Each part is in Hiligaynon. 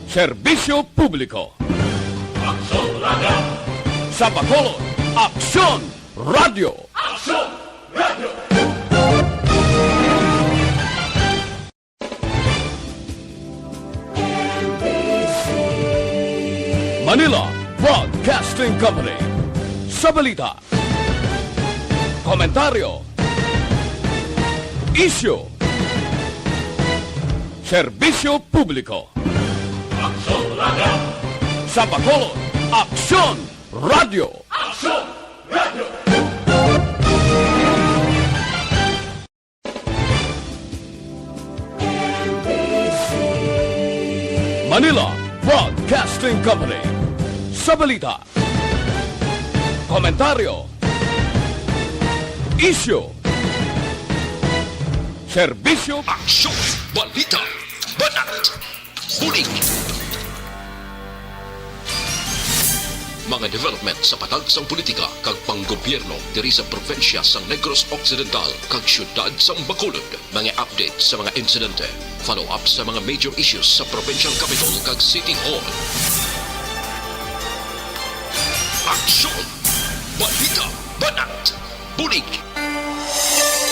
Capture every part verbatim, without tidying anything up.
Serbisyo publiko. Aksyon Radyo. Sa Bacolod, Aksyon Radyo. Aksyon Radyo. Manila Broadcasting Company. Sa balita, komentaryo, isyu, serbisyo publiko. Aksyon Radyo. Sa Bacolod, Aksyon Radyo. Aksyon Radyo. Manila Broadcasting Company. Sa balita, komentaryo, isyu, serbisyo, aksyon, balita, banat, bulig. Mga development sa patag sang politika kag panggobyerno diri sa probinsya sang Negros Occidental kag siyudad sang Bacolod. Mga update sa mga insidente, follow-up sa mga major issues sa provincial capital kag city hall. Aksyon! Balita! Banat! Bulig!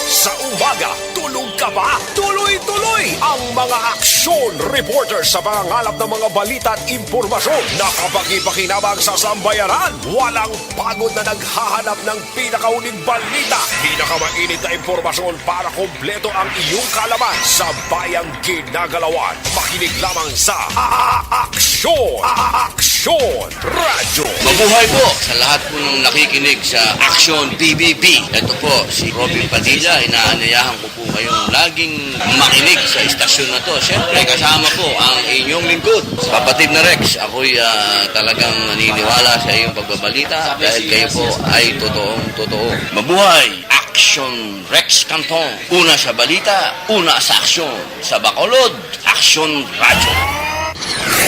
Sa umaga, tulog ka ba? Tuloy-tuloy ang mga aksyon reporter sa pangangalap ng mga balita at impormasyon na kapakipakinabang sa sambayanan. Walang pagod na naghahanap ng pinakauling balita, pinakamainit na impormasyon para kompleto ang iyong kaalaman sa bayang ginagalawan. Makinig lamang sa A-, A-, Aksyon! A-, A-, Aksyon Radyo! Mabuhay po sa lahat po ng nakikinig sa Aksyon P B B. Ito po si Robin Padilla. Inaanyayahan ko po kayong laging makinig sa istasyon na to. Siyempre, kasama po ang inyong lingkod, Kapatid na Rex. Ako'y, ah, talagang naniniwala sa iyong pagbabalita dahil kayo po ay totoong totoo. Mabuhay! Aksyon Rex Canton. Una sa balita, una sa aksyon. Sa Bacolod, Aksyon Radyo.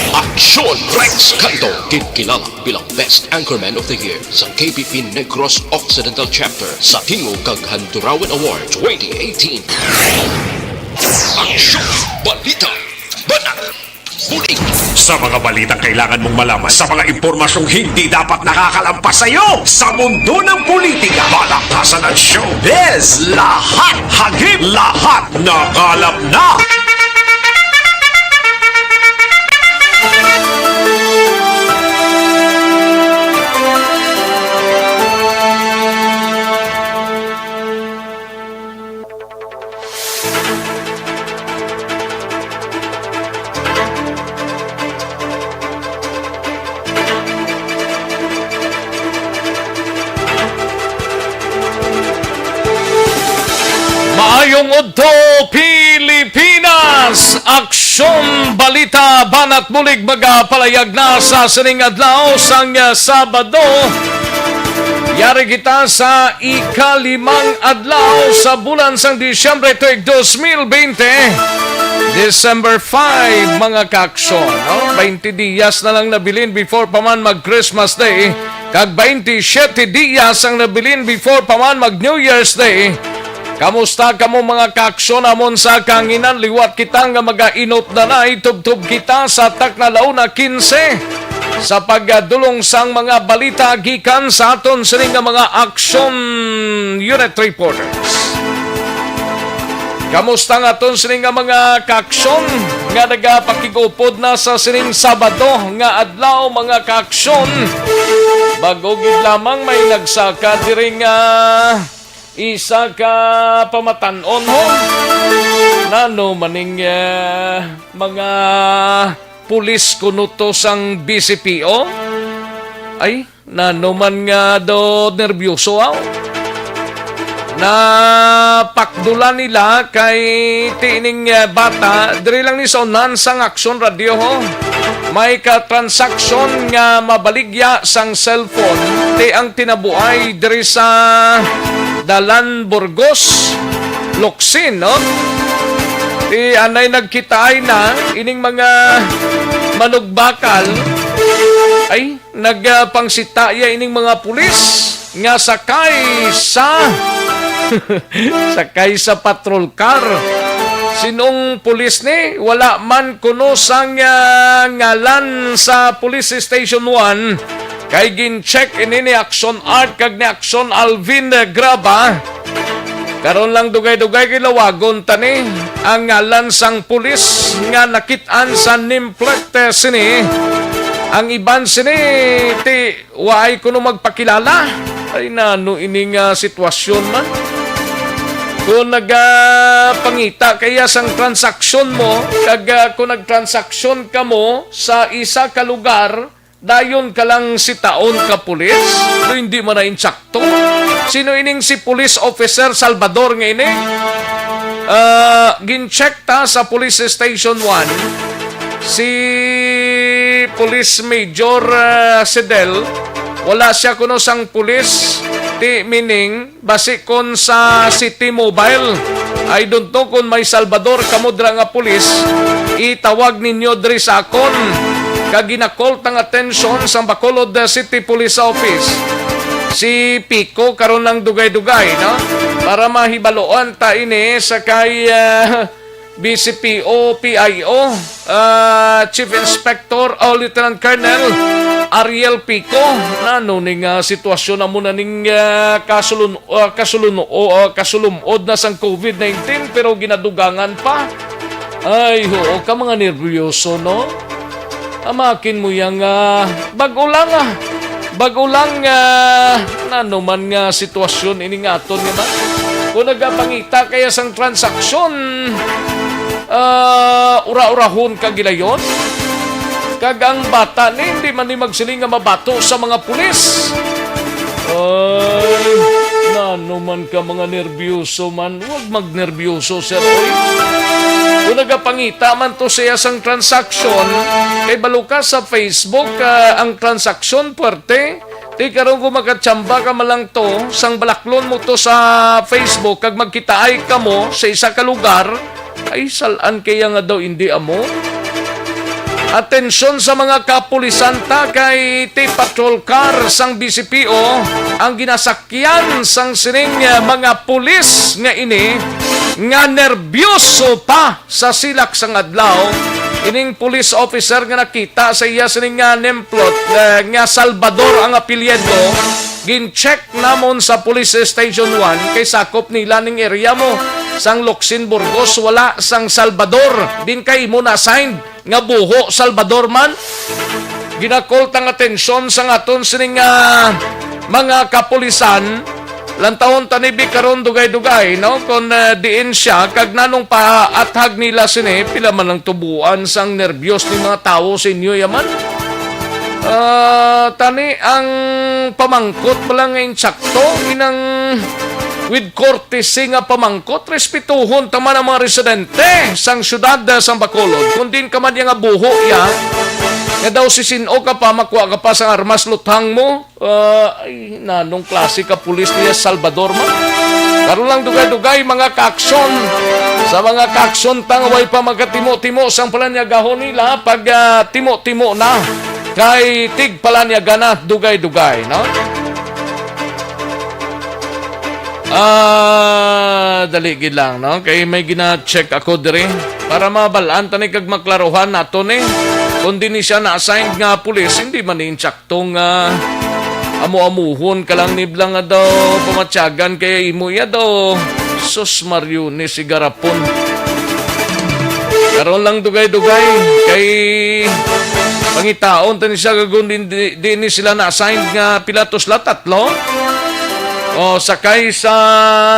Aksyon Rex Canton, kinkilala bilang Best Anchorman of the Year sa K P P Negros Occidental Chapter sa Tingog kag Handurawan Award twenty eighteen. Aksyon, balita, banat, bulig. Sa mga balitang kailangan mong malaman, sa mga impormasyong hindi dapat nakakalampas sa iyo, sa mundo ng politika, balaktasan at showbiz, lahat hagip, lahat nakalap na. Maayong udto, Pilipinas! Aksyon, balita, banat, bulig magapalayag na sa sining adlaw sang, ah, Sabado. Yari kita sa ikalimang adlaw sa bulan sang Disyembre tuig dos mil bente, December five, mga kaaksyon, no? Baynte diyas na lang nabilin before pa man mag Christmas Day, kag baynte siyete diyas ang nabilin before pa man mag New Year's Day. Kamusta kamo, mga kaaksyon namon sa kahanginan? Liwat kita nga magainot na na, itubtob kita sa takna la una kinse sa pagdulong sang mga balita gikan sa aton sini nga mga aksyon unit reporters. Kamusta nga aton sini nga mga kaaksyon nga nagapakig-upod na sa sining Sabado nga adlaw, mga kaaksyon? Bag-o gid lamang may nagsaka diri nga isa ka pamatan-on, ho? Nano maning, eh, mga pulis kuno to sang B C P O? Ay, nano man nga daw nerbyoso, aw? Napakdulan nila kay tining, eh, bata, diri lang ni sa unahan sang Aksyon Radyo, ho. May ka-transaksyon nga mabaligya sang cellphone, ti ang tinabuay diri sa Dalan Burgos, Locsin, no? Ti anay nagkitaay na ining mga manugbakal. Ay, nagpangsitaya ining mga pulis nga sakay sa, sakay sa patrol car. Sinong pulis ni? Wala man kuno sang, ah, ngalan sa Police Station one. Kay gin-check ini ni Action Art kag ni Action Alvin, eh, Graba. Karon lang dugay-dugay kay lawagon ta ni ang ngalan sang pulis nga nakit-an sa nameplate, eh, sini. Ang iban sini ti Waay kuno magpakilala. Ay, nano ini nga sitwasyon man? Kung nagapangita kaya sang transaksyon mo, kag, ah, kung nagtransaksyon ka mo sa isa ka lugar, dayon ka lang sitaon ka pulis, do hindi man na insakto. Sino ining si Police Officer Salvador nga ini? Ah, gin-check ta sa Police Station one. Si Police Major, ah, Sedel, wala siya kuno sang pulis, ti meaning, basi kon sa City Mobile. I don't know kon may Salvador kamo dira nga pulis, itawag ninyo diri sa akon. Kag gina-call tang atensyon sang Bacolod City Police Office. Si Pico karon ang dugay-dugay, no? Para mahibaloan ta ini sa kay, ah, B C P O, P I O, ah, Chief Inspector, o Lieutenant Colonel Ariel Pico. Nano ni nga sitwasyon amo na ning, ah, kasulun-, ah, kasulun-, o, ah, kasulum-od na sang COVID nineteen, pero ginadugangan pa? Ay, oo ka, mga nerbiyoso, no? Amakin mo yang, ah, bag-o lang, ah. Bag-o lang, ah, nano man nga sitwasyon ini nga aton nga man. Kung nagapangita kaya sang transaksyon, ah, ura-urahon ka gilayon. Kag ang bata ni, hindi man ni magsiling nga mabato sa mga pulis. Ay, nano man ka, mga nerbiyoso man. Wag magnerbiyoso, sir, oy. Kung nagapangita man to siya sang transaksyon, kay balo ka sa Facebook, ah, ang transaksyon, puwerte. Ti karon kung makatsamba ka man lang to, sang balaklon mo to sa Facebook, kag magkitaay kamo sa isa ka lugar, ay, salan kaya nga daw indi amo? Atensyon sa mga kapulisan ta kay ti patrol car sang B C P O ang ginasakyan sang sining, eh, mga pulis nga ini nga nerbyoso pa sa silak sang adlaw. Ining police officer nga nakita sa iya sining nga nemplot, eh, nga Salvador ang apelyido, gin-check namon sa Police Station one kay sakop nila ning area mo. Sang Locsin Burgos, wala sang Salvador. Din kay imo na-assign nga buho Salvador man. Gina-call tang atensyon sang aton sining, ah, mga kapulisan. Lantawon ta ni bi karon dugay-dugay, no? Kon, ah, diin siya, kag nanong paathag nila sini, pila man ang tubuan sang nerbyos ni mga tawo sa inyo yaman. Ah, tani ang pamangkot pa lang nga insakto, inang with courtesy nga pamangkot, respetuhon ta man ang mga residente sang siyudad, ah, sang Bacolod. Kung din ka man iya nga buho iya, nga daw si sin-o ka pa, makuha ka pa sang armas luthang mo. Ah, ay, nanong klase ka pulis niya, Salvador man? Karon lang dugay-dugay, mga kaaksyon. Sa mga kaaksyon ta nga way pa magkatimo-timo sang palanyagahon nila, pag, ah, timo-timo na, kay tigpalanyaga na dugay-dugay, no? Ah, dali gid lang, no? Kay may gina-check ako diri para mabal-an ta ni kag maklaruhan nato ni. Kung di ni siya na-assign nga pulis, hindi man ni insakto nga amo-amuhon ka lang nibla nga daw pamatyagan kay imo iya daw. Sus, Mario, ni si Garapon. Karon lang dugay-dugay kay pangitaon ta ni siya kag di, di, di ni sila na-assign nga pila to sila, tatlo? O, sakay sa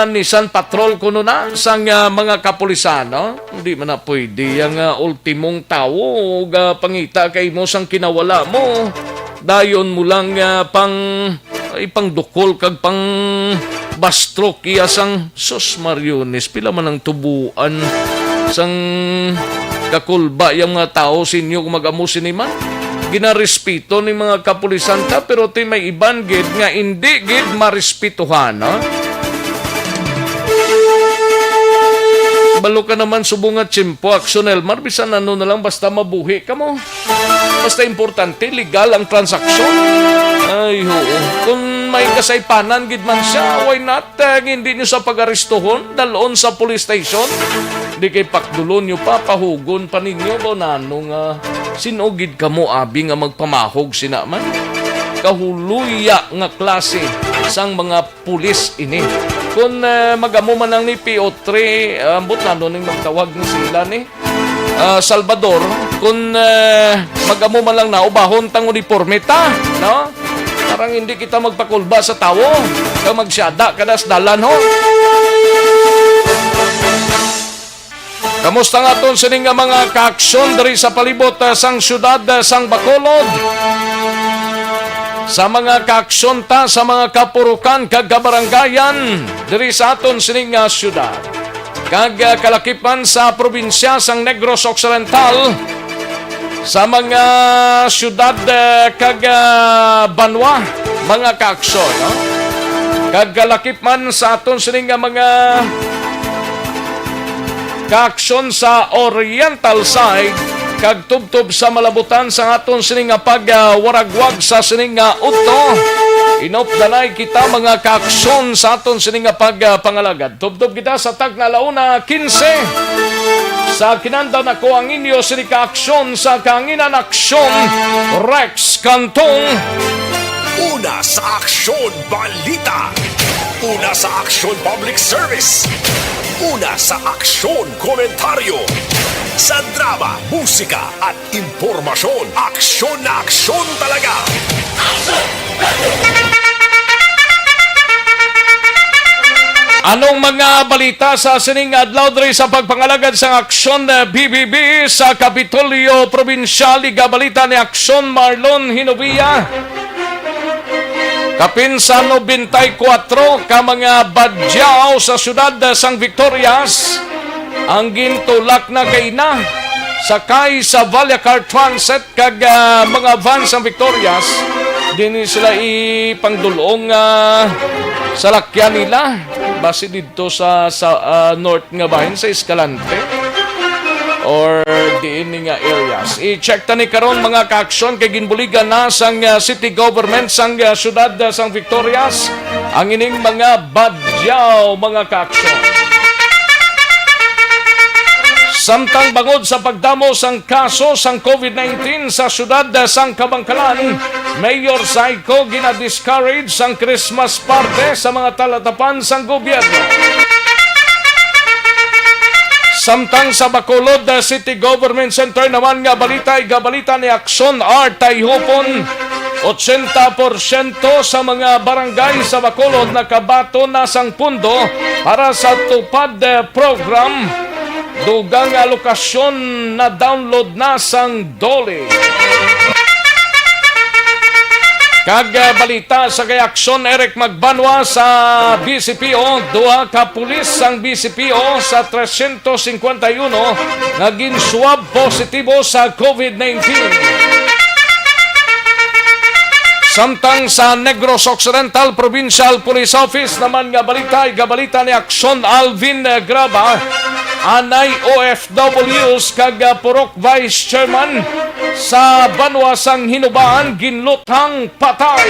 Nissan Patrol kuno na sang, ah, mga kapulisan, no? Hindi man na pwede ang, ah, ultimong tawo nga pangita kay mo sang kinawala mo. Dayon mo lang, ah, pang, ay, pangdukol kag pang bastrok iya sang, sus, Mariones, pila man ang tubuan sang kakulba yang mga tawo sa inyo kung mag-amo sini man? Ginarespeto ni mga kapulisan ta, pero ti may iban gid nga indi gid marespetuhan, ha? Balo ka naman subong nga tiyempo, Action Elmar, bisan ano na lang, basta mabuhi ka mo. Basta importante, legal ang transaksyon. Ay, oo. Kung may kasaypanan gid man siya, why not, eh, hindi niyo sa pag-aristuhon, dalon sa police station? Di kay pakdulon niyo pa, pahugon pa ninyo ba nano nga sino gid kamo, abi, nga magpamahog sina man? Kahuloya nga klase sang mga pulis ini. Kung, eh, mag-amo man lang ni P O three, ah, ambot na nun yung magtawag ni sila ni, ah, Salvador, kung, eh, mag-amo man lang na, ubahon tang uniforme ta, no? Parang hindi kita magpakulba sa tawo, kag magsyada ka na sa dalan, ho? Kamusta nga aton sini nga mga kaaksyon diri sa palibot, ah, sang siyudad, ah, sang Bacolod? Sa mga kaaksyon ta sa mga kapurukan kag kabarangayan diri sa aton sini nga siyudad, kag, ah, kalakip man sa probinsya sang Negros Occidental, sa mga siyudad, ah, kag, ah, banwa, mga kaaksyon, no? Kag kalakip man sa aton sini nga mga kaaksyon sa oriental side, kag tubtob sa malabutan sa aton sini nga pagwaragwag sa sini nga udto. Inupdanay kita, mga kaaksyon, sa aton sini nga pagpangalagad. Tubtob kita sa tagna, alauna quince. Sa kinandaw nako ang inyo sini kaaksyon sa kahanginan, aksyon, Rex Cantong. Una sa aksyon, balita. Una sa aksyon, public service. Una sa aksyon, komentaryo. Sa drama, musika, at impormasyon, aksyon na aksyon talaga. Anong mga balita sa sining adlaw diri sa pagpangalagad sang aksyon, eh, B B B sa Kapitolyo Probinsyal? Igabalita ni Aksyon Marlon Hinobia. Kapin sa nobenta y kuwatro ka mga badyaw sa siyudad sang Victorias ang gintulak na kaina sakay sa Vallecar Transit kag, ah, mga van sang Victorias. Dinhi sila ipangdulong, ah, salakyan nila basi didto sa, sa, ah, north nga bahin sa Escalante or diin ni nga areas. I-check ta ni karon, mga kaaksyon, kay ginbuligan na sang, ah, city government sang, ah, siyudad, ah, sang Victorias ang ining mga badyaw, mga kaaksyon. Samtang bangod sa pagdamo sang kaso sang covid nineteen sa siyudad sang Kabankalan, Mayor Zyko gina-discourage sang Christmas party sa mga talatapan sang gobyerno. Samtang sa Bacolod City Government Center naman nga balita, igabalita ni Aksyon R Tayhupon, ochenta porsyento sa mga barangay sa Bacolod nakabaton na sang pundo para sa TUPAD program. Dugang nga alokasyon na-download na sang DOLE. Kag, ah, balita sa kay Aksyon, Eric Magbanwa sa B C P O, duha ka pulis sang B C P O sa trescientos cincuenta y uno nga gin-swab positibo sa covid nineteen. Samtang sa Negros Occidental Provincial Police Office naman nga balita, igabalita ni Aksyon Alvin, eh, Graba, anay O F Ws kag, ah, purok vice chairman sa banwa sang Hinobaan ginluthang patay.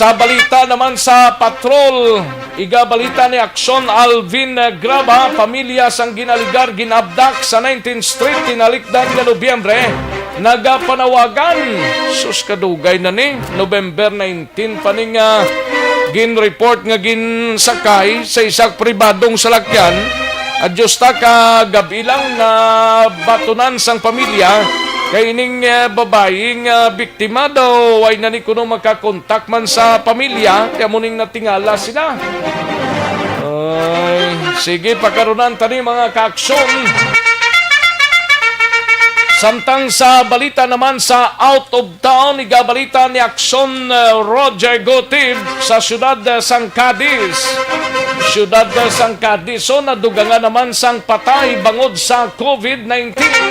Sa balita naman sa patrol, igabalita ni Aksyon Alvin Graba, pamilya sang ginaligar ginabdak sa nineteenth Street tinalikdan nga Nobyembre, nagapanawagan. Sus, kadugay na ni, November nineteen pa ni nga gin-report nga ginsakay sa isa ka pribadong salakyan. Adyos ta, ka gabi lang na batunan sang pamilya kay ining, eh, babayi nga biktima daw ay na ni kuno makakontak man sa pamilya, kaya mo ning natingala sila. Ay, sige, pakarunan tani, mga kaaksyon. Samtang sa balita naman sa out of town, igabalita ni Aksyon, uh, Roger Gutib sa siyudad, uh, sang Cadiz. Siyudad, uh, sang Cadiz, so nadugangan naman sang patay bangod sa covid nineteen.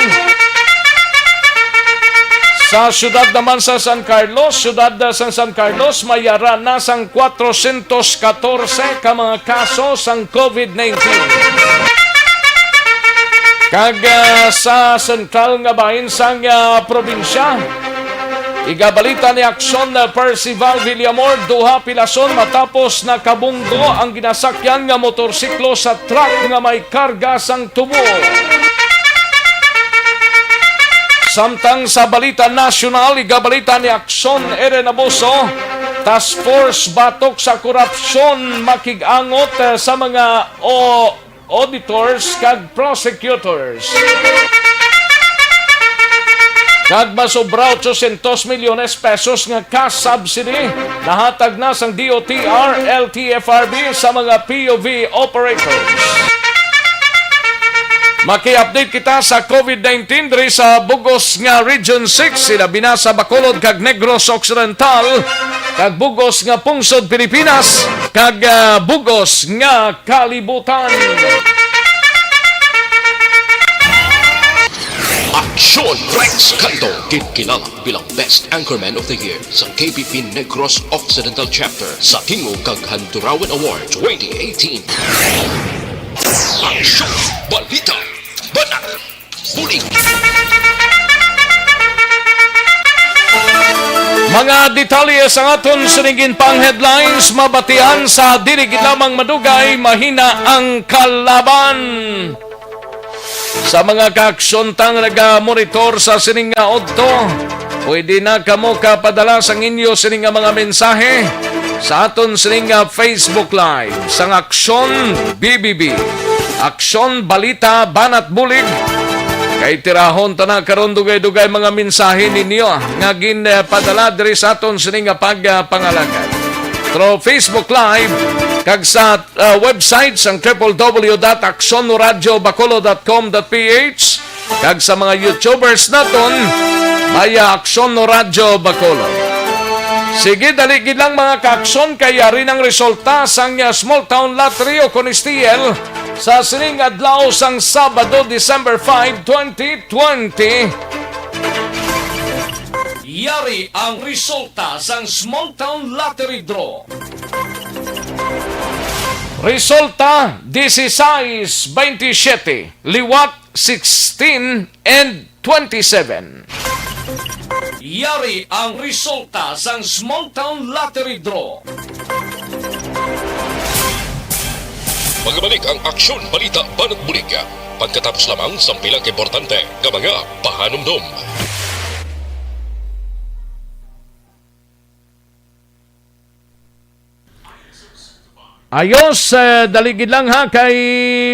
Sa siyudad naman sa San Carlos, siyudad, uh, sang San Carlos, may ara na sang kwatrocientos katorse ka mga kaso sang covid nineteen. Kag, ah, sa sentral nga bahin sang, ah, probinsya, Igabalita ni Aksyon, uh, Percival Villamor, duha pilason matapos nakabunggo ang ginasakyan nga motorsiklo sa truck nga may karga sang tubo. Samtang sa balita nasyonal, igabalita ni Aksyon Eren Abuso, Task Force Batok sa Korupsyon makig-angot, uh, sa mga o auditors kag prosecutors. Kag masobra ochocientos milyones pesos nga cash subsidy nahatag na sang D O T R L T F R B sa mga P U V operators. Maki-update kita sa COVID nineteen diri sa bugos nga Region six, sila bina sa Bacolod kag Negros Occidental, kag bugos nga pungsod Pilipinas, kag, ah, bugos nga kalibutan. Aksyon Rex Cantong, ginkilala bilang Best Anchorman of the Year sa K P P Negros Occidental Chapter sa Tingog kag Handurawan Award twenty eighteen. Aksyon! Balita! Banat! Bulig! Mga detalye sa aton sining ginpang headlines mabatian sa dili gid lamang madugay, mahina ang kalaban. Sa mga kaaksyon ta nga naga-monitor sa sining nga udto, pwede na kamo kapadala sang inyo sining nga mga mensahe sa aton sining nga Facebook Live sang Aksyon B B B, Aksyon Balita Banat Bulig. Kay tirahon ta na karon dugay-dugay mga mensahe ninyo nga ginpadala diri sa aton sining nga pagpangalagad through Facebook Live kag sa, uh, website sang triple W dot aksyon radyo bacolod dot com dot P H, kag sa mga YouTubers naton via Aksyon Radyo Bacolod. Sige, dali gid lang, mga kaaksyon, kay yari nang resulta sang, uh, Small Town Lottery o kon S T L sa sining adlaw sang Sabado, December five, twenty twenty. Yari ang resulta sang Small Town Lottery Draw. Resulta, dieciséis, veintisiete, liwat, sixteen, and twenty-seven. Yari ang resulta sang Small Town Lottery Draw. Magbalik ang Aksyon Balita Banat Bulig pagkatapos lamang sang pila ka importante nga mga pahanumdom. Ayos, eh, dali gid lang ha, kay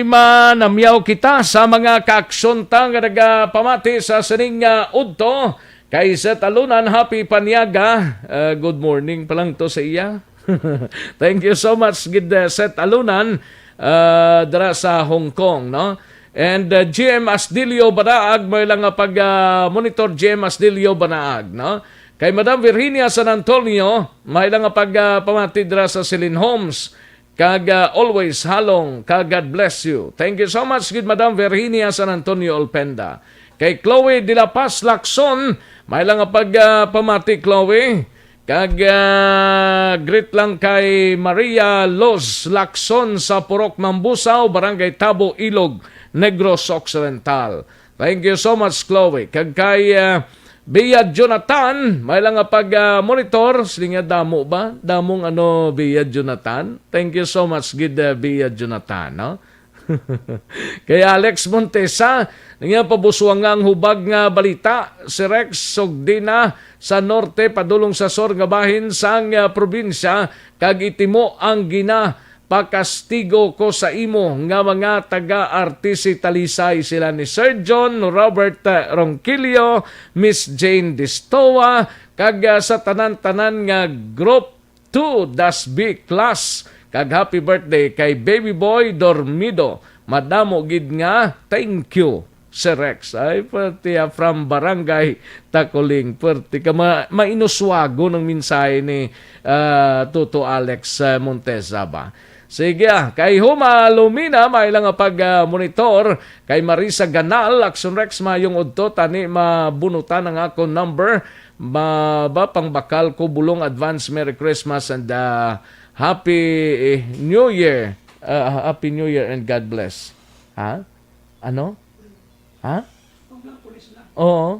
manamyaw kita sa mga kaaksyon ta nga nagapamati sa sining nga udto. Kay Seth Alunan, happy Paniaga. Eh, good morning pa lang to sa iya. Thank you so much gid, eh, Seth Alunan, eh, dira sa Hong Kong, no? And, uh, G M Asdilio Banaag, may lang nga pag, uh, monitor, G M Asdilio Banaag, no? Kay Madam Virginia San Antonio, may lang nga pag, uh, pamati dira sa Celine Homes. Kag, uh, always halong, kag God bless you. Thank you so much, good Madam Virginia San Antonio Olpenda. Kay Chloe de la Paz Lacson, may lang nga pag, uh, pamati, Chloe. Kag, ah, greet lang kay Maria Los Lacson sa Purok Mambusaw, Barangay Tabo, Ilog, Negros Occidental. Thank you so much, Chloe. Kag kay, ah, Bia Jonathan, may lang nga pag, ah, monitor. Sila nga damo ba? Damong ano, Bia Jonathan? Thank you so much, gid, ah, Bia Jonathan, no? Kay Alex Montesa, nga pabuswanga ang hubag nga balita, si Rex Sugdina sa norte padulong sa sur nga bahin sang, ah, probinsya, kag itimo ang ginapakastigo ko sa imo nga mga taga-R T C Talisay, sila ni Sir John Robert, ah, Ronquillo, Miss Jane Distoa, kag, ah, sa tanan-tanan nga group to Das B class, kag happy birthday kay Baby Boy Dormido. Madamo gid nga thank you, Sir Rex. Ay, pwerte, ah, from Barangay Takuling. Pwerte ka ma-, mainuswago ng mensahe ni, ah, Toto Alex, ah, Montesa ba? Sige, ah, kay Huma Lumina, may lang nga pag, ah, monitor. Kay Marisa Ganal, Action Rex, mayong udto, tani mabunutan ang akon number. Ba, ba, pangbakal ko bulong, advance Merry Christmas and, ah, Happy, eh, New Year. Ah, Happy New Year and God bless. Ha? Ano? Ha? Oo.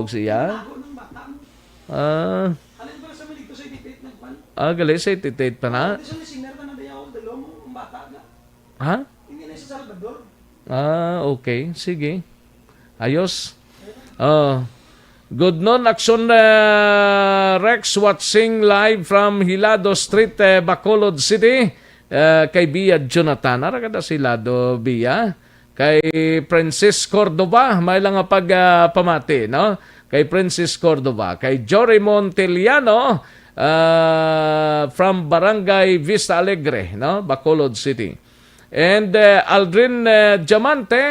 Bacolod siya? Ah, ah, gali sa eighty-eight pa na? Ha? Ah, okay. Sige. Ayos. Oh. Good noon, Action, uh, Rex, watching live from Hilado Street, eh, Bacolod City. Uh, kay Bia Jonathan. Ara kada si Hilado, Bia. Kay Princess Cordova, may lang nga pag, ah, pamati, no? Kay Princess Cordova. Kay Jory Monteliano, ah, from Barangay Vista Alegre, no? Bacolod City. And, uh, Aldrin, uh, Diamante,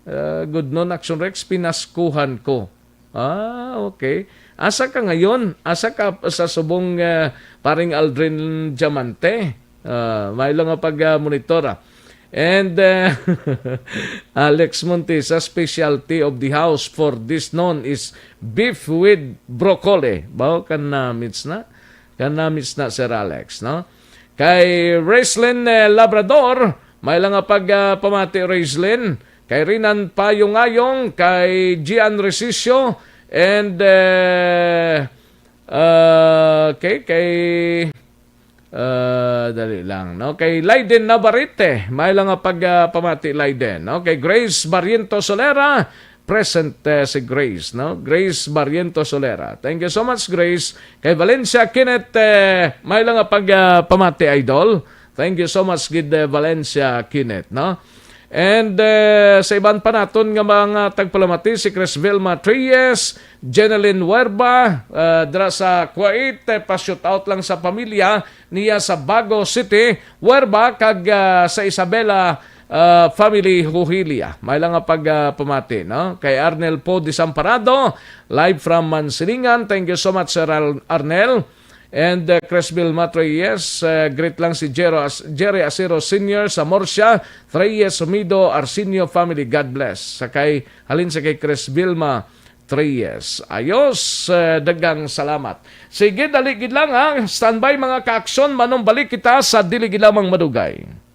uh, good noon, Action Rex, pinaskuhan ko. Ah, okay. Asa ka ngayon? Asa ka sa subong, uh, paring Aldrin Diamante? Uh, may lang nga pag, uh, monitor, ah. And, uh, Alex Montesa, specialty of the house for this noon is beef with broccoli. Bao kan namits na? Kan namits na, Sir Alex, no? Kay Wrestling, eh, Labrador, may lang nga pag, ah, pamati, Wrestling. Kay Rinan Payong-ayong, kay Gian Resicio, and, eh, ah, kay, kay, ah, dali lang, no? Kay Leiden Navarrete, may lang nga pag, ah, pamati, Leiden, no? Kay Grace Barrientos Solera, present, eh, si Grace, no? Grace Barrientos Solera. Thank you so much, Grace. Kay Valencia Kenneth, eh, may lang nga pag, ah, pamati, idol. Thank you so much, gid, eh, Valencia Kenneth, no? And, eh, sa iban pa naton nga mga tagpalamati, si Chris Vilma Trias, Jeneline Huerba, eh, dira sa Kuwait, eh, pa-shout out lang sa pamilya niya sa Bago City, Huerba, kag, ah, sa Isabela, ah, family Huhilia. May lang nga pag, ah, pamati, no? Kay Arnel Po Desamparado, live from Mansilingan. Thank you so much, Sir Al-, Arnel. And, uh, Cresville Matreyes, uh, greet lang si Jero As-, Jerry Asiro Senior sa Murcia, Reyes Humido, Arsenio family, God bless. Sa kay, halin sa kay Chris Vilma Treyes. Ayos, uh, daghang salamat. Sige, dali gid lang, ha. Standby, mga kaaksyon, manumbalik kita sa dili gid lamang madugay.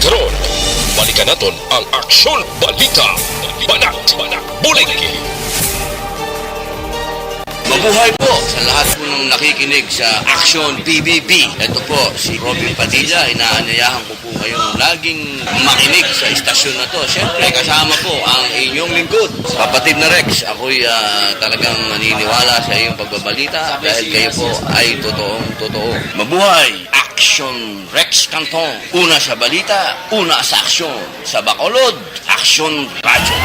Karon, balikan naton ang Aksyon Balita. Banat, Banat, Bulig. Mabuhay po sa lahat po ng nakikinig sa Action P B B. Ito po si Robin Padilla. Inaanyayahan ko po kayong laging makinig sa istasyon na to. Siyempre, kasama po ang inyong lingkod, kapatid na Rex. Ako'y, ah, talagang naniniwala sa iyong pagbabalita dahil kayo po ay totoong totoo. Mabuhay! Action Rex Cantong. Una sa balita, una sa aksyon. Sa Bacolod, Aksyon Radyo.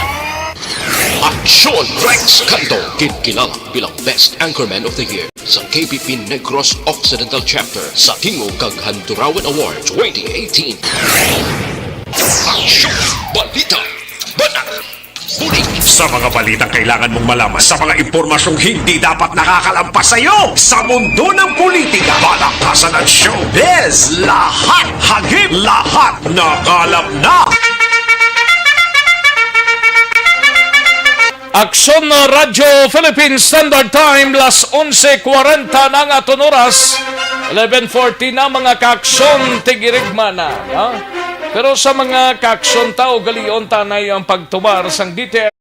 Aksyon Rex Canto, ginkilala bilang Best Anchorman of the Year sa K P P Negros Occidental Chapter sa Tingog kag Handurawan Award twenty eighteen. Aksyon Balita, Banat, Bulig. Sa mga balitang kailangan mong malaman, sa mga impormasyong hindi dapat nakakalampas sa iyo, sa mundo ng politika, palakasan at showbiz, lahat hagip, lahat nakalap na. Aksyon na Radyo Philippine Standard Time, las onse kwarenta na ang aton oras. Eleven forty na, mga kaaksyon, tigirigma na, ha? Pero sa mga kaaksyon ta, ugalion ta na ang pagtumar sang D T L.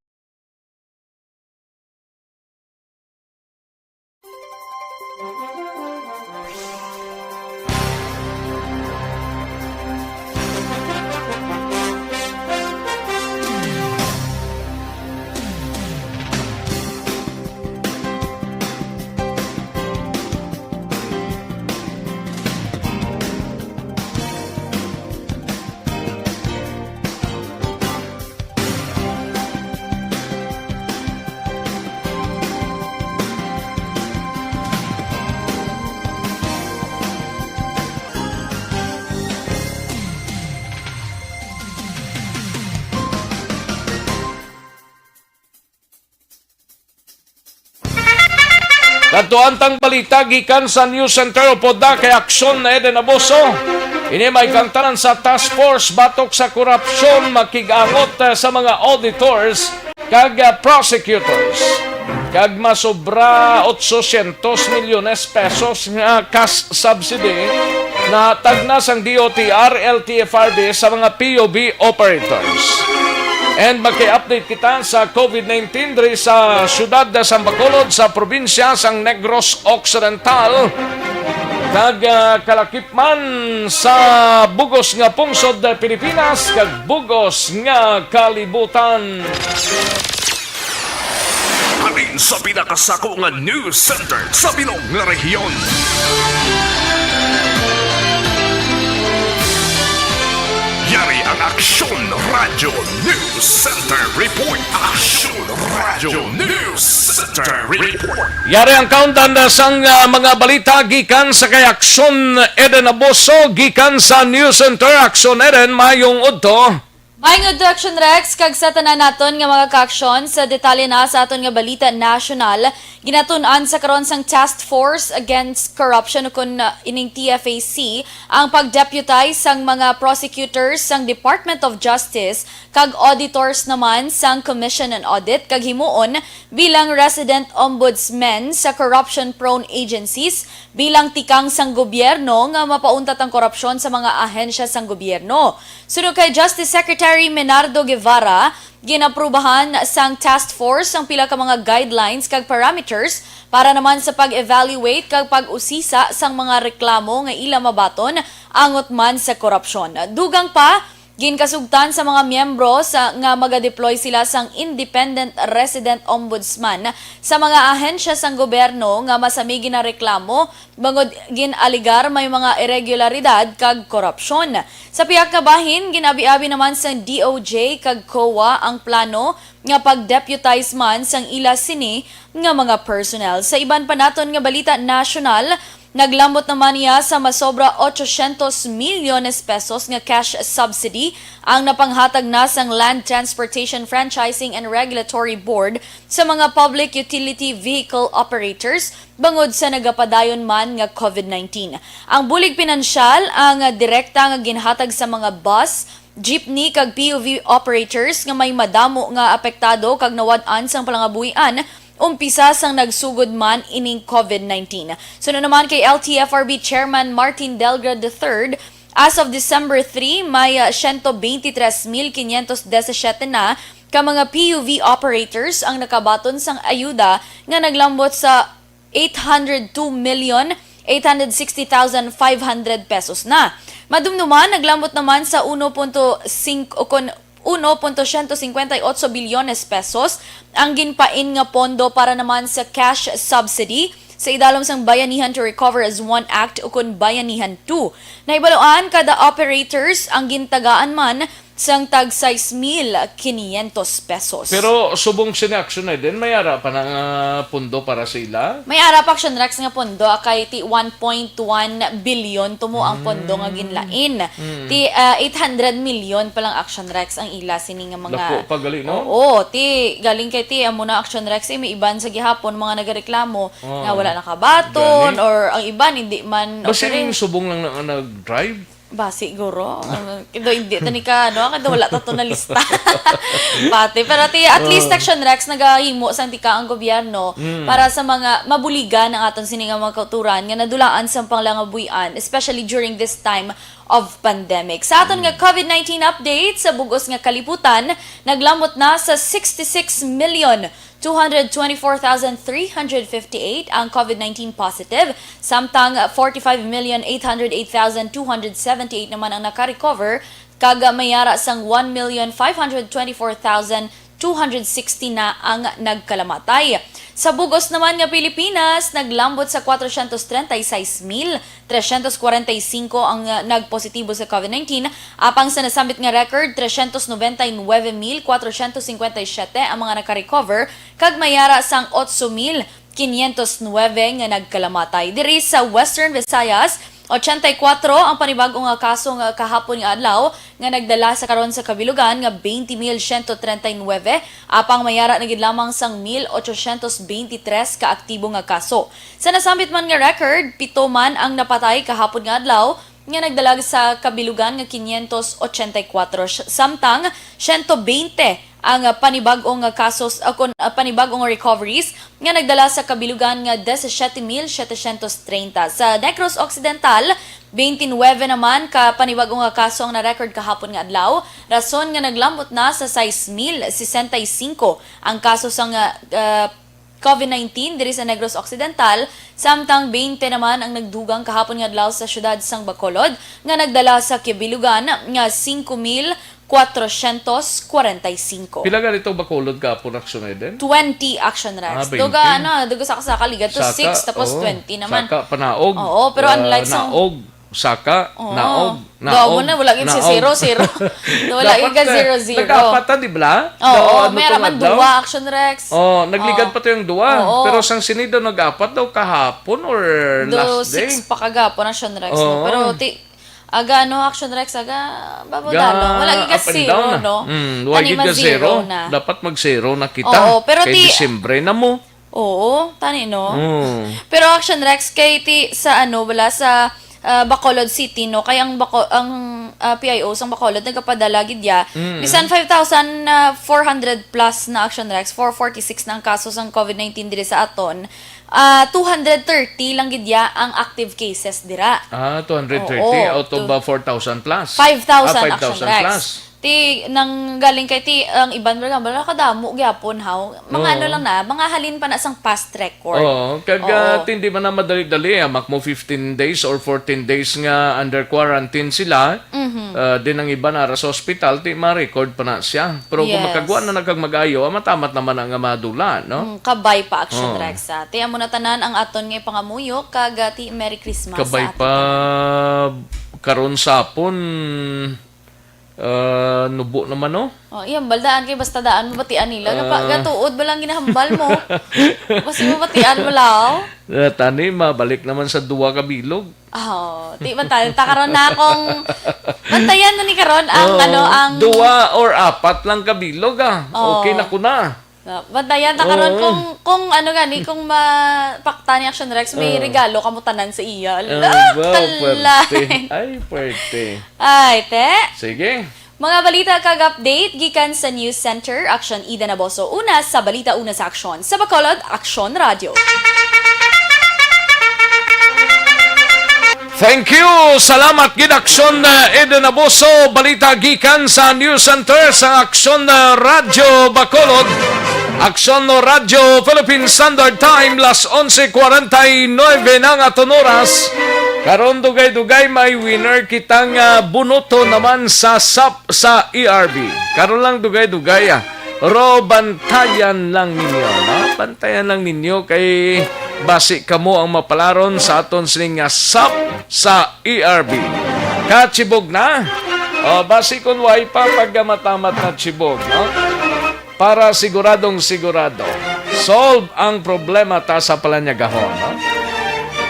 Adto ang tang balita gikan sa News Center upod na kay Aksyon Eden Abuso. Ini may kangtanan sa task force batok sa korupsyon makig-angot, eh, sa mga auditors kag, ah, prosecutors. Kag masobra ochocientos milyones pesos nga cash subsidy nahatag na sang D O T R L T F R B sa mga P U B operators. And magki-update kita sa COVID nineteen diri sa siyudad sa Bacolod, sa probinsya sang Negros Occidental, kag, ah, kalakip man sa bugos nga pungsod Pilipinas kag bugos nga kalibutan. Halin sa pinakasako nga news center sa bilog nga rehiyon. Yari ang Aksyon Radyo News Center Report. Aksyon Radyo News Center Report. Yari ang countdown na sang, ah, mga balita gikan sa kay Aksyon Eden Abuso gikan sa News Center. Aksyon Eden, mayong udto. Maayong udto, Action Rex, kag sa tanan naton nga mga ka-aksyon. Sa detalye na sa aton nga balita nasyonal, ginatun-an sa karon sang Task Force Against Corruption, kun, uh, ining T F A C, ang pag-deputize sang mga prosecutors sang Department of Justice kag auditors naman sang Commission on Audit, kag himuon bilang resident ombudsman sa corruption-prone agencies, bilang tikang sang gobyerno nga mapauntat ang korupsyon sa mga ahensya sang gobyerno. Suno kay Justice Secretary Menardo Guevara, ginaprubahan sang task force ang pila ka mga guidelines kag parameters para naman sa pag-evaluate kag pag-usisa sang mga reklamo nga ila mabaton angot man sa korupsyon. Dugang pa, ginkasugtan sa mga miyembro sa, nga magadeploy sila sang independent resident ombudsman sa mga ahensya sang gobyerno nga masami ginareklamo bangod gin-alegar may mga iregularidad kag korupsyon. Sa pihak nga bahin, gin-abi-abi naman sang D O J kag COA ang plano nga pag-deputize man sang ila sini nga mga personnel. Sa iban pa naton nga balita nasyonal, naglambot naman niya sa masobra ochocientos milyones pesos nga cash subsidy ang napanghatag na sang Land Transportation Franchising and Regulatory Board sa mga public utility vehicle operators bangod sa nagapadayon man nga COVID nineteen. Ang bulig pinansyal ang direkta nga ginhatag sa mga bus, jeepney kag P U V operators nga may madamo nga apektado kag nawad-an sang palangabuhian umpisa sang nagsugod man ining COVID nineteen. Suno naman kay L T F R B Chairman Martin Delgado the third, as of December three, may, ah, siyento beintitres mil kinyentos disisiyete na ka mga P U V operators ang nakabaton sang ayuda nga naglambot sa eight hundred two million eight hundred sixty thousand five hundred pesos na. Madumduman, naglambot naman sa uno punto singko, o kon uno punto siyento singkwenta y otso bilyones pesos ang ginpain nga pondo para naman sa cash subsidy sa idalom sang Bayanihan to Recover as One Act, o kon Bayanihan two. Nahibaluan, kada operators ang gintagaan man sang tag sais mil kinyentos pesos. Pero subong sini, Action Eden, may ara pa na nga pundo para sa ila? May ara pa, Action Rex, nga pundo, kay ti one point one bilyon tumo ang pundo nga ginlain. Mm. Ti, ah, eight hundred milyon pa lang, Action Rex, ang ila sini nga mga... Dako pa gali, no? Oo, ti galing kay ti amo na, Action Rex, eh, may iban sa gihapon mga nagareklamo, oh, nga wala nakabaton, gani, or ang iban hindi man... Basi okay, subong lang na nga nag-drive. Ba, siguro. Ano, kido hindi ta ni ka, no? Kido wala ta to na lista. Pati, pero ti, at least, oh, Action Rex, nagahimo sang tika ang gobyerno, mm, para sa mga mabuligan ang aton sini nga mga kauturan nga nadulaan sang palangabuhian, especially during this time of pandemic. Sa aton nga, mm, COVID nineteen update sa bugos nga kalibutan, naglambot na sa sixty-six million two hundred twenty-four thousand three hundred fifty-eight ang COVID nineteen positive, samtang forty-five million eight hundred eight thousand two hundred seventy-eight naman ang naka-recover, kag may ara sang one million five hundred twenty-four thousand two hundred sixty na ang nagkalamatay. Sa bugos naman nga Pilipinas, naglambot sa kwatrocientos treinta y seis mil trescientos cuarenta y cinco ang, ah, nagpositibo sa COVID nineteen, apang sa nasambit nga record, trescientos noventa y nueve mil cuatrocientos cincuenta y siete ang mga naka-recover, kag may ara sang otso mil quinientos nueve nga nagkalamatay. Diri sa Western Visayas, Ochenta y kuatro ang panibag-o nga kaso nga kahapon nga adlaw, nga nagdala sa karon sa kabilugan nga twenty mil siyento treinta y nuebe, apang mayara na gid lamang sang mil ochocientos veintitrés ka aktibo nga kaso. Sa nasambit man nga record, pito man ang napatay kahapon nga adlaw, nga nagdala sa kabilugan nga quinientos ochenta y cuatro, sh-, samtang siyento beinte ang, ah, panibag-o nga kasos, ah, kun, ah, panibag-o nga recoveries nga nagdala sa kabilugan nga disisiete mil setecientos treinta. Sa Negros Occidental, twenty-nine naman ka panibag-o nga kaso ang na-record kahapon nga adlaw, rason nga naglambot na sa sais mil sesenta y cinco ang kaso sang, ah, ah, COVID nineteen diri sa Negros Occidental, samtang twenty naman ang nagdugang kahapon nga adlaw sa siyudad sang Bacolod, nga nagdala sa kabilugan nga cinco mil cuatrocientos cuarenta y cinco. Pila gani to Bacolod kahapon, Action Eden? Twenty, Action Rex. Ah, twenty. Duga, ano, duga sa kasaka, liga to Saka, six, tapos oo. twenty naman. Saka, panaog. Oo, pero Ah, unlike sa naog, saka, Oo. naog, Gawa mo naog, na, wala gid si naog. zero, zero. Wala Dapat gid ka na, zero, zero. nagkaapat na, di ba? Oo, Daw, ano may to araman nga daw? duwa, Action Rex. Oh, nagligad Oo. pa to yung duwa. Oo. Pero sang sinido nag-apat daw kahapon or Do last day? six pa kagapon, Action Rex, no? Oo. Pero ti-, aga, ano, Action Rex, aga, babo Ga, dalo. Wala gid ka up and zero, down na. no? Mm, wala Tani gid ka ma-zero zero. na. Dapat mag-zero na kita. Oo, pero Kay ti- Disyembre na mo. Oo, tani, no? Mm. Pero Action Rex, kay ti sa ano, wala sa, ah, Bacolod City, no? Kay ang Baco-, ang, ah, P I O sang Bacolod nagapadala gid ya. Mm. Bisan five thousand four hundred plus na, Action Rex, four forty-six na ang kaso sang COVID nineteen diri sa aton. Ah, two hundred thirty lang gid ya ang active cases dira. Ah, two hundred thirty Oo, out of, to- ah, four thousand plus. Five thousand, Ah, Action Rex. five thousand plus. Ti, nang galing kay ti, ang iban, wala, wala kadamo gyapon, haw. Mga Oo. ano lang na, mga halin pa na sang past record. Oo, kag, Oo. ah, ti hindi man na madali-dali, ah, makmo fifteen days or fourteen days nga under quarantine sila, Mhm. ah, din ang iban ara sa ospital, ti ma-record pa na siya. Pero kung Yes. makagwa na nagkag mag-ayo, ah, matamat naman na nga madula, no? Mm, kabay pa, Action Oo. Rex, ah. Ti amo na tanan ang aton nga pangamuyo, kag, ah, ti Merry Christmas Kabay sa aton pa tanan. karon sa hapon, Ah, nubo naman, no? Oh, iya, hambal daan kay basta daan mabatian nila. Gapa-, Ah. gatuod ba lang ginahambal mo? Basi mabatian mo lang. Ah, tani, mabalik naman sa duwa ka bilog. Oh, ti bantayan ta karon na kung bantayan na ni karon ang, Oh, ano, ang duwa or apat lang ka bilog, ah. Oh. Okay na ko na. Na, bantayan ta karon Oo. kung, kung ano gani, kung mapakta ni Action Rex, may Oo. regalo kamo tanan sa iya. Ah, Ala, wow, kalay. pwerte. Ay, pwerte. Ay, te. Sige. Mga balita kag update gikan sa News Center, Action Ida Naboso. Una sa balita, una sa aksyon. Sa Bacolod, Aksyon Radyo. Thank you. Salamat gid, Aksyon, uh, Eden Abuso. Balita gikan sa News Center sa Aksyon, uh, Radyo Bacolod. Aksyon no Radyo Philippine Standard Time, las onse cuarenta y nueve na ang aton oras. Karon, dugay-dugay, may winner kita nga bunuto naman sa sap sa E R B. Karon lang, dugay-dugay, ah. Ro, bantayan lang ninyo, no? Bantayan lang ninyo kay basi kamo ang mapalaron sa aton sining nga sap sa E R B. Kachibog na? O, basi kun way pa pagkamatamat na chibog, no? Para siguradong sigurado, solve ang problema ta sa palanyagahon, no?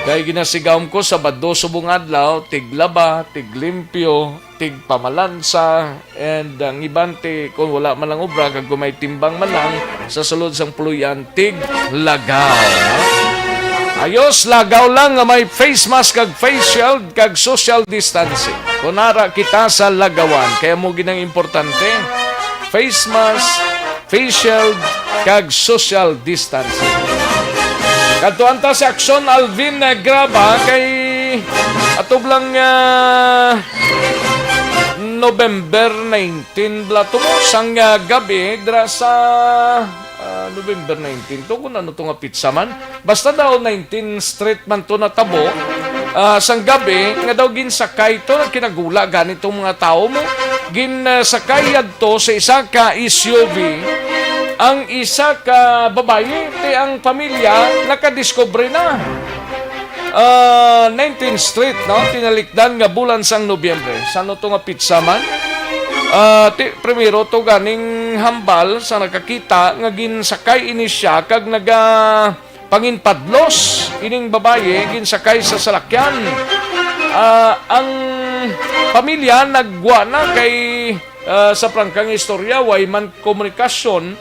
Kay ginasigawon ko Sabado subong adlaw, tiglaba, tiglimpyo, tigpamalansa, and ang iban ti, kung wala man lang obra, kag kung may timbang man lang, sa sulod sang puloy-an, tiglagaw. Ayos, lagaw lang nga may face mask kag face shield kag social distancing. Kung ara kita sa lagawan, kaya mo ginang importante, face mask, face shield, kag social distancing. Kadtuan ta si Aksyon Alvin, eh, Graba kay atubang, ah, November nineteen bala to mo sang, ah, gabi dira sa, ah, November nineteen to, kung ano to nga pitsa man. Basta daw nineteenth Street man to natabo, ah, sang gabi nga daw ginsakay to, nagkinagula gani tong mga tawo mo. Gin, ah, sakay yadto sa isa ka S U V ang isa ka babayi, ti ang pamilya nakadiskubre na. Ah, nineteenth Street, no? Tinalikdan nga bulan sang Nobyembre. Sa ano to nga pitsa man? Ah, ti, primero to ganing hambal sa nakakita nga ginsakay ini siya kag naga panginpadlos ining babayi ginsakay sa salakyan. Ah, ang pamilya nagwa na kay, ah, sa prangkang istorya, way man komunikasyon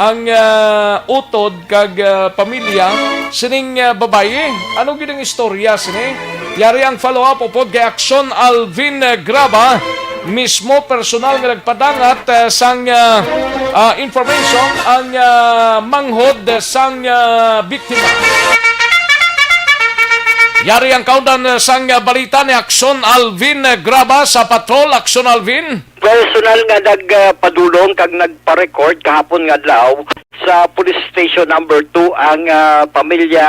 ang, ah, utod kag, ah, pamilya sining, ah, babayi. Ano gid ang istorya sini? Yari ang follow-up upod kay Action Alvin, ah, Graba, mismo personal nga nagpadangat, ah, sang, ah, ah, information ang, ah, manghod sang, ah, biktima. Yari ang kaundan, ah, sang, ah, balita ni Action Alvin, ah, Graba sa Patrol. Action Alvin. Personal nga nagpadulong kag nagpa-record kahapon nga adlaw sa Police Station Number Two ang, ah, pamilya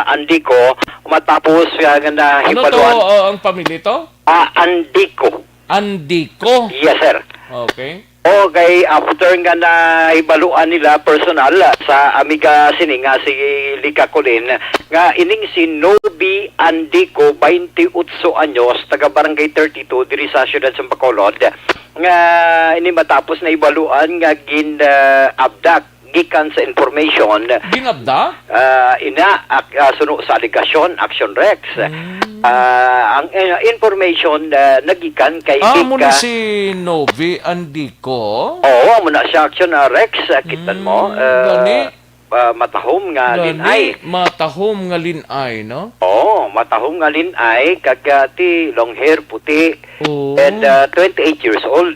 Andico matapos nga, nga Ano to, nahibaluan. uh, ang pamilya to? Ah, Andico. Andico? Yes, sir. Okay. Okay, after nga nahibaluan nila personal sa amiga sini nga si Lika Colin, nga ining si Novi Andico, twenty-eight anyos, taga Barangay thirty-two, diri sa siyudad sa Bacolod, nga ini matapos na ibaluan nga gin, ah, abduct gikan sa information. Ginabda? Ah, ina, ak-, ah, suno sa alegasyon, Action Rex. Mm. Ah, ang, eh, information, ah, nagikan kay Ah, amo ni Lika. Si Novi Andico? Oo, amo na siya, Action, ah, Rex, ah, kitan mo, Mm, ah, gani. ah, matahom nga Gani, linay. Matahom nga linay, no? Oo, matahom nga linay, kag, ah, ti long hair, puti, Oo. and, ah, twenty-eight years old.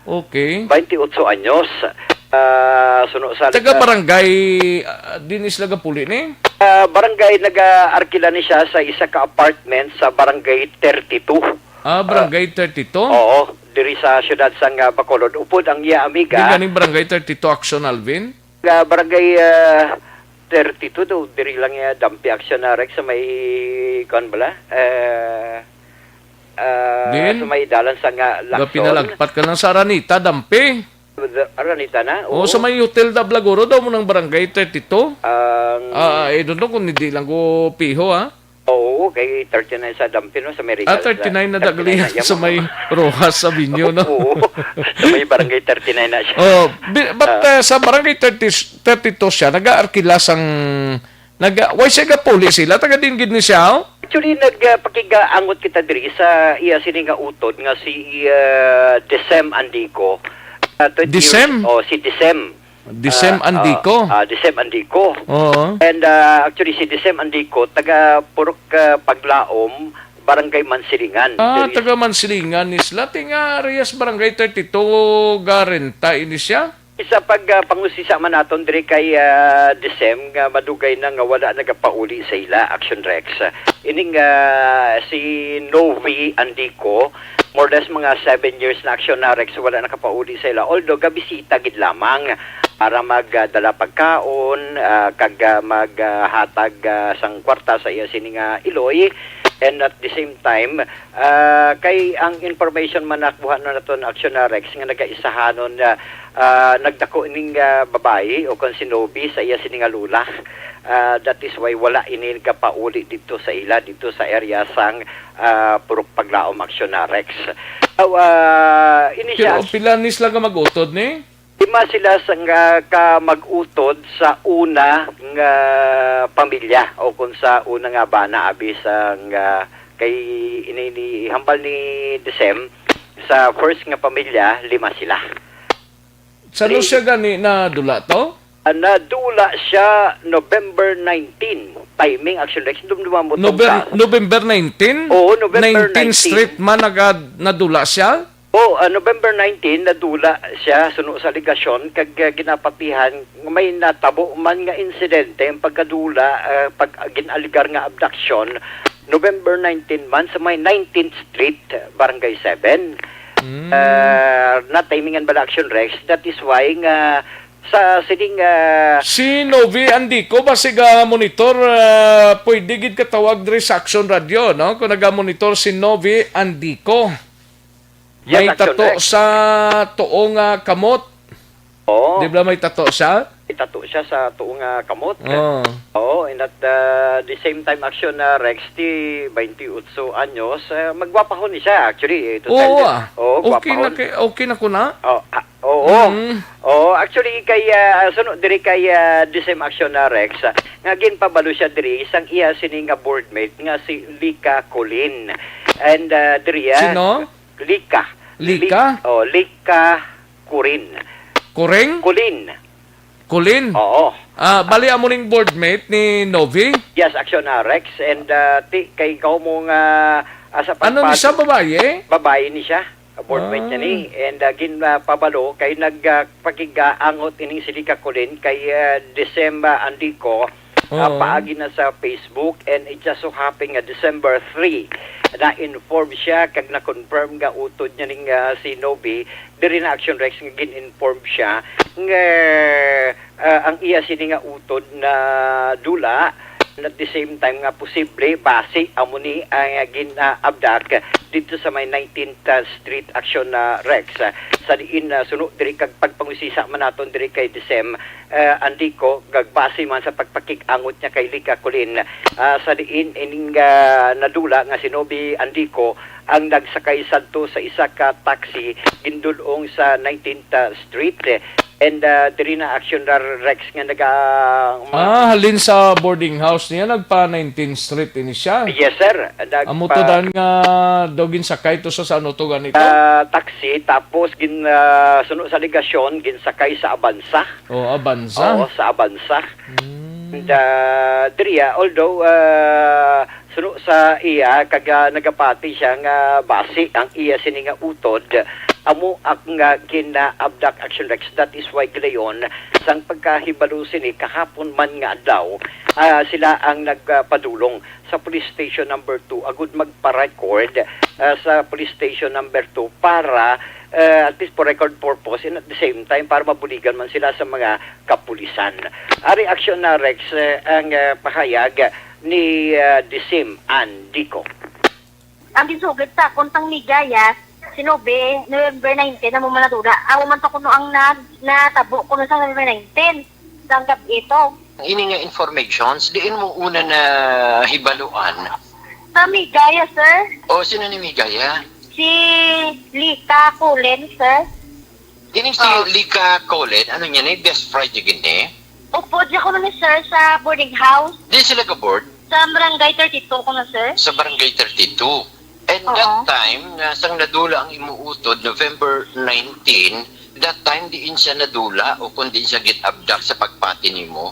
Okay. Twenty-eight anyos. Ah, suno sa Taga barangay, ah, din sila gapuli ni? Ah, barangay, nag-aarkila ni siya sa isa ka apartment sa Barangay thirty-two. Ah, Barangay thirty-two? Oo, diri sa siyudad sang, ah, Bacolod. Upod ang iya amiga. Di ganing Barangay thirty-two, Action Alvin? Nga Barangay, ah, thirty-two daw, diri lang iya Dampi, Action, ah, Rex, sa may, kuwan bala? Eh, ah, Din? Sa may dalan sa nga Lakson. Gapinalagpat ka lang sa Aranita, Dampi. Aranita na? Oo, Oo. Sa may Hotel Dablaguro daw mo ng Barangay thirty-two. Ang Ah, I don't know kung hindi lang ko piho, ha? Oo, kay thirty-nine sa Dampi, no, sa may Ah, Regal, thirty-nine na thirty-nine daglihan na, sa may Rojas Avenue, no? Oo, sa may Barangay thirty-nine na siya. Oh, bi-, but, Ah. uh, sa Barangay thirty, thirty-two siya, nag-aarkila sang, nag-, why siya gapuli sila? Taga din gid ni siya, oh? Actually, nag, uh, pakigaangot kita diri sa iya sini nga utod nga si, uh, Desem Andico. Uh, twenty years, Desem? Oh, si Desem. Desem Ah, Andico. Ah, ah, Desem Andico. Oo. And, ah, actually, si Desem Andico, taga Purok, ah, Paglaom, Barangay Mansilingan. Ah, Diri taga Mansilingan ni sila. Tinga, Reyes, Barangay thirty-two, Garenta, ini siya? Isa pag, ah, pangusisa man naton diri kay, ah, Desem nga madugay na nga wala nagapauli sa ila, Action Rex. Ining, ah, si Novi Andico, more or less mga seven years na, Action, na Rex, wala nakapauli sa ila. Although, gabisita gid lamang para magdala pagkaon, ah, kag, ah, maghatag, ah, sang kwarta sa iya sini nga iloy. And at the same time, ah, kay ang information man nakuha na naton, Action, na Rex, nga nagaisahanon nga, ah, nagdako ining, ah, babayi o kon si Novi sa iya sini nga lula. Ah, that is why wala ini nagapauli dito sa ila, dito sa area sang ah, Purok Paglaom, Action, na Rex. Aw, ah, ini siya Pero pila ni sila ka mag-utod ni? Lima sila sa nga ka mag-utod sa una nga pamilya o kung sa una nga bana, abi, sa nga kay ini, ni hambal ni Desem, sa first nga pamilya, lima sila. Sa ano Three. Siya gani nadula to? Ah, nadula siya November nineteen. Timing, Action Rex, dumduma mo tong Nover-, ka- November nineteen? Oo, November nineteen nineteen. Street man naga-, nadula siya? Oo, ah, November nineteen, nadula siya, suno sa alegasyon, kag, ah, ginapatihan, may natabo man nga insidente, ang pagkadula, ah, pag, ginaligar nga abduction, November nineteen man, sa may nineteenth Street, Barangay seven. Mm. Ah, natimingan bala, Action Rex, that is why nga sa sining, ah, Si Novi Andico, basig, ah, monitor, ah, pwede gid katawag diri sa Action Radio, no? Kung naga-monitor si Novi Andico. Yes, May Action tato Rex. Sa tuo nga kamot. Oo. Di ba may tato siya? May tato siya sa tuo nga kamot. Oo. Oo, and at, ah, the same time, Action, na Rex, ti twenty-eight anyos, ah, magwapahon ni siya, actually, eh, to tell Oo, you. Ah. Oo, Okay na gwapahon. Kay, okay na ko na. Oh, ah, Oo. Mm. Oo, actually, kay, ah, suno diri kay, ah, the same, Action, na Rex, ah, nga ginpabalo siya diri sang iya sini nga boardmate nga si Lika Colin. And, uh, diri, ah, Sino? Lika. Lika? Li-, oh, Lika Kurin. Kuring? Kulin. Kulin? Oo. Ah, bali amo ning boardmate ni Novi? Yes, Action, ah, Rex. And, uh, ti, kay ikaw mo nga, ah, sa Ano ni siya, pagpati-, babayi? Babayi ni siya. Boardmate niya ni. Ah. And, uh, gin, uh, pabalo kay nag, uh, pakigaangot ining si Lika Colin kay, uh, December Andico, uh, Oo. paagi na sa Facebook, and it just so happen nga December three, na-inform siya kag na-confirm nga utod niya ning, uh, si Novi. Diri na, Action Rex, nga gin-inform siya nga, uh, ang iya sini nga utod na dula, and at the same time nga posible basi amo ni ang gin-abdak dito sa may nineteenth Street, Action, ah, Rex, ah, sa diin, ah, suno diri kag pagpangusisa man naton diri kay Desem, ah, Andico, kag basi man sa pagpakig-angot niya kay Lika Colin, ah, sa diin ining, ah, nadula nga si Novi Andico ang nagsakay sadto sa isa ka taxi gindul-ong sa nineteenth Street. And, uh, diri na, Action, Rex, nga naga-, mga Ah, halin sa boarding house niya, nagpa nineteenth Street ini siya. Yes, sir. Nagpa- Amo to dan nga daw ginsakay to sa, sa ano to ganito? Ah, taxi, tapos gin-, ah, suno sa alegasyon, ginsakay sa Avanza. Oh, Avanza. Oo, sa Avanza. Hmm. And, ah, diri, ah, although, ah, suno sa iya, kag, ah, nagapati siya nga basi ang iya sini nga utod, amo ang, ah, gin-abdak, Action Rex. That is why gilayon sang pagkahibalo sini kahapon man nga adlaw, ah, sila ang nagpadulong sa Police Station Number Two agud magpa-record, ah, sa Police Station Number Two para, ah, at least for record purpose, and at the same time para mabuligan man sila sa mga kapulisan. Ari, Action, ah, Rex, eh, ang, ah, pahayag ni, ah, Disim Andico. Ang ginsugid sa akon sang media, si Novi, November nineteen, amo man nadula. Amo man to kuno ang nag-, natabo kuno sa November nineteen, sang gab-i to. Ini nga informations, diin mo una nahibaluan? Sa media, sir. O, sino ni media? Si Lika Cullen, sir. Ining si Ah. Lika Colin, ano niya ni? Best friend niya gini? Upod niya kuno ni sir sa boarding house. Di sila ka-board? Sa barangay thirty-two kuno, sir. Sa barangay thirty-two. And that Oo. time, nga sang nadula ang imo utod, November nineteen, that time diin siya nadula o kung diin siya gin-abduct sa pagpati nimo?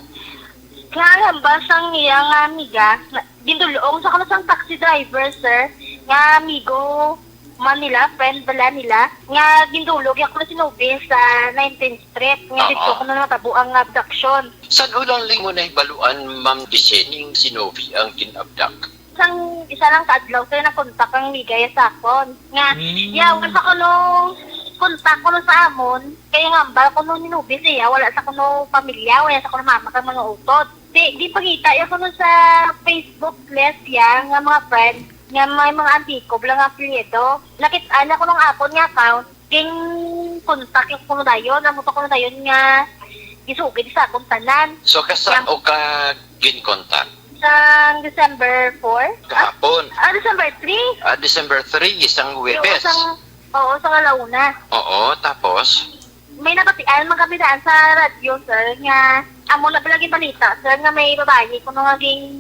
Nga hambal sang iya nga amiga, nga gindul-ong sa kuno sang taxi driver, sir, nga amigo man nila, friend bala nila, nga gindulog iya kuno si Novi sa nineteenth Street, nga Oo. didto kuno natabo ang abduction. San-o lang imo nahibaluan, Ma'am Giselle, ning si Novi ang gin-abduct? Sang isa lang ka adlaw, sir, nakontak ang amiga iya sa akon. Nga, Mm. yawan sa kuno kontak kuno sa amon, kay ang hambal kuno ni Novi siya, wala sa kuno pamilya, wala sa kuno mama kag mga utod. Di, di pangita iya kuno sa Facebook list iya nga mga friend, nga may mga Antico bala nga apelyido. Nakit-an niya kuno ang akon nga account, gin-contact iya kuno dayon, amo to kuno dayon nga gisugid sa akon tanan. So, kasan Yang o ka gin-contact? Sang December four? Kahapon. Ah, December three. Ah, December three, isang Huwebes. Yung sang, oo, sang alauna. Oo, tapos? May nabatian man kami daan sa radyo, sir, nga amo na pala ginbalita, sir, nga may babayi kuno nga ging,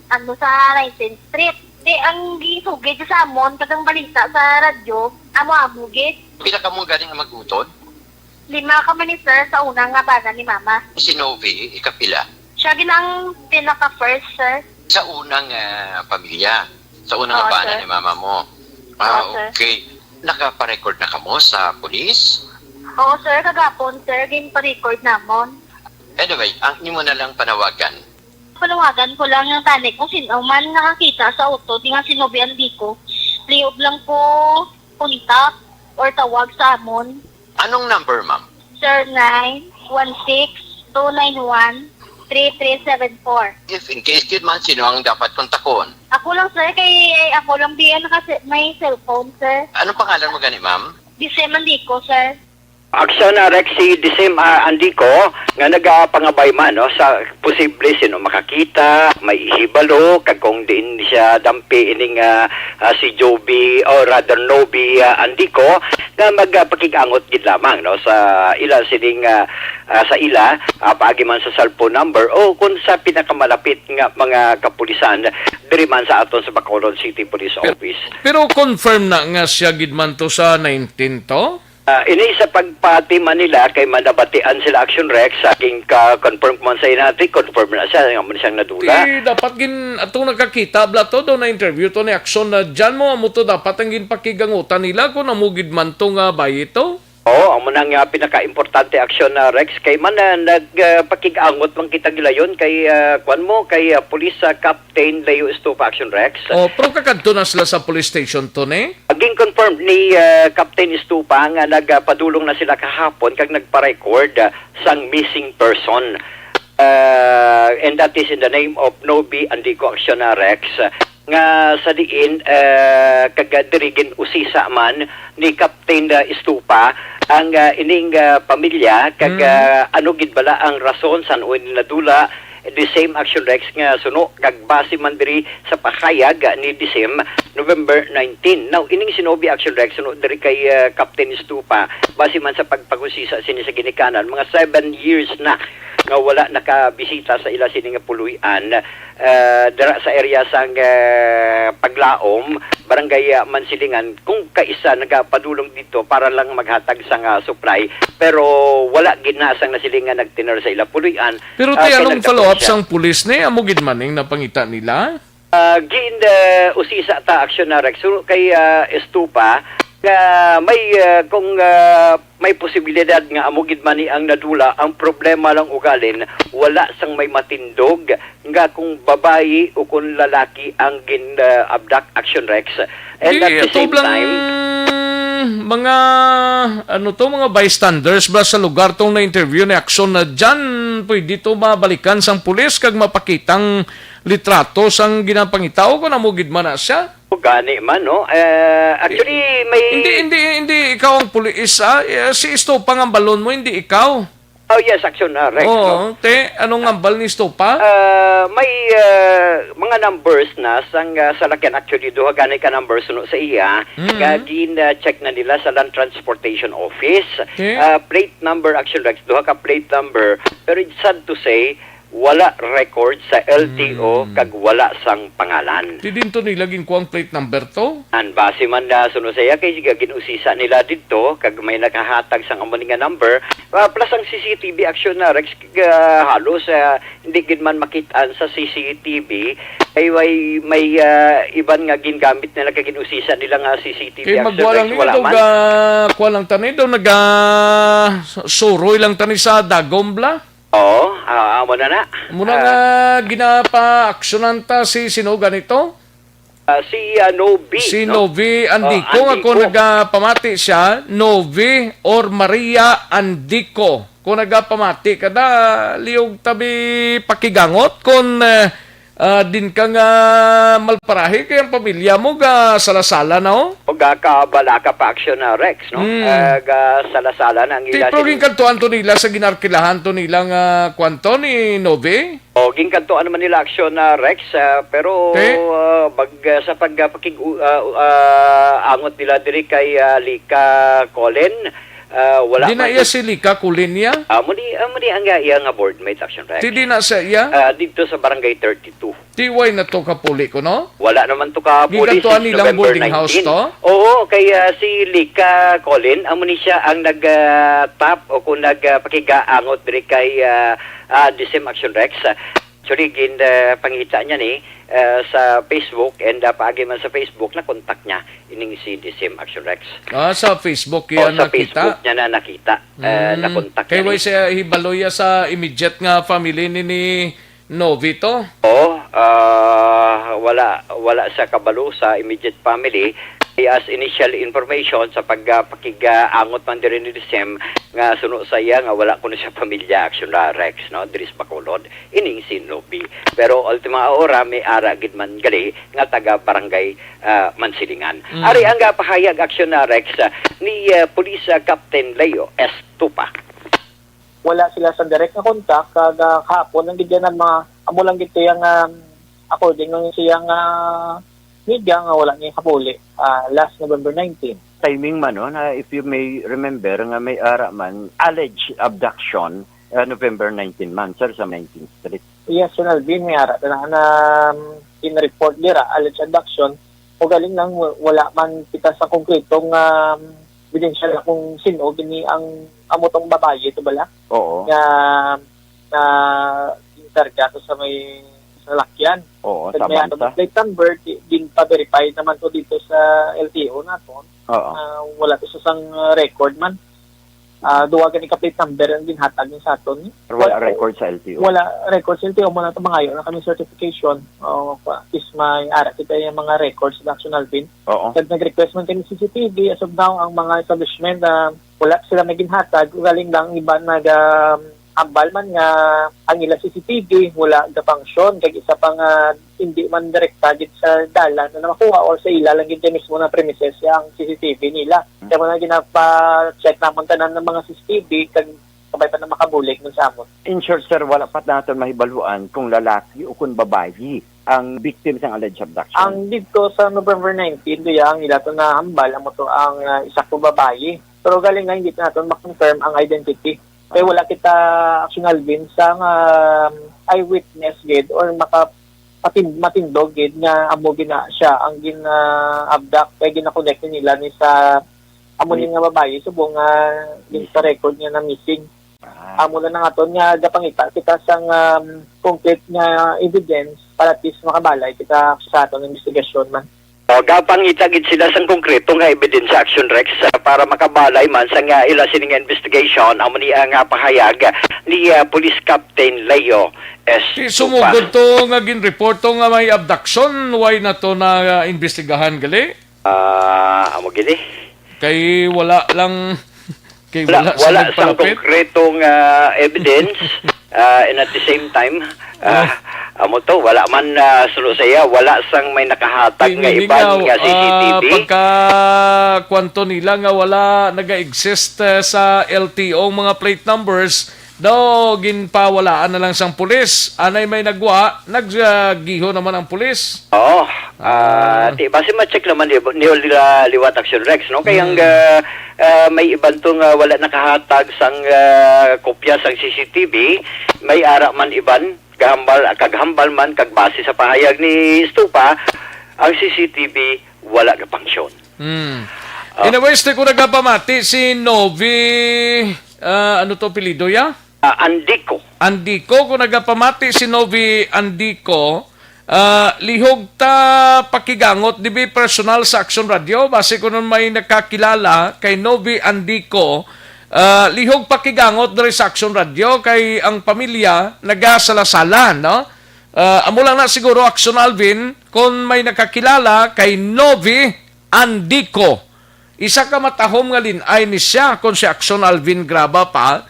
ano, sa nineteenth Street. Di, ang gisugid sa amon, kag ang balita sa radyo, amo-amo gid. Pila kamo gani nga mag-utod? Lima kami ni sir sa una nga bana ni mama. Si Novi, ikapila? Siya gid ang pinaka-first, sir. Sa unang, ah, pamilya? Sa unang Oo, bana sir. Ni mama mo? Ah, Oo, sir. Okay. Nakaparecord na kamo sa pulis? Oo, sir. Kagapon, sir, ginpa-record namon. Anyway, ang imo na lang panawagan. Panawagan ko lang yung tani kung sino man nakakita sa utod nga si Novi Andico, lihog lang po kontak or tawag sa amon. Anong number, ma'am? Zero nine one six two nine one three three seven four. If in case gid man, sino ang dapat kontakon? Ako lang, sir, kay, ay, ako lang biya naka may cellphone, sir. Anong pangalan mo gani, ma'am? Dise Mandico, sir. Aksyon na, Rex, si Disim, ah, Andico, nga nagapangabay man, no, sa posible sino makakita, may hibalo, kag kung diin siya dampi ining, ah, ah, si Joby, or rather, Noby, ah, Andico, nga magpakig-angot gid lamang, no, sa ila sining, ah, ah, sa ila, ah, paagi man sa cellphone number o kung sa pinakamalapit nga mga kapulisan diri man sa aton sa Bacolod City Police Office. Pero confirm na nga siya gid man to sa nineteen to? Ah, ini sa pagpati man nila kay manabatian sila, Action Rex, sa aking ka-confirm ko man sa inati, confirm na siya nga man siyang nadula. Ti dapat gin atong nakakita bala to, daw na interview to ni Action na dyan mo, amo to dapat ang ginpakigangutan nila kung amo gid man to nga bayi to. Oo, amo na nga pinaka-importante, Action na, Rex, kay man na nagpakig-angot man kita gilayon kay, ah, kwan mo, kay, ah, Police, ah, Captain Leo Estupa, Action Rex. Oh, pero kakadto na sila sa police station to ni? Gin-confirm ni, ah, Captain Estupa nga nagapadulong na sila kahapon kag nagpa-record, ah, sang missing person. Ah, and that is in the name of Nobi Andico Acciona Rex, nga sa diin, ah, kag diri gin-usisa man ni Captain, ah, Estupa ang, ah, ining, ah, pamilya kag, Mm. ah, ano gid bala ang rason san-o ini nadula, the same, Action Rex, nga suno kag base man diri sa pahayag ni Disim, November nineteen. Now, ining si Nobi, Action Rex, suno diri kay, ah, Captain Estupa, base man sa pagpangusisa sini sa ginikanan, mga seven years na nga wala nakabisita sa ila sini nga puloy-an, ah, dira sa area sang, ah, Paglaom, Barangay, ah, Mansilingan, kung kaisa nagapadulong dito para lang maghatag sang, ah, supply, pero wala gid na sang nasilingan nagtener sa ila puloy-an. Pero Ah, ti kay anong nagdakop follow-up siya. Sang pulis ni? Amo gid maning napangita nila? Ah, gin, ah, usisa ta, Action na, Rex. So, kay, ah, Estupa, nga may, ah, kung, ah, may posibilidad nga amo gid man ni ang nadula, ang problema lang ugalin, wala sang may matindog nga kung babayi o kung lalaki ang gin, ah, abduct, Action Rex. And Di, at the ato same lang time, mga, ano to, mga bystanders ba sa lugar tong na-interview ni Action na dyan, pwede to mabalikan sang pulis kag mapakitang litrato sang ginapangita o kung amo gid man na siya? O gani man, no? Eh, actually, may Hindi, hindi, hindi ikaw ang pulis, ah. Eh, si Estupa ang balon mo, hindi ikaw. Oh, yes, Action, ah, Rex, Oo, no? Te, anong hambal ni Estupa? Ah, may, ah, mga numbers na sang, ah, salakyan. Actually, duha gani ka numbers, no, sa iya. Mm. Nga gin, ah, check na nila sa Land Transportation Office. Te? Ah, plate number, Action, Rex, duha ka plate number. Pero it's sad to say, wala record sa L T O Mm. kag wala sang pangalan. Di din to nila ginkuha ang plate number to? An base man na suno sa iya kay siga gin-usisa nila didto kag may nakahatag sang amo ni nga number. Ah, plus ang C C T V, Action na, Rex, ah, halos, ah, hindi gid man makit-an sa C C T V. Ay, way, may, ah, iban nga gingamit nila kag gin-usisa nila nga C C T V, Kay Action, magwa lang Rex, ni wala daw man. Ga, kuha lang tani daw naga suroy lang tani sa dagom bala. Oo, ah, amo na na. Muna Ah. nga ginapa-aksyonan ta si sino ganito? Ah, si, ah, Novi, Si no? Novi Andico, Oh, nga kung Andico. nagapamati siya, Novi or Maria Andico. Kung nagapamati ka na, liog tabi pakigangot kung, eh, ah, din ka nga malparahi kay ang pamilya mo ga sala-sala na, oh. O ga ka bala ka pa aksyon na, Rex, no? Mm. Ah, ga sala-sala na ang Ti, ila pero sini. Ginkantuan to nila sa ginarkilahan to nila nga kwanto ni Novi? O, ginkantuan naman nila aksyon na, Rex, ah, pero, Ti? ah, bag, ah, sa pag, ah, pakig-, ah, ah, angot nila diri kay, ah, Lika Colin, ah, wala Di na man iya si Lika Colin niya? Ah, muni, ah, muni ang iya, iya nga boardmate, aksyon, Rex. Ti di na sa iya? Ah, dito sa Barangay thirty-two. Ti way na to kapuli ko, no? Wala naman to kapuli Gikantuan since nilang November boarding house nineteen. To? Oo, kay, ah, si Lika Colin, amo ni siya ang nag, ah, tap o kung nag, ah, pakigaangot diri kay, ah, ah, Disim Action Rex. Actually, gin, ah, pangita niya ni, ah, sa Facebook and, ah, paagi man sa Facebook, na-contact niya ining si Disim Action Rex. Ah, sa Facebook Oh, iya sa nakita? Facebook niya na nakita. Ah, Mm. Na-contact Kay niya way ni siya hibalo iya sa immediate nga family ni, ni Novi to? Oo, ah, wala, wala siya kabalo sa immediate family. As initial information sa pagpakigangot man diri ni Disem nga suno sa iya nga wala kuno siya pamilya, Action Rex, no, diri sa Bacolod, ining si Novi. Pero ultima hora, may ara gid man gali nga taga Barangay, ah, Mansilingan. Mm. Ari ang, ah, pahayag, Action Rex, ah, ni, ah, Police, ah, Captain Leo Estupa. Wala sila sa direct nga contact, kag, ah, kahapon lang gid yan ang mga, amo lang gid kaya nga, according lang siya nga media nga wala niya kapuli, ah, last November nineteen. Timing man, no, na if you may remember nga may ara man, alleged abduction, ah, November nineteen man, sir, sa nineteenth Street. Yes, Sir Alvin, may ara na, na, um, in-report dira, alleged abduction. O galing lang, wa-, wala man kita sa konkretong, um, ebidensya na kung sino gini ang amo tong babayi, ito bala? Oo. Nga, na ginkarga to sa may salakyan. Oo, Kag sa may ano, bansa. Plate number, di-, ginpa-verify naman to dito sa L T O naton. Oo. Ah, wala to sa sang, ah, record man. Ah, duwa gani ka plate number ang ginhatag ni sa aton. Pero wala Wa-, record sa L T O. Wala record sa L T O, mo na to, mangayo na kami certification. O, pa-, is may ara kita yung mga records sa Action Alvin. Oo. Kag nag-request man kami C C T V, as of now, ang mga establishment, ah, wala sila may ginhatag. Ugaling lang, iban nag, ah, ambal man nga ang ila C C T V wala ga-function. Kag isa pa nga hindi man direkta gid sa dalan na makuha or sa ila lang gid mismo na premises ang C C T V nila. Hmm. Kaya mo na ginapa-check namon tanan ng mga C C T V, kag kabay pa na makabulig man sa amon. In short, sir, wala pa naton mahibaluan kung lalaki o kung babayi ang victim sang alleged abduction. Ang dito sa November nineteen, diya ang ila to na hambal, amo to ang, ah, isa ko babayi. Pero galing nga hindi pa naton ma-confirm ang identity. Kaya wala kita, Action Alvin, sang, ah, eyewitness gid or maka-, patin-, matindog gid nga amo gina siya ang gin, ah, abduct kay gina-connect nila ni sa amo ni nga babayi subong nga gin sa record niya na missing. Ah. Amo lang ang aton nga gapangita kita sang, um, concrete nga evidence para at least makabalay kita sa aton investigasyon man. O, gapangita gid sila sang konkreto nga ebidensya, Action Rex, ah, para makabalay man sa nga ila sini nga investigation. Amo ni ang, ah, pahayag ni, ah, Police Captain Leo S. Ti sumugod to nga ginreporto nga may abduction, why na to na, ah, imbestigahan gali? Ah, amo gid eh. Kay wala lang, kay wala, wala sila wala sang nagpalapit. Konkretong, ah, evidence, ah, and at the same time, ah, amo to, wala man, ah, suno sa iya, wala sang may nakahatag nga iban nga C C T V. Kay meaning nga, ah, pagka kwanto nila nga wala naga-exist, ah, sa L T O ang mga plate numbers, daw ginpawalaan na lang sang pulis. Anay may nagwa, nag, ah, giho naman ang pulis. Oo. Ah, ah, ti, basi ma-check naman ni, ni, nila liwat, Action Rex, no? Kay ang, hmm, ah, ah, may iban to nga wala nakahatag sang, ah, kopya sang C C T V, may ara man iban, gahambal, kaghambal man, kag base sa pahayag ni Estupa, ang C C T V wala gapangsyon. Hmm. Ah. Anyways, di ko nagapamati si Novi, ah, ano to apelyido ya? Ah, Andico. Andico, kung nagapamati si Novi Andico, ah, lihog ta pakigangot, di ba, personal sa Action Radio, basi kung may nakakilala kay Novi Andico, ah, lihog pakigangot diri sa Action Radio kay ang pamilya nagasala-sala, no? Ah, amo lang na siguro, Action Alvin, kung may nakakilala kay Novi Andico. Isa ka matahom nga lin-ay ni siya kon si Action Alvin Graba pa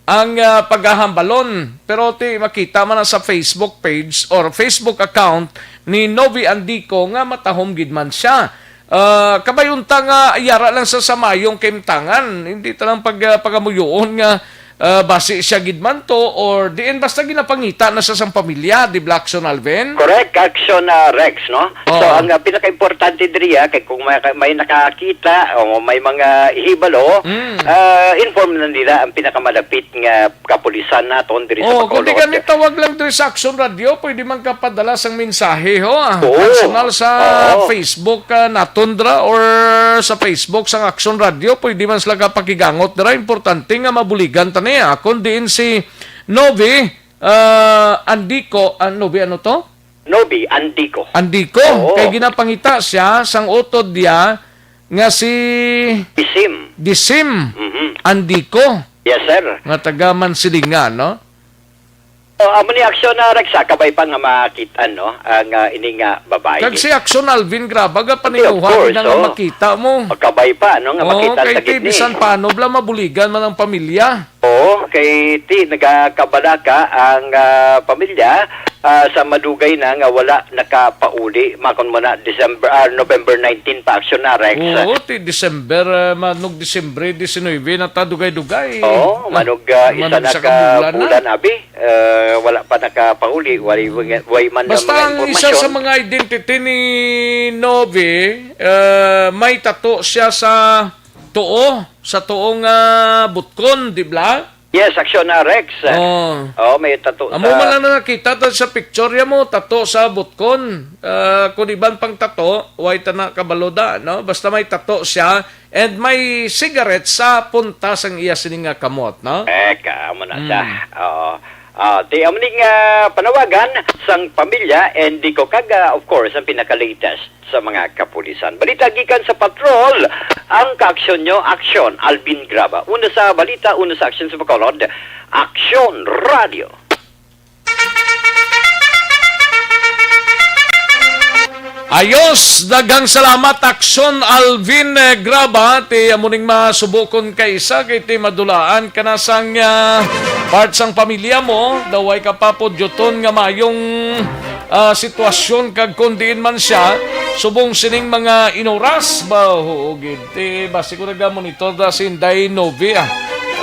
ang, ah, pagahambalon. Pero ti makita man na sa Facebook page or Facebook account ni Novi Andico nga matahom gid man siya. Ah, kabay unta nga yara lang sa samayong kaimtangan. Hindi ta lang pag, ah, pagamuyoon nga ah, basi siya gid man to, or diin basta ginapangita na sa sang pamilya, di ba, Action Alvin? Correct, Action, ah, Rex, no? Oo. So, ang, ah, pinakaimportante diri, ah, kay kung may, may nakakita o may mga hibalo, mm, ah, inform na nila ang pinakamalapit nga kapulisan naton diri sa Bacolod. Oo, kundi gani tawag lang diri sa Action Radio, pwede man ka padala sang mensahe, ho, ah. Oo. Personal sa, oo, Facebook, ah, naton dira or sa Facebook sang Action Radio, pwede man sila ka pakigangot dira. Importante nga mabuligan ta niya. Kung diin si Novi, ah, Andico, ah, Novi, ano to? Novi Andico. Andico. Oo. Kay ginapangita siya sang utod niya nga si Disim. Disim. Mhm. Andico. Yes, sir. Nga taga Mansilingan, no? Oh, amo ni Aksyon na Rex, ah, kabay pa nga makita, no, ang, ah, ini nga babayi. Kag si Aksyon Alvin, grabe ka Hindi, of paninguha course, gid na nga oh. makita mo. Magkabay pa, no, nga Oo, makita kay sa ti, gid ni. Bisan paano, bala mabuligan man ang pamilya. Oo, kay ti, nagakabalaka ang, ah, pamilya, ah, sa madugay na nga wala nakapauli, makon mo na December, ah, November nineteen pa, Aksyon na Rex. Oo, ti December, ah, manog Disyembre diecinuebe na ta dugay-dugay. Oo, Ah, manog, ah, isa manog na sa ka kabulan na. bulan, abi. Eh, wala pa nakapauli, way, way man ang Basta mga ang isa sa impormasyon. mga identity ni Novi, eh, may tato siya sa tuo, sa tuong, ah, butkon, di ba? Yes, Aksyon na Rex. Oh. Oh, may tato Amo sa man lang nakita ta sa picture ya mo, tato sa butkon. Ah, kung iban pang tato, way ta na kabalo da, no? Basta may tato siya, and may cigarette sa punta sang iya sini nga kamot, no? Eh, ka, amo na siya. Mm. Oo. Ah, ti amo ning, ah, panawagan sang pamilya and di ko kag, ah, of course, ang pinaka-latest sa mga kapulisan. Balita gikan sa patrol, ang kaaksyon nyo, aksyon, Alvin Graba. Una sa balita, una sa aksyon sa Bacolod, Aksyon Radio. Ayos, daghang salamat, Aksyon Alvin, eh, Graba. Ti amo ning masubokon kay isa, kay ti madulaan ka na sang, ah, part sang pamilya mo, daw way ka pa pudyoton nga mayong, ah, sitwasyon, kag kon diin man siya, subong sining mga inuras ba, huo gid. Ti basi ko naga-monitor da si Inday Novi, ah.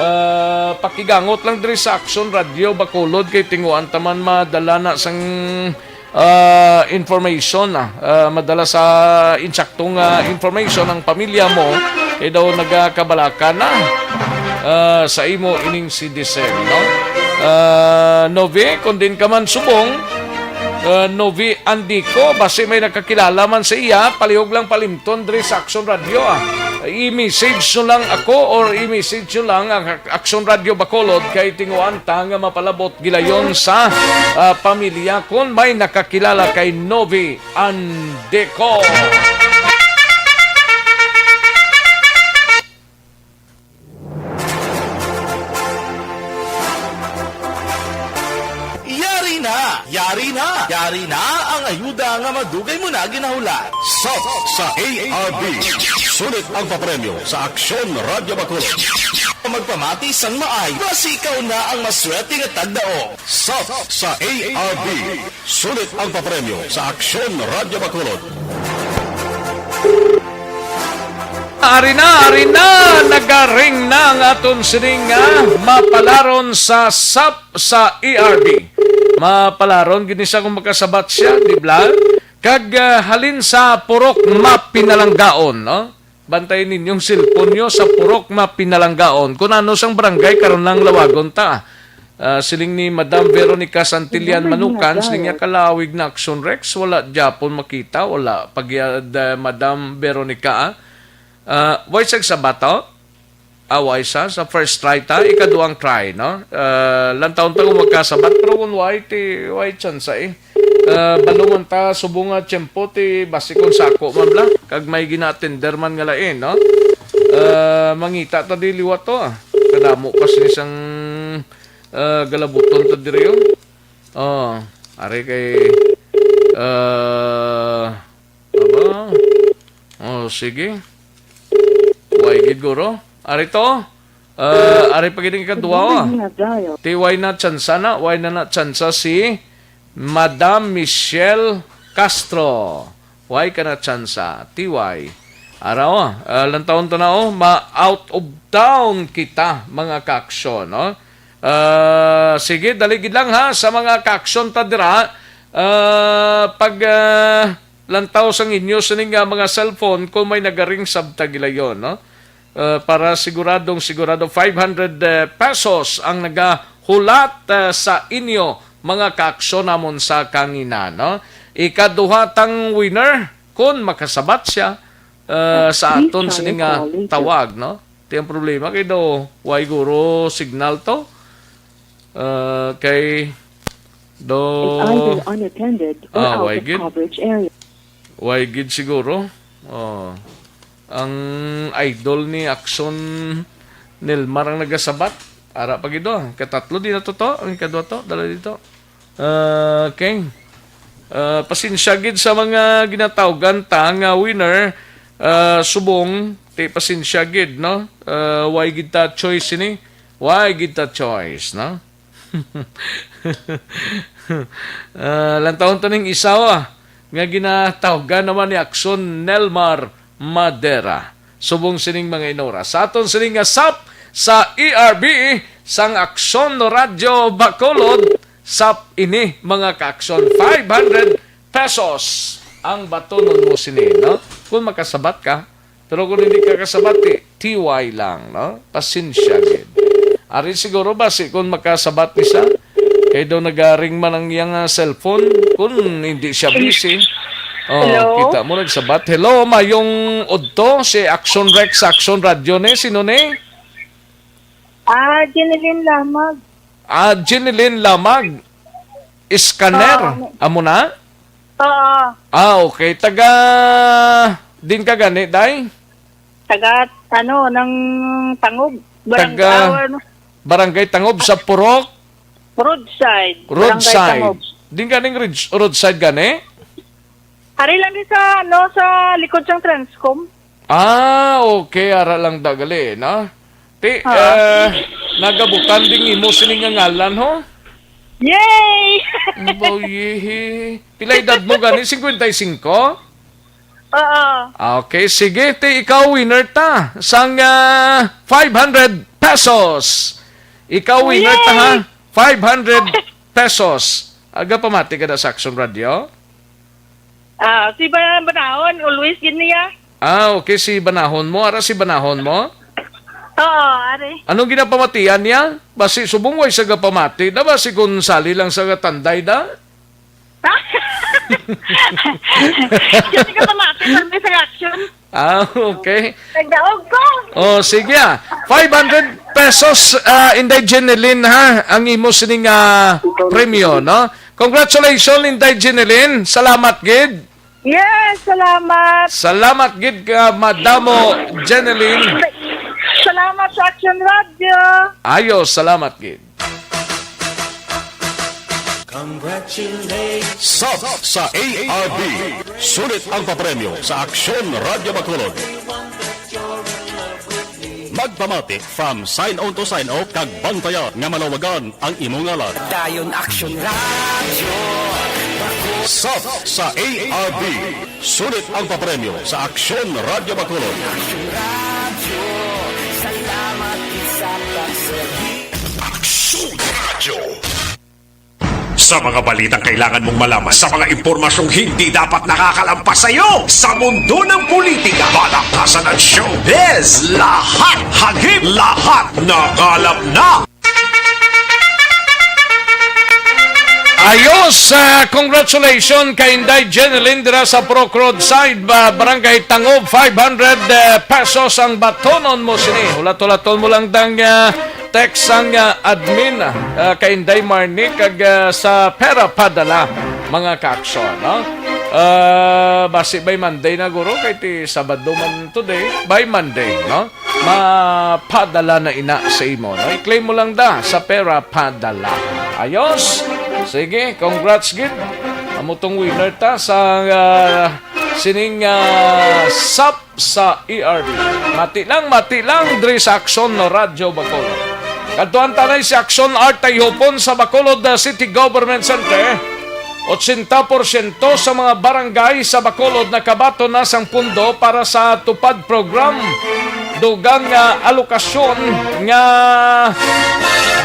Ah, pakigangot lang diri sa Aksyon Radio Bacolod kay tinguan ta man madala na sang ah, information, ah, ah, madala sa insaktong, ah, information ang pamilya mo, kay daw nagakabalaka na, ah, sa imo ining si Desem, no? Ah, Novi, kung din ka man subong, ah, Novi Andico, basi may nakakilala man sa iya, palihog lang palimton diri sa Aksyon Radio, ah. I-message nyo lang ako or i-message nyo lang ang Aksyon Radio Bacolod kay tinguan ta nga mapalabot gilayon sa, ah, pamilya kon may nakakilala kay Novi Andeco. Yari na! Yari na! Yari na ang ayuda nga madugay mo na ginahulat. Sap sa A R B. Sulit ang papremyo sa Aksyon Radyo Bacolod. Magpamati sang maay, basi ikaw na ang maswerte nga tagdaog. Sap sa A R B. Sulit ang papremyo sa Aksyon Radyo Bacolod. Ari na, ari na, nagaring na ang aton sining, ah, mapalaron sa sap sa A R B. Mapalaron gid ni siya kung makasabat siya, di ba? Kag, ah, halin sa Purok Mapinalanggaon, no? Bantay ninyong cellphone nyo sa Purok Mapinalanggaon. Kung ano sang barangay, karon lang lawagon ta. Ah, siling ni Madam Veronica Santillan Manukan, siling niya, "Kalawig na Aksyon Rex, wala gyapon makita, wala pa gyud, ah, Madam Veronica, ah." Ah, way sa sabat, oh? Away sa, sa first try ta, ikaduhang try, no? Ah, lantawon ta kung magkasabat, pero kung way, ti, way chance, eh. Ah, balo man ta subong nga tiyempo, ti basi kung sako man bla, kag may gina-attender man nga lain, no? Ah, mangita ta di liwat to, ah. Kadamo pa sini sang, ah, galabuton ta diri, oh. Oh, ari kay, ah, aba. Oh, sige. Way gid guro. Ari to. Ah, ari pa gid ang ikadwa, ah. Ti way na tsansa na, way na na tsansa si Madam Michelle Castro. Way ka na tsansa, ti way. Araw, ah, lantawon ta na, oh, ma-out of town kita, mga kaaksyon, no? Ah, sige, dali gid lang, ha, sa mga kaaksyon ta dira. Ah, pag, ah, lantaw sang inyo sini nga mga cellphone kung may nagaring sabta gilayon, no? Ah, para siguradong sigurado, five hundred, eh, pesos ang nagahulat, eh, sa inyo, mga kaaksyon namon sa kangina, no? Ikaduha tang winner, kun makasabat siya, eh, sa aton sini nga tawag, no? Ti ang problema kay daw, way guro signal to? Eh, kay daw, It's either unattended or ah, out way of gid. Coverage area. Way gid siguro. Oh. Ang idol ni Aksyon Nilmar ang nagasabat. Ara pa gid, oh. Katatlo di na to, to. Ang ikadwa to, dala dito. Ah, okay. Ah, pasensya gid sa mga ginatawgan ta nga winner, ah, subong, ti pasensya gid, no? Ah, why gid ta choice ini? Why gid ta choice, no? Ah, lantawon ta ning isawa nga ginatawgan naman ni Aksyon Nelmar Madera. Subong sining mga inora. Sa aton sining nga sap sa E R B, sang Aksyon Radyo Bacolod, sap ini, mga ka-aksyon, five hundred pesos ang batonon mo sini, no? Kung makasabat ka, pero kung hindi ka kasabati, T Y lang, no? Pasensya gid. Ari siguro ba si kung makasabat ni siya? Kay daw nagaring man ang iyang, ah, cellphone. Kung hindi siya busy. Oh, Hello? Kita mo nagsabat. Hello, mayong udto si Action Rex, Action Radio ni. Sino ni? Ah, Jeneline Lamag. Ah, Jeneline Lamag. Scanner. Oo. Amo na? Oo. Ah, okay. Taga din ka gani, day? Taga, ano, ng Tangub. Barang-, Taga ah, ano? Barangay Tangub sa Purok? Roadside. Barangay Roadside. Tangub. Din ka ning ridge-, roadside gani? Ari lang din sa, ano, sa likod sang Transcom. Ah, okay. Ara lang da gali, no? Ti, Ah. eh, nagabutan ding imo sini nga ngalan, ho? Yay! Boy, pila edad mo gani? Cincuenta y cinco? Oo. Ah, okay, sige, ti ikaw winner ta sang, ah, five hundred pesos. Ikaw winner ta, ha? Yay! Five hundred pesos. Aga pamati ka na sa Action Radio? Ah, si Ba-, Banahon, always gid niya. Ah, okay, si Banahon mo. Ara si Banahon mo? Oo, ari. Anong ginapamatian niya? Basi subong way sa gapamati. Da basi kung sali lang sa gatanday da? Kasi ka pamati, pero may sa action. Ah, okay. Nagdaog ko. Oh, sige, ah. Five hundred pesos, ah, Inday Jeneline, ha, ang imo sining, ah, premyo, no? Congratulations, Inday Jeneline. Salamat gid. Yes, salamat. Salamat gid ka, Madamo Jeneline. Salamat sa Action Radio. Ayo, salamat gid. Congratulations. Sap sa A R B. Sulit ang papremyo sa Aksyon Radyo Bacolod. Magpamati from sign on to sign off kag bantaya nga malawagan ang imo ngalan. Dayon Action Radio. Sap sa A R B. Sulit ang papremyo sa Aksyon Radyo Bacolod. Action Radio. Salamat sa pagserbi. Aksyon Radio. Sa mga balitang kailangan mong malaman, sa mga impormasyong hindi dapat nakakalampas sa iyo, sa mundo ng politika, palakasan at showbiz, lahat hagip, lahat nakalap na. Ayos, ah, congratulations kay Inday Jeneline dira sa Purok Roadside, ba, Barangay Tangub, five hundred, eh, pesos ang batonon mo sini. Hulat-hulaton mo lang dang, ah, text sang, ah, admin, ah, kay Inday Marnie kag, ah, sa pera padala, mga kaaksyon, no? Ah, basi by Monday na, guro, kay ti Sabado man today, by Monday, no? Mapadala na ina sa imo, no? I-claim mo lang da sa pera padala. Ayos. Sige, congrats gid. Amo tong winner ta sa, ah, sining, ah, sap sa E R B. Mati lang, mati lang diri sa Aksyon Radyo Bacolod. Kadtuan ta na si Aksyon Art Tayhupon sa Bacolod, ah, City Government Center. Ochenta porsyento sa mga barangay sa Bacolod nakabaton na sang pundo para sa TUPAD program. Dugang nga alokasyon nga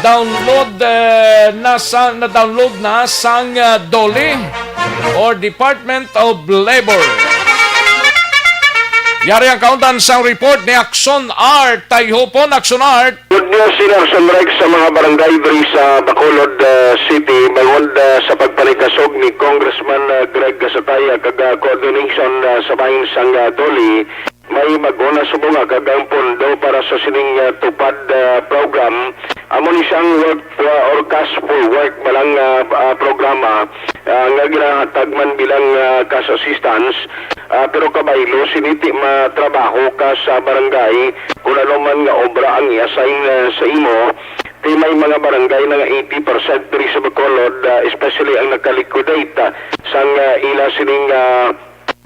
download, eh, na sa, na-download na sang, ah, DOLE or Department of Labor. Yari ang kaundan sang report ni Aksyon Art Tayhupon. Aksyon Art. Good news, Sir Action Rex, sa mga barangay diri sa Bacolod, ah, City, bangod, ah, sa pagpanikasog ni Congressman, ah, Greg Gasataya kag, ah, coordination, ah, sa bahin sang, ah, DOLE, may bag-o na subong nga kag ang pondo para sa sining, ah, TUPAD, ah, program. Amo ni siyang work, ah, or cash for work ba lang, ah, ah, programa, ah, nga ginahatag man bilang, ah, cash assistance. Ah, pero kabaylo, sini ti matrabaho ka sa barangay, kung ano man nga obra ang i-assign, ah, sa imo, Di may mga barangay na nga eighty percent diri sa Bacolod, ah, especially ang naka-liquidate, ah, sang, ah, ila sining, ah,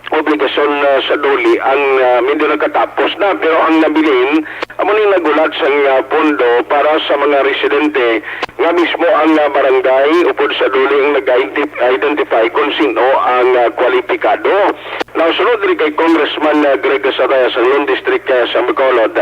obligasyon, ah, sa DOLE ang, ah, medyo nakatapos na, pero ang nabilin amo ni naghulat sang, ah, pondo para sa mga residente nga mismo ang, ah, barangay upod sa DOLE ang nag-identify kung sino ang, ah, kwalipikado. Now, sunod diri kay Congressman, ah, Greg Gasataya sa Lone District, ah, sa Bacolod,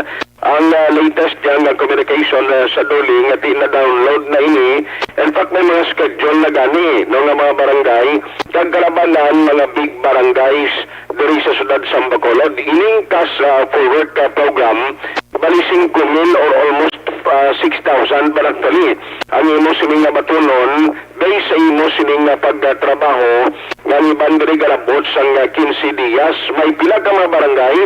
ang, ah, latest nga communication, ah, sa DOLE nga ti na-download na ini. In fact, may mga schedule na gani, no, nga mga barangay kag kalabanan, mga big barangays diri sa siyudad sa Bacolod. Ining cash, ah, for work, ah, program, bali singko mil or almost, ah, six thousand ba actually ang imo sining nga batunon based sa imo sining nga pagtrabaho nga ang iban diri galabot sang, ah, quince dias. May pila ka mga barangay,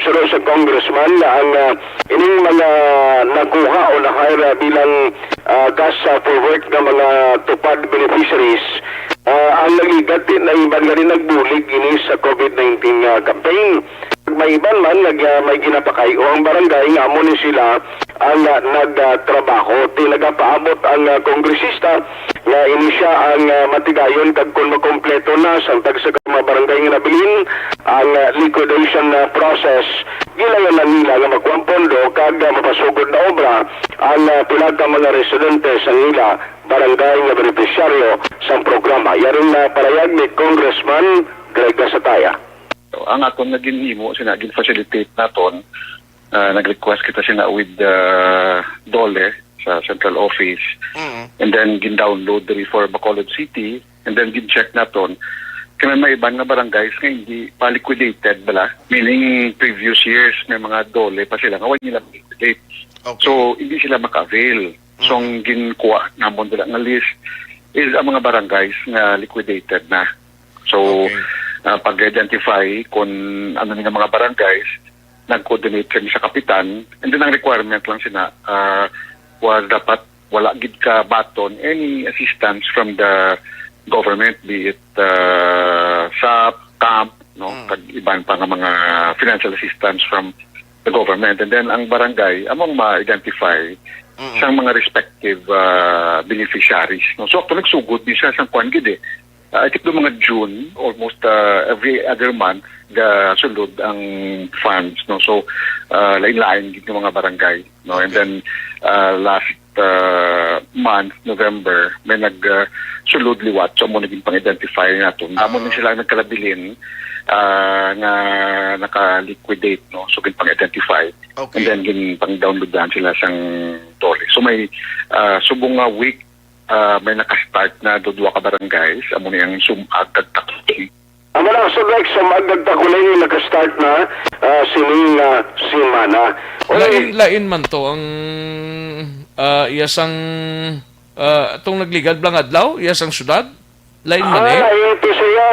suno sa congressman, nga ang, ah, ining mga nakuha o na-hire, ah, bilang, ah, cash, ah, for work nga mga TUPAD beneficiaries, ah, ang nagligat din na iban nga din nagbulig ini sa COVID nineteen nga campaign. May iban man nag, ah, may ginapakay-o ang barangay nga amo ni sila ang, ah, nagtrabaho. Ti nagapaabot ang, ah, kongresista nga ini siya ang, ah, matigayon kag kon makompleto na sang tagsa ka mga barangay nga nabilin ang, ah, liquidation, ah, process, gilayon na nila nga makuha ang pondo kag, ah, mapasugod na obra ang, ah, pila ka mga residente sa ila barangay nga benepisyaryo sang programa. Yari na palayag ni Congressman Greg Gasataya. Ang aton nga ginhimo, sina gin-facilitate naton, ah, nag-request kita sina with, ah, DOLE sa central office, Mm. and then gin-download diri for Bacolod City, and then gin-check naton. Kaya may iban nga barangays nga hindi pa liquidated bala, meaning previous years may mga DOLE pa sila nga wala nila liquidate. Okay. So, hindi sila maka-avail. So, Mm. ang ginkuha namon dila nga list is ang mga barangays nga liquidated na. So, Okay. ah, pag-identify kung ano ni nga mga barangays, nag-coordinate kami sa kapitan, and then ang requirement lang sina, ah, was dapat wala gid ka baton any assistance from the government, be it, ah, SAP, CAMP, no, Mm. kag iban pa nga mga financial assistance from the government. And then ang barangay among ma-identify Mm. sang mga respective, ah, beneficiaries, no. So, actually, nagsugod ni siya sang kwan gid eh. Ah, I think, noong mga June, almost, ah, every other month, gasulod ang funds, no? So, ah, lain-lain gid nga mga barangay, no? And Okay. then, ah, last, ah, month, November, may nag, ah, sulod liwat, so amo naging pang-identify nato. Amo Ah. na sila ang nagkalabilin, ah, nga naka-liquidate, no? So, ginpang-identify. Okay. And then, ginpang-downloadan sila sang DOLE. So, may, ah, subong nga week, ah, may naka-start na do duha ka barangays, amo ni ang Sumag kag Takuling. Amo na, so, like, Sumag kag Takuling, naka-start na, ah, sining, ah, semana. Oy. Lain, lain man to ang, ah, iya sang, ah, atong nagligad lang adlaw, iya sang syudad? Lain man Ah, eh. Lain to siya.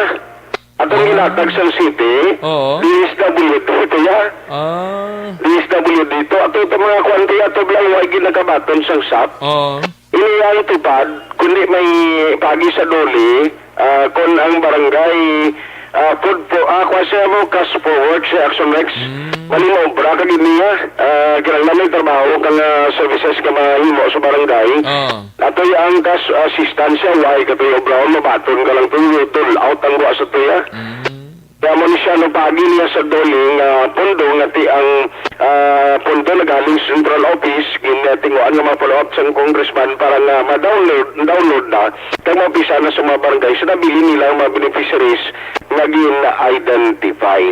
Atong Ah. ginatag sang city, Oo. D S W D to ya. Ah. D S W D to. Ato to mga kwan kaya to lang, wa gid nakabaton sang SAP. Oo. Ini ang TUPAD, kundi may pagi sa DOLE, ah, kon ang barangay, ah, pud po, ah, kwan siya mo, cash forward sa Action Rex. Mm. Malimobra ka gid niya, ah, kinahanglan may trabaho kang, ah, services nga mahimo sa barangay. Oo. Ato ang cash assistance siya, why ka to yung brown, mabaton ka lang to, you dole out ang buwas sa tuya. Mm. Kaya mo ni siya, no, pagi niya sa DOLE nga pondo nga ti ang, ah, pondo nagaling sa central office, ginatinguan nga mga follow-up sa congressman para nga ma-download, download na, kag mapisa na sa mga barangay sa nabilin nila ang mga beneficiaries nga gin-identify.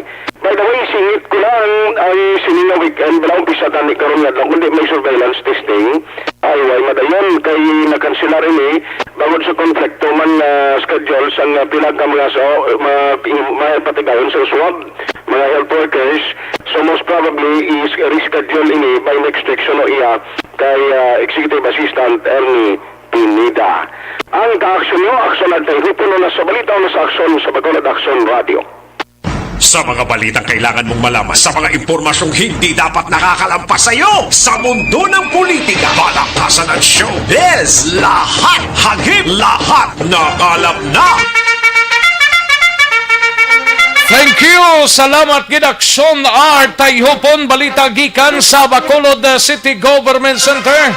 By the way, singit ko lang ang sini nga weekend, wala umpisa tani karon nga adlaw, kundi may surveillance testing. Ay, way madayon kay nakanselar ini bangod sa konflikto man nga schedule sang, ah, pila ka mga so, mga, mga patigayon sa swab, mga health workers. So, most probably is reschedule ini by next week, suno iya kay, ah, Executive Assistant Ernie Pineda. Ang kaaksyon nyo, aksyon at kay Hupo na sa balita o sa aksyon sa Bacolod Aksyon Radio. Sa mga balitang kailangan mong malaman, sa mga impormasyong hindi dapat nakakalampas sa iyo, sa mundo ng politika, palakasan at showbiz, lahat hagip, lahat nakalap na. Thank you. Salamat gid, Aksyon R. Tayhupon, balita gikan sa Bacolod City Government Center.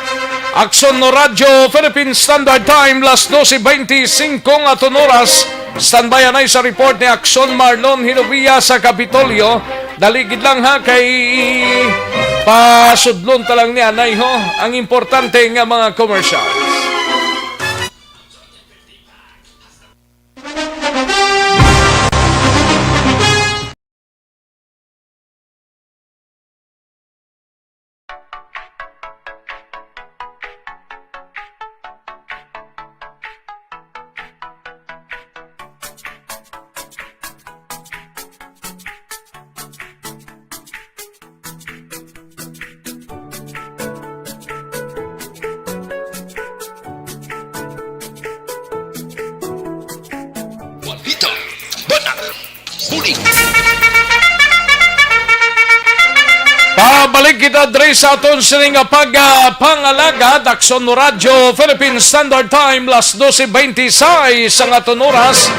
Aksyon no Radyo Philippine Standard Time, las doce veinticinco nga aton oras. Standby anay sa report ni Aksyon Marlon Hinovia sa Kapitolyo. Dali gid lang ha, kay pasudlon ta lang ni anay ho ang importante nga mga commercials. Balita, Bana, Huli. Pabalik kita diri sa aton sini nga pagpangalagad. Aksyon Radyo Philippine Standard Time, las doce veintiseis ang aton oras.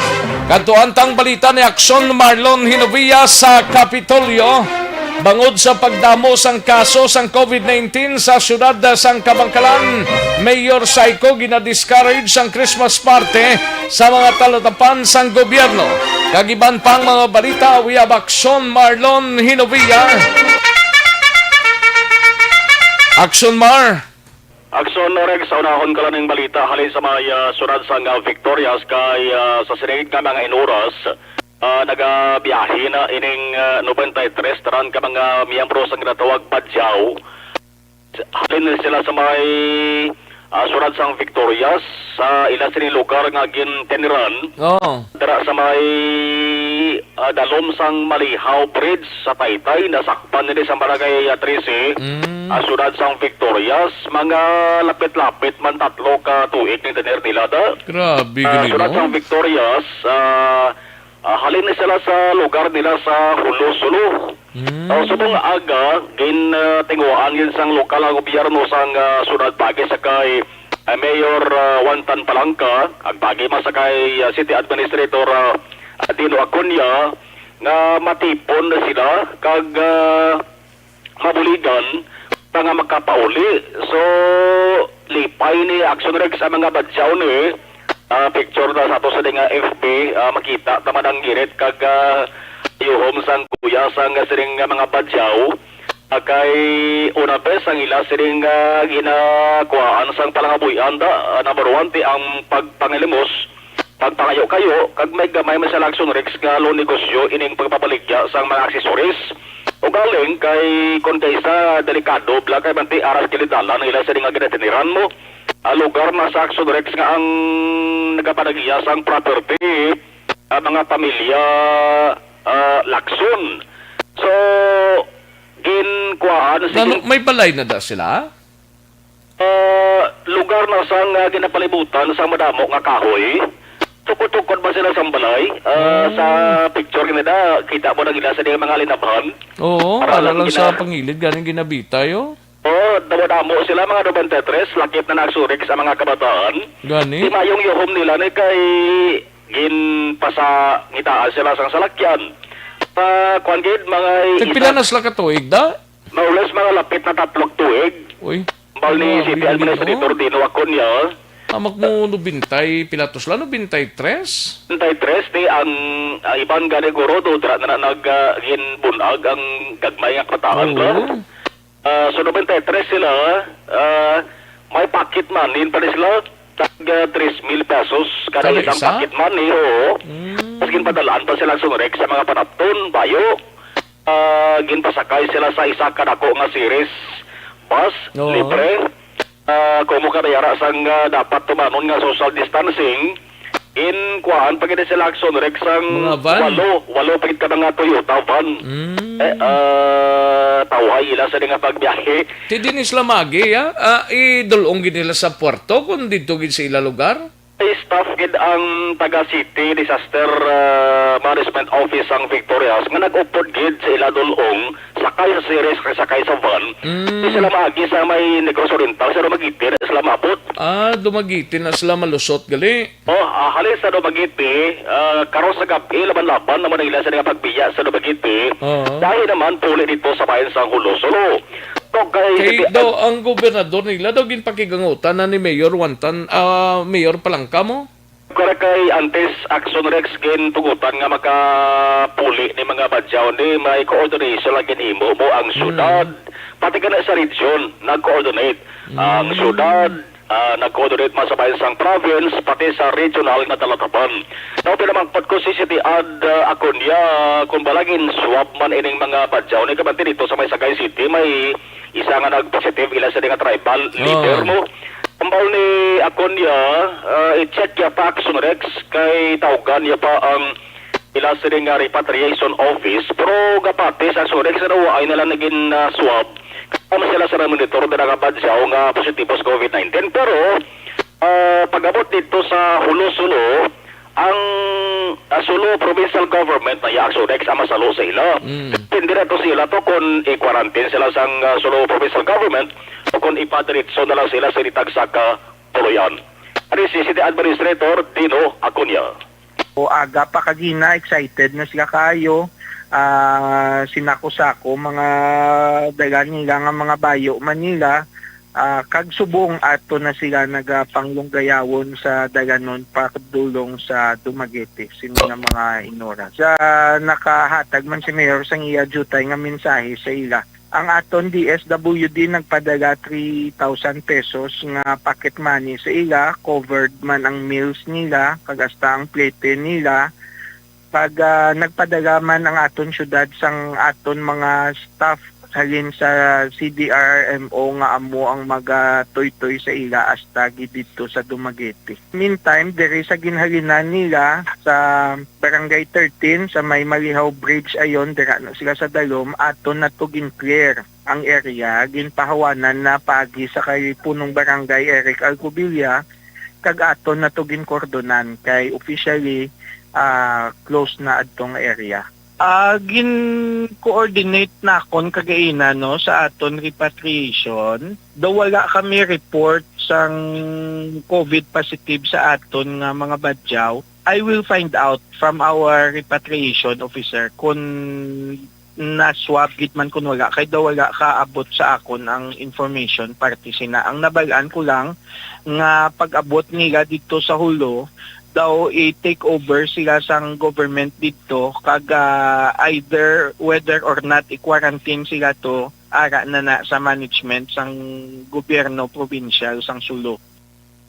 Kadtuan tang balita ni Aksyon Marlon Hinovia sa Kapitolyo. Bangod sa pagdamo sang kaso sang covid nineteen sa siyudad sang Kabankalan, Mayor Saico ginadiscourage sang Christmas party sa mga talatapan sang gobyerno. Kag iban pang mga balita, we have Aksyon Marlon Hinovia. Aksyon Mar. Aksyon Rex, sa unahon ka lang ning balita halin sa may, ah, siyudad sang, ah, Victorias kay, ah, sa siningid nga mga inuras, ah, nagabiyahe na ining, ah, noventa y tres tanan ka mga miyembro sang ginatawag Badyaw. Halin sila sa may, ah, siyudad sang Victorias, sa ila sining lugar nga gintiniran. Oo. Dira sa may, ah, dalom sang Malihaw Bridge sa Taytay, nasakpan nini sa Barangay, ah, trese, Mm. ah, siyudad sang Victorias. Mga lapit-lapit man tatlo ka tuig ning tener nila da. Grabe, Ah, gani, siyudad no? sang Victorias, ah, ah, halin ni sila sa lugar nila sa Hulo, Sulu. Mm. Ah, subong aga, gin, ah, tinguhaan gid sang lokal nga gobyerno sang, ah, siyudad pagi sa kay ah, Mayor, ah, Juan Tan Palangka, ag pagi man sa kay, ah, City Administrator, ah, ah, Dino Acuña, nga matipon na sila kag, ah, mabuligan pa nga makapauli. So, lipay ni Action Rex ang mga badyaw ni, ah, picture na sa ato sa nga F B, ah, makita ta man ang init kag, ah, yuhom sang kuya sang sining nga mga badyaw. Ah, kay una, bes, ang ila sining, ah, ginakuhaan sang palangabuhian da, ah, number one, ti ang pagpangilimos, pagpangayo-kayo, kag may gamay man sa Action Rex nga lo negosyo ining pagpapaligya sang mga accessories. Ugaling kay kon kaysa delikado bala kay manti aras kilid dalan ang ila sining nga ginatiniran mo. Ah, lugar na sa Action Rex nga ang nagapanagiya sang property, ah, mga pamilya, ah, Lacson. So, ginkuhaan, sige. Nano, may balay na da sila? Ah, lugar na sang, ah, ginapalibutan sang madamo nga kahoy. Tukod-tukod ba sila sang balay? Ah, sa picture nga da, kita mo na gila sa mga linabhan. Oo, para lang sa pangilid, ganing ginabitay, oh. Oh, damo-damo sila, mga noventa y tres, lakip na nagsurik sa mga kabataan. Gani? Di mayong yuhom nila ni kay ginpasangitaan sila sang salakyan. Sa kuwan gid, mga Tagpila na sila ka tuig da? More or less, mga lapit na tatlog tuig. Uy. Bali, grabe, City Administrator Dino Acuña. Amak mo, nobenta y pila to sila, nobenta y tres? Nobenta y tres, di ang, ah, iban gani guro, do, dira na, na nag, ah, ginbunag ang gagmay nga kabataan, ba? Oo. Ah, so, nobenta y tres sila, ah, may pocket money pa rin sila, tag, ah, tres mil pesos kada isang pocket money, oo. Mm. Tapos ginpadalaan pa sila sumurek sa mga panapton, bayo. Ah, ginpasakay sila sa isa ka dako nga series bus, libre. Ah, kung mo kadayara sang, ah, dapat tumanon nga social distancing, in kuhaan pa gid sila action, Rex, ang walo, walo pa gid ka mga Toyota van. Mm. Eh, ah, tawhay ila sa di nga pagbiyahe. Ti diin sila magi, ah? Ah, idul-ong gid nila sa puerto kung didto gid sa ila lugar? Staff gid ang taga City Disaster, ah, Management Office sang Victorias nga nag-upod gid sa ila dul-ong, sakay sa series, sakay sa van. Mm. Di sila maagi sa may Negros Oriental, sa Dumaguete na sila maabot. Ah, Dumaguete na sila malusot gali. Oh, ah, halin sa Dumaguete, ah, karon sa gab-i, laban-laban naman ang ila sa nga pagbiya sa Dumaguete. Oo. Dahil naman puli dito sa bayan sa Hulo. Solo, Okay, Kay sige, daw ang gobernador nila daw ginpakigangutan na ni Mayor Wantan, ah, Mayor Palangka mo? Kara kay antes Action Rex gintugutan nga makapuli ni mga badyaw ni may coordination lang ginhimo mo ang Mm. syudad. Pati ka na sa region, nag-coordinate. Ang Mm. syudad, ah, nag-coordinate man sa bayan sang province, pati sa regional nga talatapan. Now, pinamangkot ko si City Ad, ah, Acuña, kung balagin swab man ining mga badyaw ni kabante dito sa may Sagay City, may isa nga nag-positive ila sa nga tribal leader Oh. mo. Ambal ni Acuña, ah, i-check ya pa Action Rex kay tawgan ya pa ang ila sini nga repatriation office, pero gapati sa Action Rex na waay na lang naging, ah, swab. Kamo sila sa monitor na nga badyaw nga positibo sa covid nineteen. Pero, ah, pag-abot dito sa Hulo-Sulo, ang, ah, Sulu Provincial Government na ya Action Rex ang masalo sa ila. Mm. Depende na to sila to kung i-quarantine sila sang, ah, Sulu Provincial Government o kung ipadiretso na lang sila sa ditag sa ka Puluyan. Ari si City Administrator Dino Acuña. O aga pa kagina, excited na sila kayo. Ah, sinako-sako, mga dala nila nga mga bayo man nila. Ah, kag subong ato na sila nagapanglunggayawon sa dalanon padulong sa Dumaguete sini nga mga inora. Sa nakahatag man si Mayor sang iya diutay nga mensahe sa ila, ang aton D S W D nagpadala three thousand pesos nga pocket money sa ila, covered man ang meals nila, kag hasta ang plete nila. Kag, ah, nagpadala man ang aton syudad sang aton mga staff halin sa C D R R M O nga amo ang magatuytoy sa ila hasta gid didto sa Dumaguete. Meantime, diri sa ginhalinan nila sa Barangay thirteen, sa may Malihaw Bridge, ayon, dira na sila sa dalom, aton na to gin-clear ang area, ginpahawanan na paagi sa kay Punong Barangay Eric Alcubilla, kag aton na to ginkordonan kay officially, ah, close na adto nga area. Ah, gin-coordinate nakon kagaina, no, sa aton repatriation. Daw wala kami report sang covid positive sa aton nga mga badyaw. I will find out from our repatriation officer kung na-swab gid man kung wala, kay daw wala kaabot sa akon ang information parte sina. Ang nabal-an ko lang nga pag-abot nila didto sa Hulo, daw i-take over sila sang government didto, kag, ah, either whether or not i-quarantine sila to, ara na na sa management sang gobyerno probinsyal sang Sulu.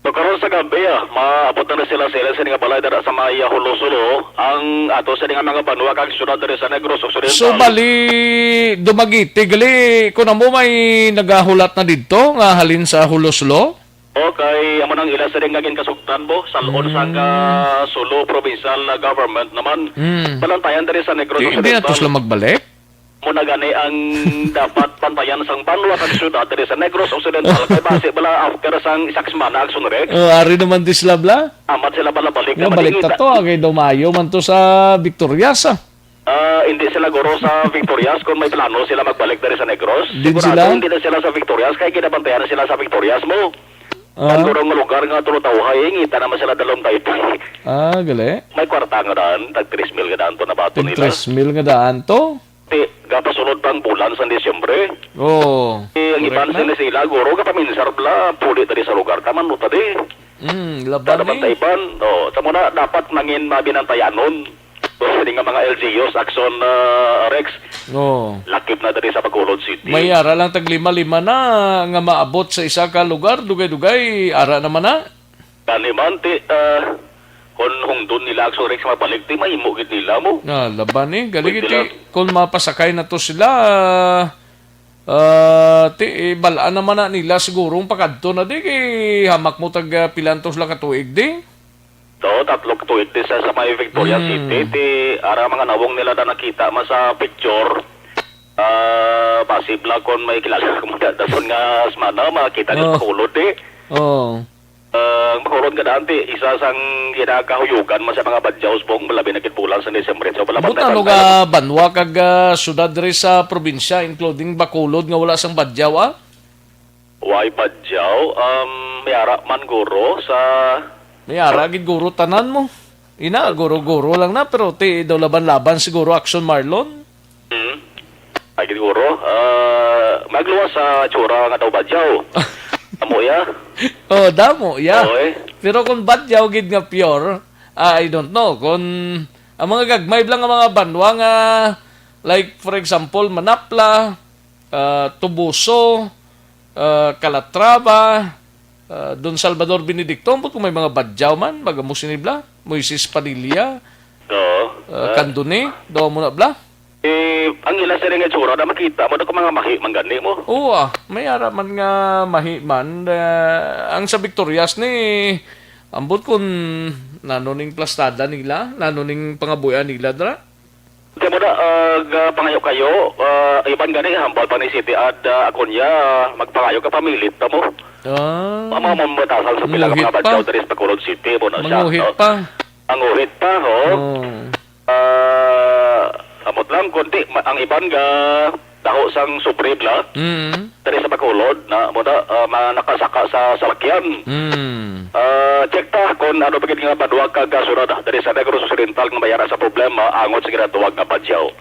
So, karon sa gabi, ah, maabot na, na sila sa ila sini nga balay dira sa may, ah, Hulo-Sulo, ang ato sini nga mga banwa kag syudad diri sa Negros Occidental. So, bali, Dumaguete, gali, kung amo may nagahulat na didto nga halin sa Hulo-Sulo? Okay, amo nang ila sini nga ginkasugtan mo, sa luon sa Mm. ka Sulu Provincial, ah, Government naman. Mm. Balantayan diri sa Negros Di, hindi na to Occidental. Sila magbalik? Mo na gani ang dapat bantayan sang banwa kag syudad diri sa Negros Occidental, kay basi bala after sang isa ka semana, Action Rex. Oh, ari naman di sila, bla? Amat sila bala balik Nga na balik ta malingit. To, ah, kay dumayo man to sa Victorias, ah. Ah, hindi sila guro sa Victorias kung may plano sila magbalik diri sa Negros. Din Sigurado sila? Hindi na sila sa Victorias, kay ginabantayan sila sa Victorias mo. Ah. Ang guro nga lugar nga tulo tawhay, ngita naman sila dalawang taytay. Ah, gali. May kwarta nga daan, tag tres mil nga daan to nabaton Tag nila. Tres mil nga daan to? Ti, gapasulod pang bulan sa Disyembre. Oo, Eh, ang iban correct na. Sila sila, guro, kapaminsar bla, puli tadi sa lugar, taman mo tadi. Mm, laban Kada eh. Bantay ban, oh, sa muna, dapat nangin mabinantayanon. So, sini nga mga L G Us, Action, ah, Rex, Oo. Lakip na tadi sa Bacolod City. May ara lang tag lima-lima na nga maabot sa isa ka lugar, dugay-dugay, ara naman na. Gani man, ti, ah, kung hungdon nila ang surik sa mabalik, ti, mahimo gid nila mo. Ah, laban eh. Galing Pwede iti, lang. Kung mapasakay na to sila, ah, ti, eh, balaan naman na nila siguro ang pakadto na di, kay hamak mo tag, ah, pilantos lang ka tuig di. To, tatlo ka tuig di sa, sa may Victoria Mm. City, ti, ara mga nawong nila na nakita man sa picture, ah, possible kung may kilala ko mo da-, dason nga semana, makita nila Oh. Bacolod, eh. Oh. Ah, ang Bacolod nga daan, ti, isa sang ginakahuyugan man sa mga badyaw, subong, labi na gid bulan sa Disyembre. So, wala pa Buta, tayo ano pantay. Nga banwa kag, ah, syudad diri sa probinsya, including Bacolod, nga wala sang badyaw, ah? Why badyaw? Um, may ara man guro sa May ara gid guro tanan mo. Ina, guro-guro lang na, pero ti daw laban-laban siguro, Action Marlon. Hmm. Ay, siguro, ah, magluwas sa tsura nga daw badyaw. Amo ya? Oh, damo, yeah. Oo, eh. Pero kung badyaw gid nga pure, ah, I don't know. Kung ang mga gagmay lang nga mga banwa nga, like, for example, Manapla, ah, Tubuso, ah, Calatrava, ah, Don Salvador Benedicto, ambot kung may mga badyaw man, magamo sini bla, Moises Padilla, Oo. ah, Ah. Candoni, daw mo na bla. Eh, ang ila sa nga itsura na makita mo, na kung mga mahi man gani mo. Oo, ah, may ara man nga mahi man. Ah, ang sa Victorias ni, ambot kung nano ning plastada nila, nano ning pangabuyan nila, dra? Kaya mo na, ah, ga-, pangayo-kayo, ah, iban gani, hambal pa ni City Ad, ah, Acuña, magpangayo ka, pamilit na mo. Ah, Ang mga mambatasan sa pila nga mga manguhit pa. Badyaw diri sa Bacolod City, mo na siya, Manguhit no? pa. Manguhit pa, ho. Oh. Ah, amot lang, konti. Ma-, ang iban ga daho sang sobre bla. Mm. Diri sa Bacolod, na, mo na, ah, mga nakasaka sa salakyan. Mm. Ah, check ta kung ano ba gid nga banwa kag, ah, sunod, ah, diri sa Negros Occidental nga may ara sa problema, angot sa ginatawag nga badyaw.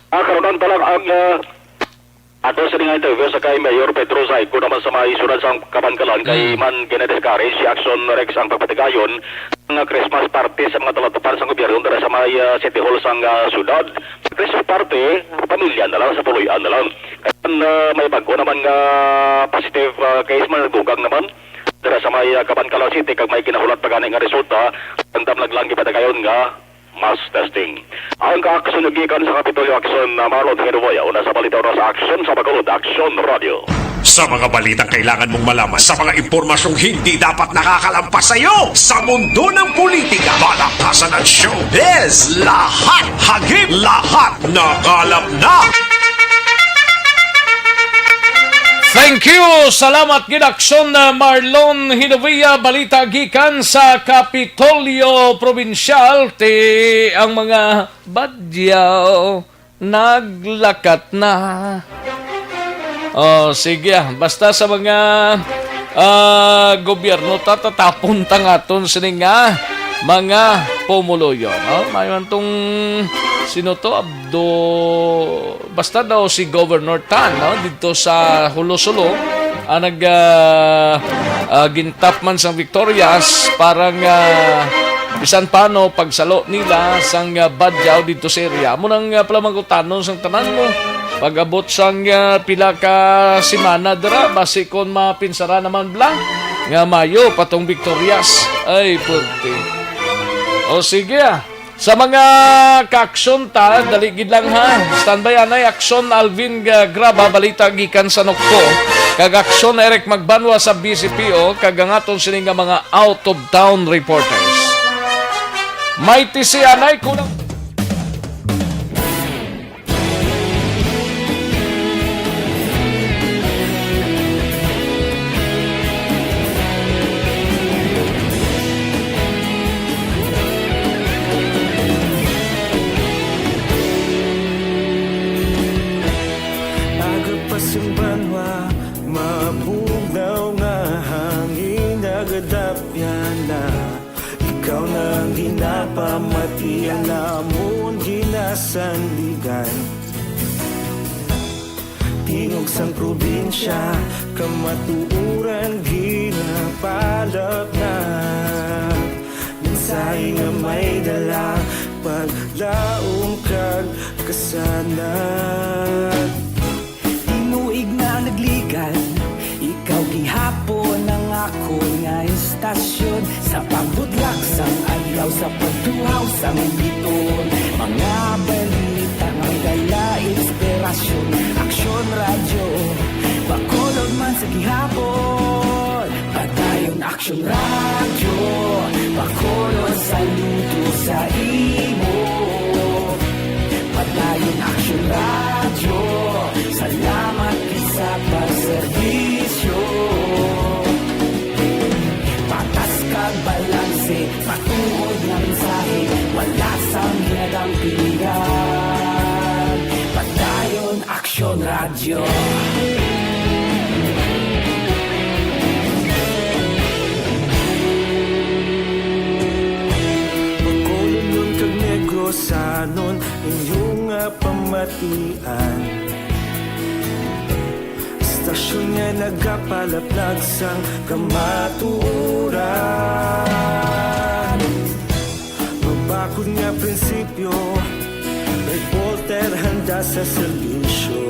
Ah, karon ta lang ang, ah, ato sa nga interview sa kay Mayor Pedro Zayco naman sa may sunod sang Kabankalan, kay Mm. man gina-discourage si Action Rex ang pagpatigayon nga Christmas party sa mga talatupan sang gobyerno dira sa may, ah, City Hall sang, ah, syudad. Sa Christmas party, pamilya na lang, sa puloy-an na lang. Kaya, ah, may bag-o naman nga positive, ah, case man, dugang naman dira sa may, ah, Kabankalan City, kag may ginahulat pa gani nga resulta, andam lang gipatigayon nga mass testing. Ang kaaksyon gikan sa Kapitolyo Aksyon na Marlon Genovia, una sa balita, una sa aksyon sa Bacolod, Aksyon Radio. Sa mga balitang kailangan mong malaman, sa mga impormasyong hindi dapat nakakalampas sa iyo, sa mundo ng politika, balakasan at showbiz, lahat hagip, lahat nakalap na. Thank you. Salamat gid, Aksyon, uh, Marlon Hinovia. Balita gikan sa Kapitolyo Probinsyal, ti ang mga badyaw naglakat na. Oh, sige, ah. Basta sa mga, ah, gobyerno, tatatapon ta nga aton sini nga mga pumuluyo, no? Mayo man tong, sino to? Abdo, basta daw si Governor Tan, no? Dito sa Hulo-Sulo, ang nag, ah, ah, gintap man sang Victorias para nga bisan paano pagsalo nila sang, ah, badyaw dito sa area. Amo nang, ah, palamangkutanon sang tanan mo. Pag-abot sang, ah, pila ka semana dira, basi kon mapinsara naman bla nga mayo pa tong Victorias. Ay, puti. O sige, ah. Sa mga kaaksyon ta, dali gid lang ha. Standby anay, Aksyon Alvin Ga-, Graba, balita gikan sa Nokpo, kag Aksyon Eric Magbanwa sa B C P O, kag ang aton sini nga mga out of town reporters. May tisi anay, kulang. Aga pa sang banwa, mabugnaw nga hangin, nagadapyan na. Ikaw na ang ginapamati, ang amon ginasandigan. Tingog sang probinsya, kamatuoran ginapalapnag. Mensahe nga may dala, paglaom kag kasanag. Tinuig na nagligad, ikaw gihapon ang akon nga istasyon. Sa pagbudlak sang adlaw, sa pagtuhaw sang biton, mga balita nga dala inspirasyon. Aksyon Radyo, Bacolod man sa gihapon. Padayon Aksyon Radyo, Bacolod, saludo sa imo. Padayon Aksyon Radyo, salamat gid sa pagserbisyo. Patas kag balanse, matuod nga mensahe, wala sang ginadampigan. Padayon Aksyon Radyo. Bacolodnon kag Negrosanon, inyo nga pamatian. Istasyon nga nagapalaplag sang kamatuoran. Mabakod nga prinsipyo, reporter handa sa serbisyo.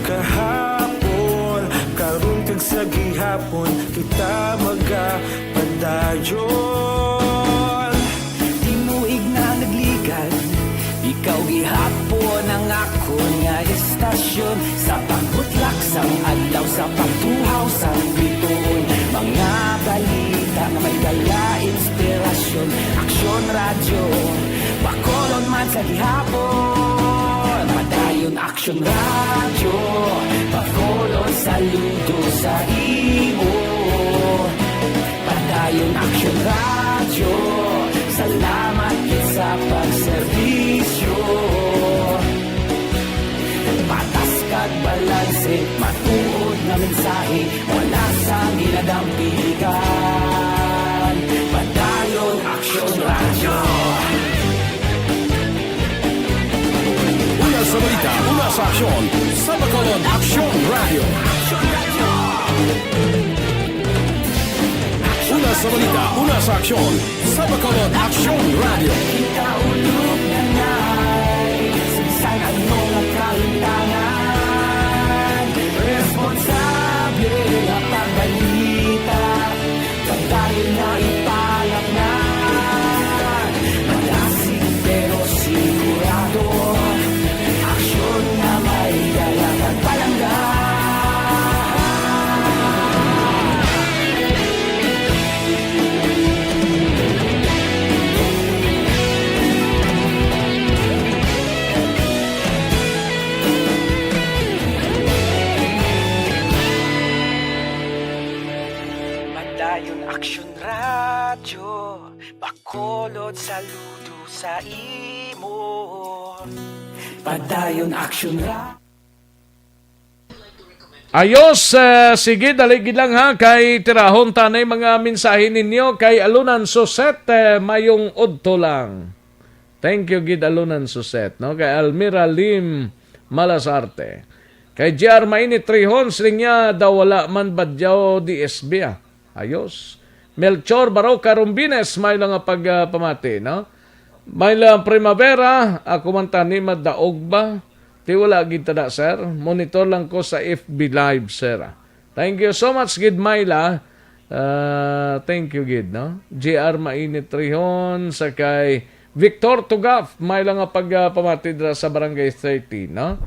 Kahapon, karon kag sa gihapon, kita magapadayon. Tinuig na nagligad, ikaw gihapon ang akon nga istasyon. Sa pagbutlak sang adlaw, sa pagtuhaw sang bituon, mga balita nga may dala inspirasyon. Aksyon Radyo, Bacolod man sa gihapon. Padayon Aksyon Radyo, Bacolod, saludo sa imo. Padayon Aksyon Radyo, salamat gid sa pagserbisyo. Patas kag balanse, matuod nga mensahe, wala sang ginadampigan. Padayon Aksyon Radyo. Una sa balita, una sa aksyon, sa Bacolod Aksyon Radyo. Una sa balita, una sa aksyon, sa Bacolod Aksyon Radyo. Kita ulog na ngay, sa bisan ano nga kalimtangan, responsable nga pagbalita, pagdayon na ipalapnan. Madasig pero sigurado, aksyon nga may dala kag palangga. Padayon Aksyon Radyo, Bacolod, saludo sa imo. Padayon Aksyon Radyo. Ayos, eh, sige, dali gid lang ha, kay tirahon ta na yung mga mensahe ninyo kay Alunan Suset, eh, mayong udto lang. Thank you gid, Alunan Suset, no? Kay Almira Lim Malasarte. Kay J R Mainit Trihon, siling niya daw wala man badyaw D S B, ah. Ayos. Melchor Baroca Rumbines, may lang nga pag, ah, pamati, no? May lang Primavera, ako man tani madaog ba? Ti wala gid tada, sir. Monitor lang ko sa F B Live, sir. Thank you so much, gid, Myla. Ah, thank you, gid, no? J R Mainit Rihon, sa kay Victor Tugaf, may lang nga pag, ah, pamati dira sa Barangay thirty, no?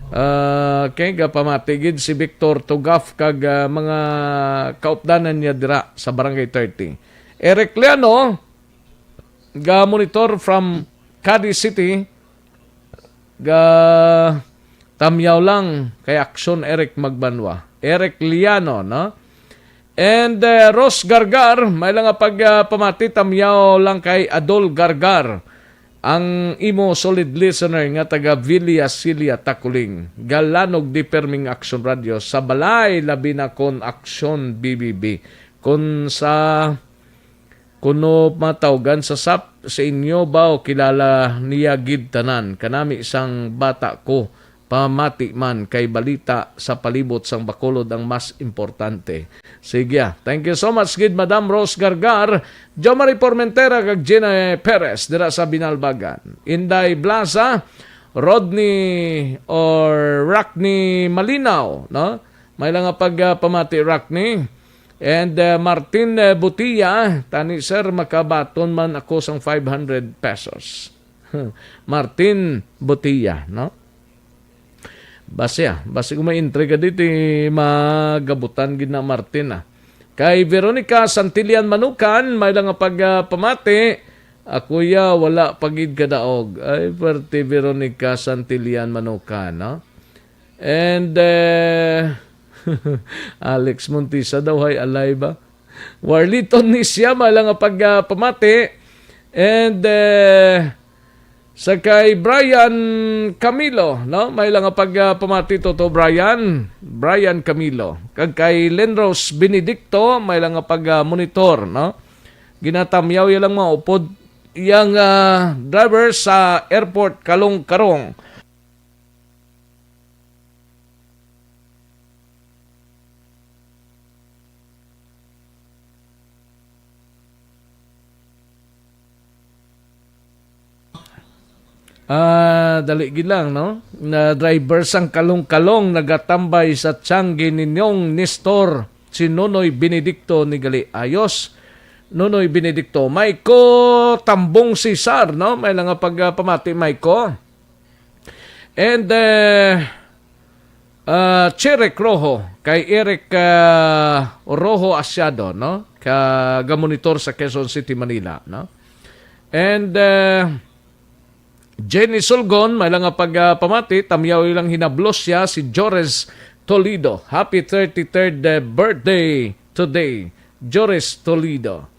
Ah, kay gapamati gid si Victor Tugaf kag, ah, mga kaupdanan niya dira sa Barangay thirty. Eric Liano, ga monitor from Cadiz City, ga tamyaw lang kay Aksyon Eric Magbanwa. Eric Liano, no? And, eh, Ros Gargar, may lang nga pag, ah, pamati, tamyaw lang kay Adol Gargar, ang imo solid listener nga taga Villa Silia, Taculing. Galanog di perming Aksyon Radio sa balay, labi na kon Aksyon B B B. Kon sa kuno matawgan sa sap, sa inyo ba o kilala niya gid tanan? Kanami sang bata ko, pamati man kay balita sa palibot sang Bacolod ang mas importante. Sige, ah. Thank you so much gid, Madam Rose Gargar, Jo Marie Formentera kag Gina Perez dira sa Binalbagan. Inday Blaza, Rodney or Rockney Malinaw, no? May lang nga pag, ah, pamati, Rockney. And, uh, Martin, uh, Butia, tani, "Sir, makabaton man ako sang five hundred pesos." Martin Butia, no? Basi, ah, basi kung may intriga dito, eh, magabutan gid na, Martin, ah. Kay Veronica Santillan Manukan, may lang nga pag, ah, pamati, "Ako ya, wala pa gid kadaog." Ay, perte, Veronica Santillan Manukan, no? And, eh, Alex Montisa daw, hay alay ba? Warliton ni siya, may lang nga pag, ah, pamati. And, eh, sa kay Brian Camilo, no? May lang nga pag, ah, pamati, Toto Brian. Brian Camilo. Kag kay Lenros Benedicto, may lang nga pag, ah, monitor, no? Ginatamyaw ya lang mga upod yang, ah, driver sa airport, Kalong Karong. Ah, dali gid lang, no? Na driver sang kalong-kalong nagatambay sa tiangge ni Ninyong Nestor, si Nonoy Benedicto ni gali. Ayos. Nonoy Benedicto. Maiko Tambong Cesar, no? May lang nga pag, ah, pamati, Maiko. And, eh, ah, Cherek Rojo, kay Eric, ah, Rojo Asiado, no? Ka, gamonitor sa Quezon City, Manila, no? And, eh, Jenny Sulgon, may lang nga pag, ah, pamati, tamyaw ilang hinablos siya, si Jores Toledo. Happy thirty-third, eh, birthday today, Jores Toledo.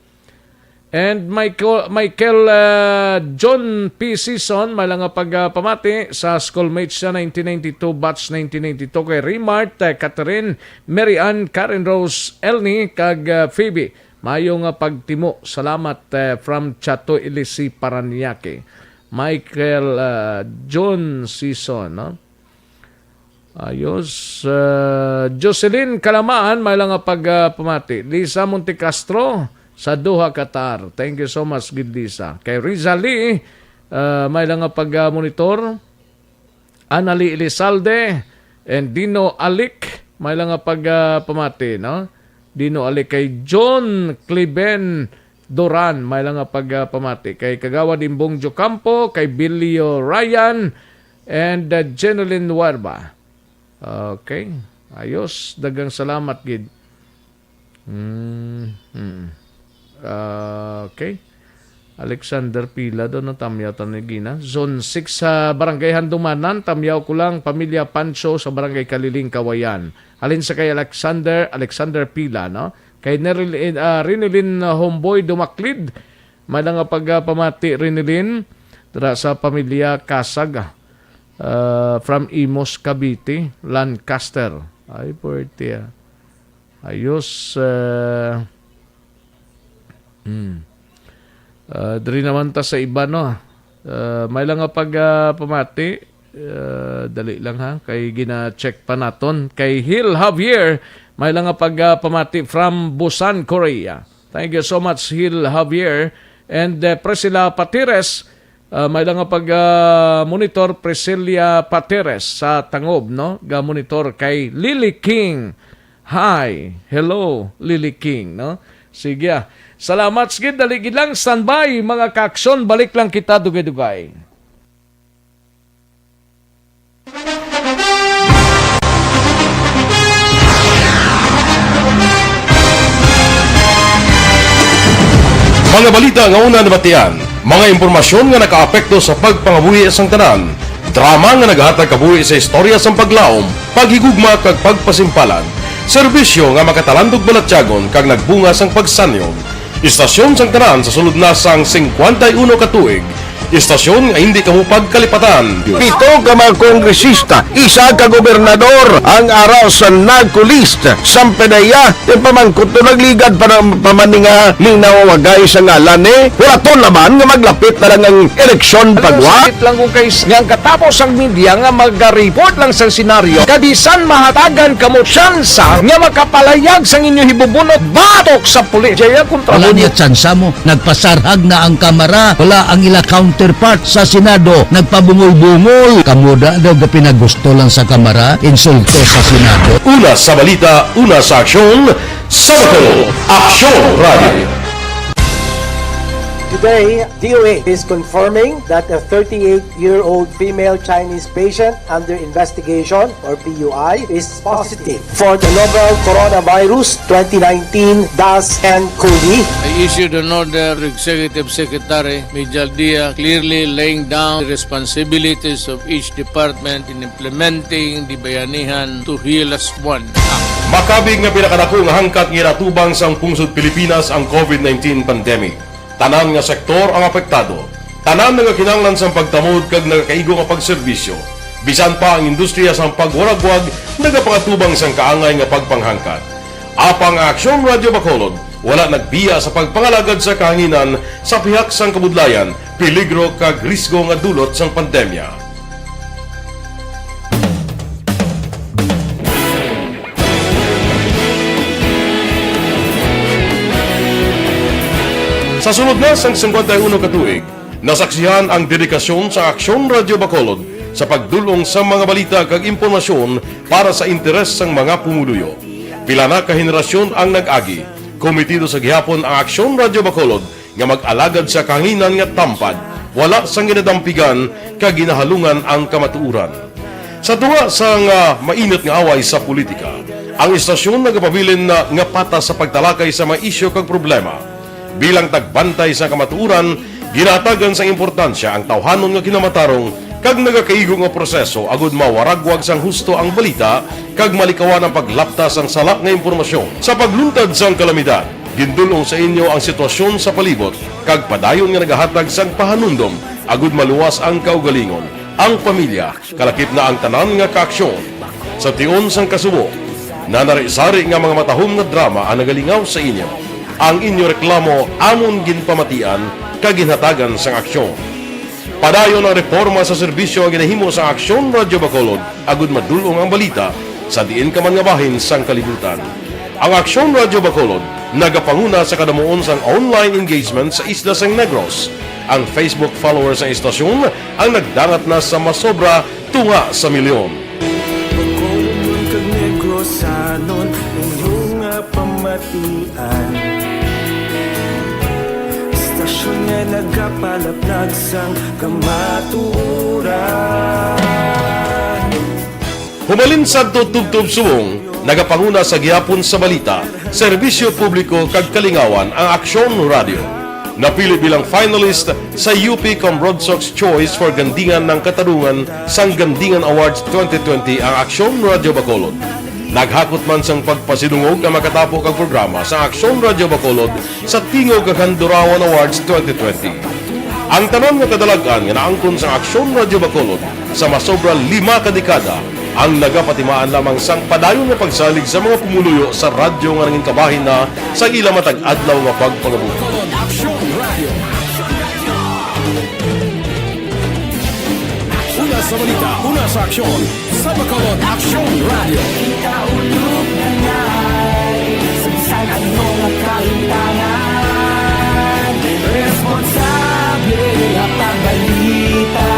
And Michael, Michael, ah, John P. Season, may lang nga pag, ah, pamati sa schoolmates siya, nineteen ninety-two, batch nineteen ninety-two, kay Remart, eh, Catherine, Mary Ann, Karen Rose, Elni, kag, ah, Phoebe. Mayo nga pagtimo. Salamat, eh, from Chato Ilisi, Paranaque. Michael, ah, John Season, no? Ayos. Ah, Jocelyn Kalamaan, may lang nga pag, ah, pamati. Lisa Montecastro, sa Doha, Qatar. Thank you so much, gid, Lisa. Kay Rizali, ah, may lang nga pag, ah, monitor. Anali Elizalde and Dino Alic, may lang nga pag, ah, pamati, no? Dino Alic, kay John Cleven Duran, may lang nga pag, ah, pamati. Kay Kagawad Imbong Jocampo, kay Bilio Ryan, and, ah, Jenilyn Nuerba. Okay. Ayos. Daghang salamat gid. Mm, mm. Ah, okay. Alexander Pila do, no, tamyaw ta ni gina. Zone six sa Barangay Handumanan, tamyaw ko lang, pamilya Pancho sa Barangay Kaliling, Cauayan. Halin sa kay Alexander, Alexander Pila, no? Kay Neril-, ah, Rinilin, ah, Homeboy Dumaklid, may lang nga pag, ah, pamati, Rinilin, dira sa pamilya Kasag, ah, from Imus, Cavite, Lancaster. Ay, puwerte, ah. Ayos, ah, hmm. Ah, diri naman ta sa iba, no? Ah, may lang nga pag, ah, pamati. Ah, dali lang, ha, kay gina-check pa naton. Kay Hil Javier, may lang nga pag, ah, pamati from Busan, Korea. Thank you so much, Hil Javier. And, ah, Priscilla Patires, ah, may lang nga pag, ah, monitor, Priscilla Patires sa Tangob, no? Ga-monitor kay Lily King. Hi. Hello, Lily King, no? Sige, ah. Salamat, sige, dali gid lang, standby, mga ka-aksyon, balik lang kita, dugay-dugay. Mga balita nga una nabatian, mga impormasyon nga nakaapekto sa pagpangabuhi sang tanan, drama nga nagahatag kabuhi sa istorya sang paglaom, paghigugma kag pagpasimpalan, serbisyo nga makatalandog balatyagon kag nagbunga sang pagsanyon. Istasyon sang tanan sa sulod na sang singkwenta y uno ka tuig. Istasyon nga indi kamo pagkalipatan. Pito ka mga kongresista, isa ka gobernador ang ara sa NAGCO list. Sampanaya, yung pamangkot to nagligad pa ng pamaninga ning nawawagay sa ngalan ni. Wala to laban nga maglapit na lang ang eleksyon pagwa. Sakit lang kung kay nga ang katapos ang media nga mag-report lang sa senaryo. Kabisan mahatagan kamo tsansa nga makapalayag sang inyo hibubunot batok sa pulis. Jaya kontra Wala mo. Niya tsansa mo. Nagpasarhag na ang Kamara. Wala ang ila counterpart sa Senado. Nagpabungol-bungol. Kamo da daw ga pinagusto lang sa Kamara. Insulto sa Senado. Una sa balita, una sa aksyon, sa Bacolod, Aksyon Radio. Today, D O A is confirming that a thirty-eight-year-old female Chinese patient under investigation, or P U I, is positive for the novel coronavirus twenty nineteen dash N cov. I issued an order to Executive Secretary Mijal Dia, clearly laying down the responsibilities of each department in implementing the Bayanihan to Heal as One Act. Makabig nga pinakadako nga hangkat nga ginatubang sang pungsod Pilipinas ang covid nineteen pandemic. Tanan nga sektor ang apektado. Tanan nagakinahanglan sang pagtamod kag nagakaigo nga pagserbisyo. Bisan pa ang industriya sang pagwaragwag nagapangatubang sang kaangay nga pagpanghangkat. Apang ang Aksyon Radio Bacolod wala nagbiya sa pagpangalagad sa kahanginan sa pihak sang kabudlayan, peligro kag risgo nga dulot sang pandemya. Sa sulod na sang singkwenta y uno ka tuig, Nasaksihan ang dedikasyon sa Aksyon Radyo Bacolod sa pagdul-ong sa mga balita kag impormasyon para sa interes sang mga pumuluyo. Pila na ka henerasyon ang nag-agi. Komitido sa gihapon ang Aksyon Radyo Bacolod nga mag-alagad sa kahanginan nga tampad, wala sang ginadampigan kag ginahalungan ang kamatuoran. Sa tunga sang, ah, mainit nga away sa politika, ang istasyon nagapabilin na nga patas sa pagtalakay sa mga isyu kag problema. Bilang tagbantay sa kamatuoran, ginahatagan sang importansya ang tawhanon nga kinamatarong kag nagakaigo nga proseso agud mawaragwag sang husto ang balita kag malikawan ang paglapta sang sala nga impormasyon. Sa pagluntad sang kalamidad, gindul-ong sa inyo ang sitwasyon sa palibot kag padayon nga nagahatag sang pahanumdom agud maluwas ang kaugalingon, ang pamilya, kalakip na ang tanan nga kaaksyon. Sa tion sang kasubo, nanari-sari nga mga matahom nga drama ang nagalingaw sa inyo. Ang inyo reklamo amon ginpamatian kag ginhatagan sang aksyon. Padayon ang reporma sa serbisyo nga ginahimo sang Aksyon Radyo Bacolod agud madul-ong ang balita sa diin ka man nga bahin sang kalibutan. Ang Aksyon Radyo Bacolod nagapanguna sa kadamuon sang online engagement sa isla sang Negros. Ang Facebook followers sang istasyon ang nagdangat na sa masobra tunga sa milyon. Bacolodnon kag Negrosanon, inyo nga pamatian. Istasyon nga nagapalaplag sang kamatuoran. Humalin sadto tubtob subong, nagapanguna sa gihapon sa balita, serbisyo publiko kag kalingawan ang Aksyon Radyo. Napili bilang finalist sa U P Comrod Sox Choice for Gandingan ng Katarungan sang Gandingan Awards twenty twenty ang Aksyon Radyo Bacolod. Naghakot man sang pagpasidungog ang makatapo kag programa sa Aksyon Radyo Bacolod sa Tingog kag Handurawan Awards twenty twenty. Ang tanan nga kadalag-an nga naangkon sang Aksyon Radyo Bacolod sa masobra lima ka dekada ang nagapatimaan lamang sang padayon nga pagsalig sa mga pumuluyo sa radyo nga nangin kabahin na sa ila matag adlaw nga pagpangabuhi. Aksyon Radio. Una sa balita, una sa aksyon, sa Bacolod Aksyon Radio. Kita ulog na ngay, sa bisan ano nga kalimtangan, responsable nga pagbalita,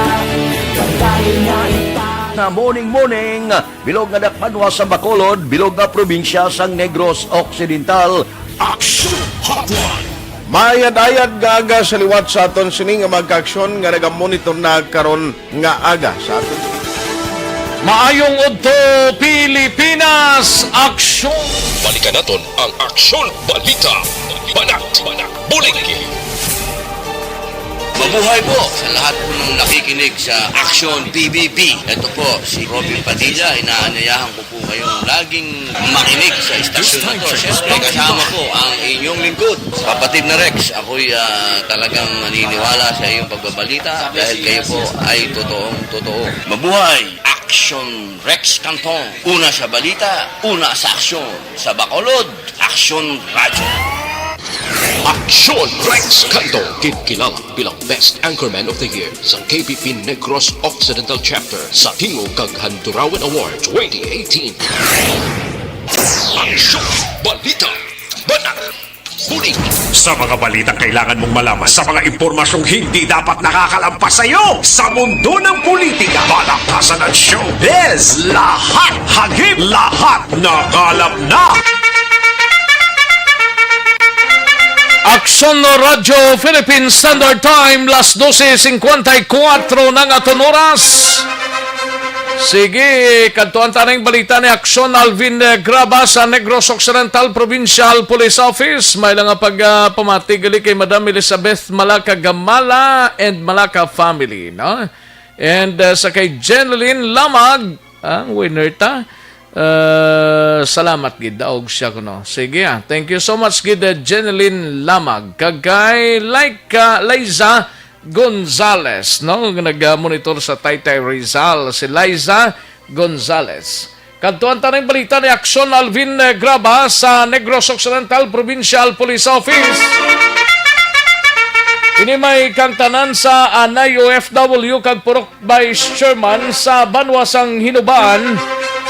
pagdali na ita. Na morning, morning, bilog nga dakbanwa sa Bacolod, bilog nga probinsya sang Negros Occidental. Aksyon Hotline. Maayad-ayad nga aga sa liwat sa aton sini nga mga kaaksyon nga nagamonitor na karon nga aga sa aton. Maayong udto, Pilipinas! Aksyon! Balikan naton ang Aksyon Balita. Banat, banat, bulig. Mabuhay po sa lahat po ng nakikinig sa Aksyon P B B. Ito po si Robin Padilla. Inaanyayahan ko po kayong laging makinig sa istasyon na to. Siyempre, kasama po ang inyong lingkod, kapatid na Rex. Ako'y, ah, talagang naniniwala sa iyong pagbabalita dahil kayo po ay totoong totoo. Mabuhay! Aksyon Rex Cantong. Una sa balita, una sa aksyon. Sa Bacolod, Aksyon Radyo. Aksyon Rex Cantong, ginkilala bilang Best Anchorman of the Year sa K P P Negros Occidental Chapter sa Tingog kag Handurawan Award twenty eighteen. Aksyon! Balita! Banat! Bulig! Sa mga balitang kailangan mong malaman, sa mga impormasyong hindi dapat nakakalampas sa iyo, sa mundo ng politika, palakasan at showbiz, lahat, hagip, lahat, nakalap na! Aksyon Radyo Philippine Standard Time, las dose singkwenta y kuwatro na ang aton oras. Sige, kadtuan ta ning balita ni Aksyon Alvin, eh, Graba sa Negros Occidental Provincial Police Office. May lang nga pag, ah, pamati gali kay Madam Elizabeth Malaka Gamala and Malaka family, no? And, ah, sa kay Jeneline Lamag, ang winner ta. Ah, salamat gid, daog siya kuno. Sige, ah. Thank you so much gid, ah, Jeneline Lamag. Kag kay Laika, Liza Gonzales, no? Nga nag-monitor sa Taytay Rizal, si Liza Gonzales. Kadtuan ta ning balita ni Aksyon Alvin, eh, Graba sa Negros Occidental Provincial Police Office. Ini may kangtanan sa Anay O F W kag Purok Vice Chairman sa banwa sang Hinubaan,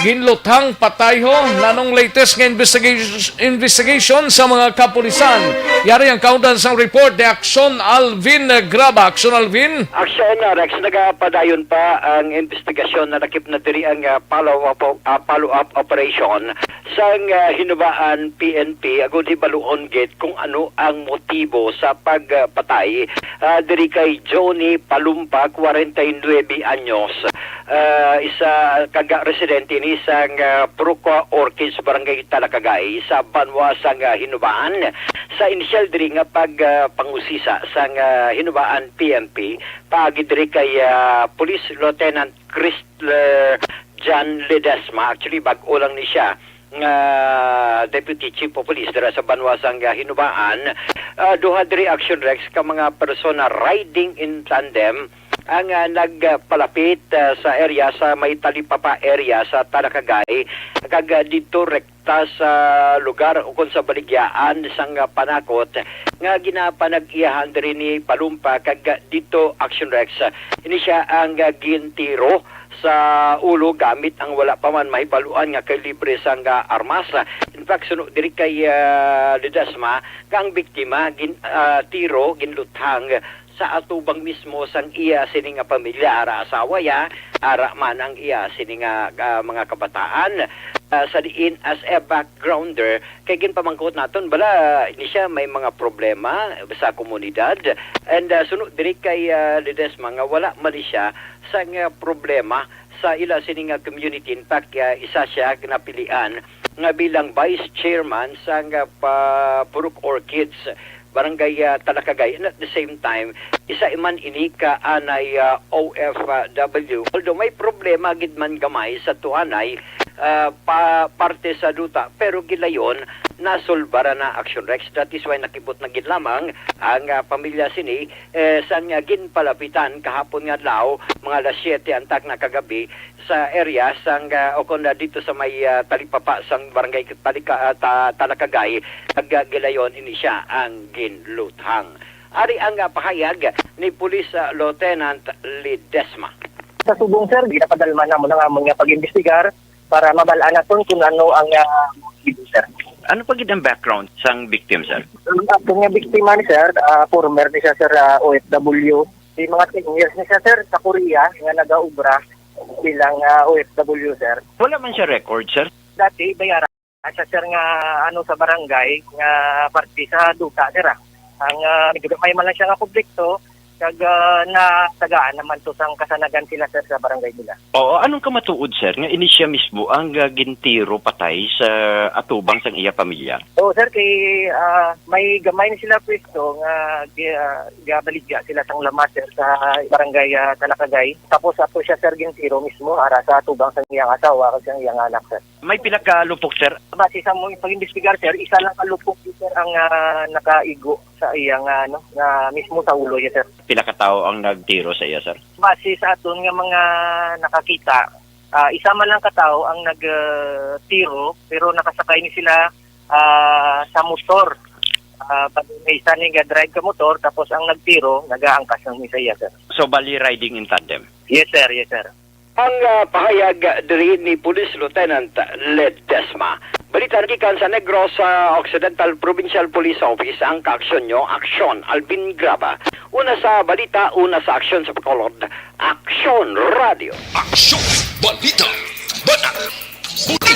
ginluthang patay ho. Nanong latest nga investigation, investigation sa mga kapulisan? Yari ang kaundan sang report ni Action Alvin Graba. Action Alvin. Action, uh, Rex, nagapadayon pa ang investigasyon. Nalakip na diri ang, uh, follow-up, uh, follow-up operation sang, uh, Hinubaan P N P agud hibaluon gid kung ano ang motibo sa pagpatay, uh, diri kay Johnny Palumpa, kwarenta y nuebe anyos. Ah, isa ka ga-, residente ni sang, ah, Purok Orchids, Barangay Talakagay, sa banwa sang, ah, Hinubaan. Sa inisyal diri nga pag, ah, pangusisa sang, ah, Hinubaan P N P, paagi diri kay, ah, Police Lieutenant Chrysler John Ledesma. Actually, bag-o lang ni siya nga Deputy Chief of Police dira sa banwa sang, ah, Hinubaan. Ah, duha diri, Action Rex, ka mga persona riding in tandem ang, ah, nagpalapit, ah, sa area sa may Talipapa area sa Talakagay, kag, ah, didto rekta sa lugar ukon sa baligyaan sang, ah, panakot nga ginapanag-iyahan diri ni Palumpa, kag, ah, didto, Action Rex, ini siya ang, ah, gintiro sa ulo gamit ang wala pa man mahibaluan nga kalibre sang, ah, armas. In fact, suno diri kay, ah, Ledesma, nga ang biktima gin-, ah, tiro, ginluthang sa atubang mismo sang iya sini nga pamilya, ara asawa ya, ara man ang iya sini nga, ah, mga kabataan. Ah, sa diin, as a backgrounder, kay ginpamangkot naton, bala, ni siya may mga problema sa komunidad. And, ah, suno diri kay, ah, Ledesma nga wala man ni siya sang, ah, problema sa ila sini nga community. In fact, ah, isa siya napilian nga bilang vice chairman sang, ah, pa-, Purok Orchids, Barangay, ah, Talakagay. And at the same time, isa man ini ka anay, ah, O F W. Although may problema gid man gamay sa tuanay, ah, pa-, parte sa duta, pero gilayon, nasulbara na, Action Rex. That is why nakibot na gid lamang ang, ah, pamilya sini, eh, sang, ah, ginpalapitan kahapon nga adlaw, mga alas siyete antak na kagabi, sa area sang, ah, o kon, ah, dito sa may, ah, talipapa sang barangay Talika-, ah, Ta-, Talakagay, kag, ah, gilayon ini siya ang ginluthang. Ari ang, ah, pahayag ni Police, ah, Lieutenant Ledesma. Sa subong, sir, ginapadalman namon ang amon nga pag-imbestigar para mabal-an naton kung ano ang, ah, motibo, sir. Ano pa gid ang background sang victim, sir? Ang aton nga biktima ni sir, ah, former ni siya, sir, ah, O F W. May mga ten years ni siya, sir, sa Korea nga nagaobra bilang, ah, O F W, sir. Wala man siya record, sir? Dati, bayaran siya, sir, nga, ano, sa barangay nga parte sa duta, sir, ah. Ang, ah, medyo gamay man lang siya nga konflikto, kag, ah, natagaan naman to sang kasanagan sila, sir, sa barangay nila. Oo, anong kamatuod, sir, nga ini siya mismo ang, ah, gintiro patay sa atubang sang iya pamilya? Oo, sir, kay, ah, may gamay ni sila pwesto nga gi-, ah, gabaligya sila sang lamas, sir, sa barangay, ah, Talakagay. Tapos ato siya, sir, gintiro mismo ara sa atubang sang iyang asawa kag sang iyang anak, sir. May pila ka lupok, sir? Base sa among pag-imbestigar, sir, isa lang ka lupok, sir, ang, ah, nakaigo sa iya nga, ano, nga mismo sa ulo niya, sir. Pila ka tawo ang nagtiro sa iya, sir? Base sa aton nga mga nakakita, ah, isa man lang ka tawo ang nag, ah, tiro, pero nakasakay ni sila, ah, sa motor. Ah, pag may isa ni ga-drive ka motor, tapos ang nagtiro, nagaangkas lang ni sa iya, sir. So, bali riding in tandem? Yes, sir. Yes, sir. Ang, ah, pahayag diri ni Police Lieutenant Ledesma. Balita gikan sa Negros Occidental Provincial Police Office, ang kaaksyon nyo, Aksyon Alvin Graba. Una sa balita, una sa aksyon sa Bacolod, Aksyon Radio. Aksyon! Balita! Banat! Buti!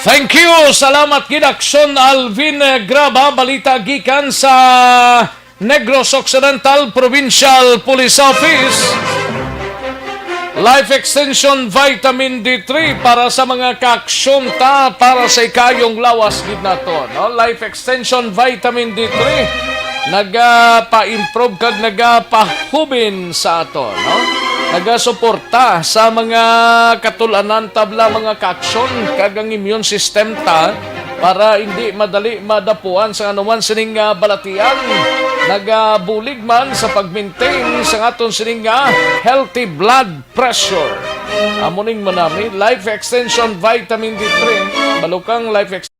Thank you! Salamat gid, Aksyon Alvin, eh, Graba. Balita gikan sa Negros Occidental Provincial Police Office. Life Extension Vitamin D three para sa mga kaaksyon ta para sa ikayong lawas gid nato, no? Life Extension Vitamin D three nagapa-improve kag nagapahubin sa ato, no? Nagasuporta sa mga katul-anan ta bala, mga kaaksyon, kag ang immune system ta para hindi madali madapuan sa anuman sining, ah, balatian. Nagabulig man sa pag-maintain sa aton sining, ah, healthy blood pressure. Amo ning manami, Life Extension Vitamin D three, balukang Life Ex-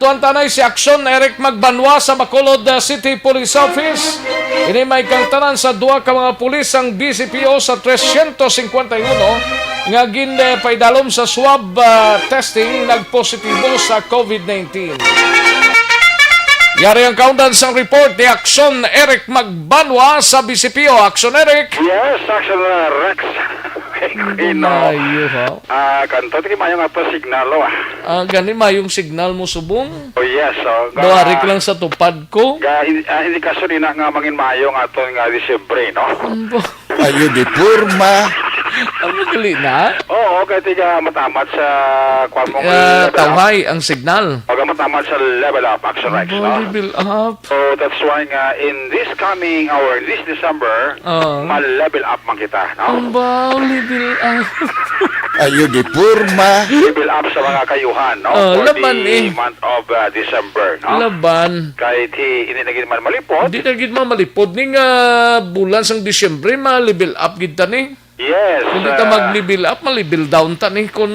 Tuwan tanay si Aksyon Eric Magbanwa sa Bacolod, uh, City Police Office. Ini may kangtanan sa duha ka mga pulis sang B C P O sa trescientos cincuenta y uno nga gin, uh, paidalom sa swab, uh, testing nagpositibo sa COVID nineteen. Yari ang kaundan sang report ni Aksyon Eric Magbanwa sa B C P O. Aksyon Eric. Yes, Aksyon, uh, Rex. Kay Quino. Maayo, ha? Ah, kanto, ti maayo nga to signal, oh, ah. Ah, gani mayong signal mo subong? Oh, yes, oh. Ga-, Duwari ka lang sa tupad ko. Ga-, in-, ah, indikasyon ina nga mangin maayo nga aton nga Disyembre, no? Ambo. Ayo di porma. Ano gali na? Oo, kay tiga matamat sa kwan mo nga Ah, level up. Tawhay ang signal. Pag matamat sa level up, Action Rex, Ambo, no? Level up. So, that's why nga in this coming or this December, Ah. ma-level up man kita, no? Ambo, level up. Ayo di porma. Level up sa mga kayuhan, no? Oh, For laban the eh. month of, uh, December, no? Laban. Kahit hi-, hindi na gid man malipod. Hindi na gid man malipod ni nga bulan sang Disyembre, ma-level up gid ta ni. Yes, Kung di ta uh, mag-level up, ma-level down ta ni kung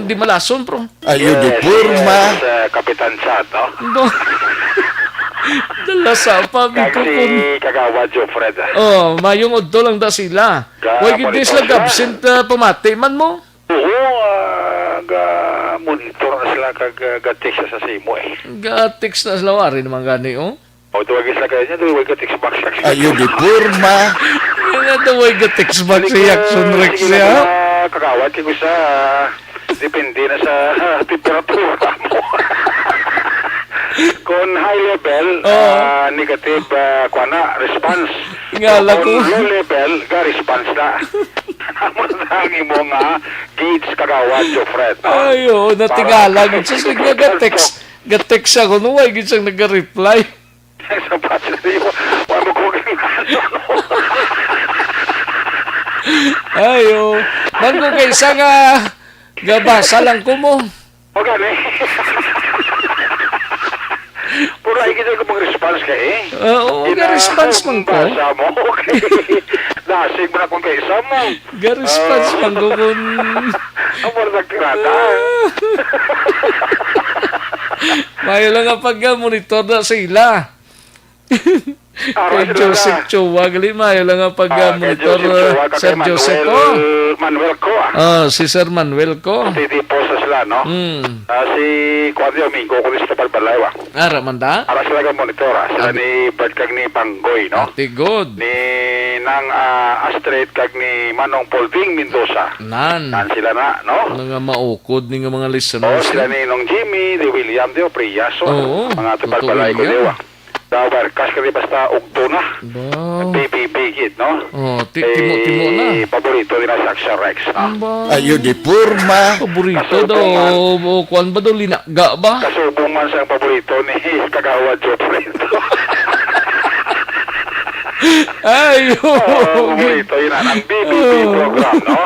di malason, bro. Ayo di Yes, porma. yes, uh, Kapitan Chat, no? Ba? Dala sa pa, Kag biko si kun- Kagawad Jofred, ah. Oh, mayong udto lang da sila. Ga-, Why gid monitor sila sila. Absent, ah, pamati man mo? Oo, ah, ga-monitor na sila kag, ah, ga-text sa simo, eh. Ga-text na sila, wari naman gani, oh. O, tawag sila kaya niya, tawag ka text box. Ayo di porma. Nga tawag ka text box Balik, si Action ah, Rex, sige lang, ya. ah, kagawad, kay sa, depende na sa temperatura mo. Kung high level, Oo. ah, negative, ah, kuwan na, response. Nga, Kung lago. low level, ga response na. Amo na ang imo nga gauge, kagawad, Jofred, no? Ay, oo, Para natingala. sa Sus, nga ga-text. Ga-text siya kung why gid siyang nag-reply. Sa battery, wa-, wa mo ko ganahan. Ayo. Bangko kay isa nga gabasa lang ko mo. O gani. Pero ay kita ko mag-response ka eh. Oo, Ina, ga-response man ko. Basa mo. Okay. Dasig mo na kung kay isa mo. Ga-response Ah. man ko kung Ang wala nagtirada. Mayo lang nga pag-monitor na sila. Ah, Kay right, Joseph Lola. Chua, gali, mayo lang nga pag, Ah, ah, kay monitor, Joseph Chua, kag Sir kay Joseph, Manuel, oh. Manuel Coa. Ah, si Sir Manuel Coa. Titipo sa sila, no? Hmm. Ah, si Kuan Domingo, kung sa Balbalay, wa. Ara man da? Ara sila ka monitor, ah. Sila Abi- ni Bert kag ni Panggoy, no? Ati good. Ni Nang, ah, Astrid kag ni Manong Polding Mendoza. Nan. Nan sila na, no? Mga maukod ni nga mga listeners, Oh, sila eh. ni Nong Jimmy, ni William, ni Oprias, oh. Oo, Mga totoo Tubalbalay ko yan. Diwa. Sa Wirecast kani basta ugto na. Ba. B B B gid, no? Oh, ti-, Eh, timo-timo na. Paborito nila sa Action Rex, no? Ba. Ayo di porma. Paborito daw, Kasubong man. O, o, kuwan ba daw, linaga ba? Kasubong man sa paborito ni Kagawad Jofrito. Ay, Oo, okay. Paborito, yun na, ang B B B Oh. program, no?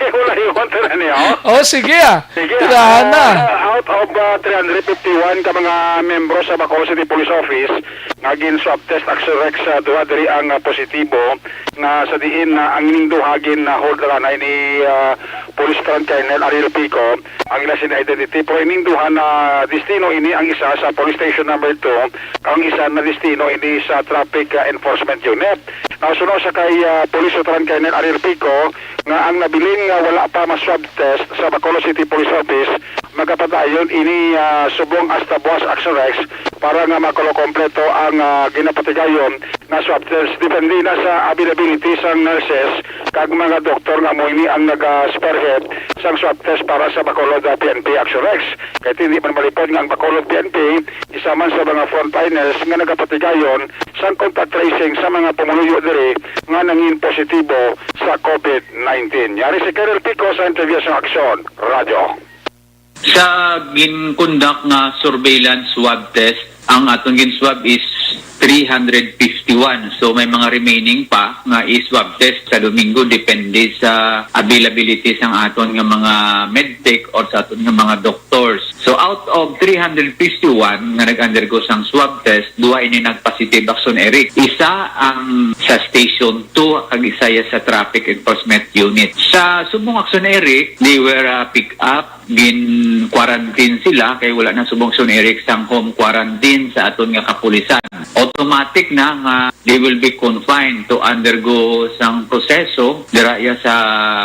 Wala yung kontra niya, oh. Oh, sige, ah. Sige, Tirahan na. ah, out of, ah, three hundred fifty-one ka mga membro sa Bacolod City Police Office nga gin-swab test, Action Rex, ah, duha diri ang, ah, positibo nga sa diin na ang ining duha gin, ah, hold ra na ini, ah, Police Lieutenant Colonel Ariel Pico ang ila sila identity. Pero ining duha na destino ini, ang isa sa Police Station Number Two, ang isa na destino ini sa Traffic, ah, Enforcement Unit. Now, suno sa kay, ah, Police Lieutenant Colonel Ariel Pico, nga ang nabilin nga wala pa ma-swab test sa Bacolod City Police Office, magapadayon ini, ah, subong hasta buwas, Action Rex, para nga makulo kompleto ang, ah, ginapatigayon nga swab test. Depende na sa availability sang nurses kag mga doktor nga amo ini ang naga-spearhead sang swab test para sa Bacolod, ah, P N P, Action Rex. Kay hindi man malipod nga ang Bacolod P N P isa man sa mga frontliners nga nagapatigayon sang contact tracing sa mga pumuluyo diri nga nangin positibo sa COVID nineteen. Yari si Kernel Pico sa interview sa Aksyon Radyo. Sa gin-conduct nga surveillance swab test, ang aton gin-swab is three hundred fifty-one. So, may mga remaining pa nga i-swab test sa Domingo, depende sa availability sang aton nga mga medtech or sa aton nga mga doctors. So, out of three hundred fifty-one nga nag-undergo sang swab test, duha ini nag-positive, Action Eric. Isa ang sa Station two, kag isa ya sa Traffic Enforcement Unit. Sa subong, Action Eric, they were, uh, pick up, gin-quarantine sila kay wala na subong, Action Eric, sang home quarantine sa aton nga kapulisan. Automatic na nga they will be confined to undergo sang proseso dira ya sa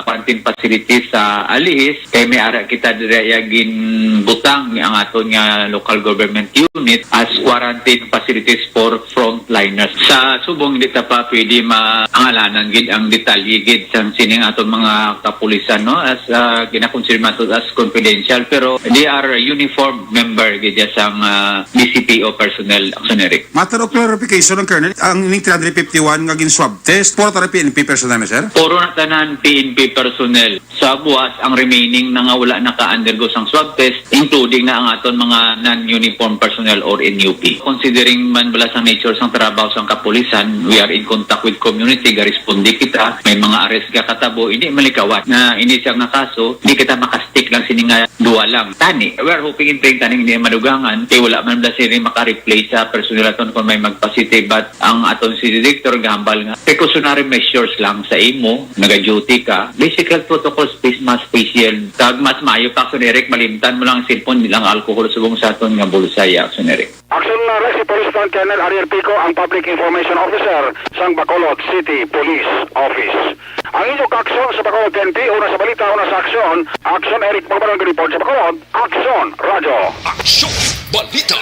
quarantine facility sa Alihis, kay may ara kita dira ya ginbutang ni ang aton nga local government unit as quarantine facilities for frontliners. Sa subong, hindi ta pa pwede mangalanan gid ang detalye gid sang sining aton mga kapulisan, no, as, ah, ginakonsider nato as confidential, pero they are uniform member gid ya sang, ah, B C P O personnel, Action Eric. Matter of clarification lang, Colonel, ang ining three hundred fifty-one nga gin-swab test, puro tanan P N P personnel na, sir? Puro na tanan P N P personnel. Sa buwas, ang remaining na nga wala naka-undergo sang swab test, including na ang aton mga non-uniform personnel or N U P. Considering man bala sa nature sang trabaho sang kapulisan, we are in contact with community, garesponde kita, may mga arrest nga katabo, hindi malikawat na ini siya nga kaso, di kita makastick lang sini nga duwa lang. Tani, we are hoping and praying tani hindi madugangan, kay wala man bala sini maka-replace sa personnel aton kung may mag-positive, but ang aton city director gahambal nga precautionary measures lang sa imo, naga-duty ka. Basic health protocols, face mask, face shield. Kag mas maayo pa, Action Eric, malimtan mo lang ang cellphone, di lang alcohol subong sa aton nga bulsa, ya, Action Eric. Action na Rex, si Police Lieutenant Colonel Ariel Pico, ang Public Information Officer sang Bacolod City Police Office. Ang inyo kaaksyon sa Bacolod P N P, una sa balita, una sa aksyon. Action Eric Magbanal, report sa Bacolod. Action Radio. Aksyon, balita,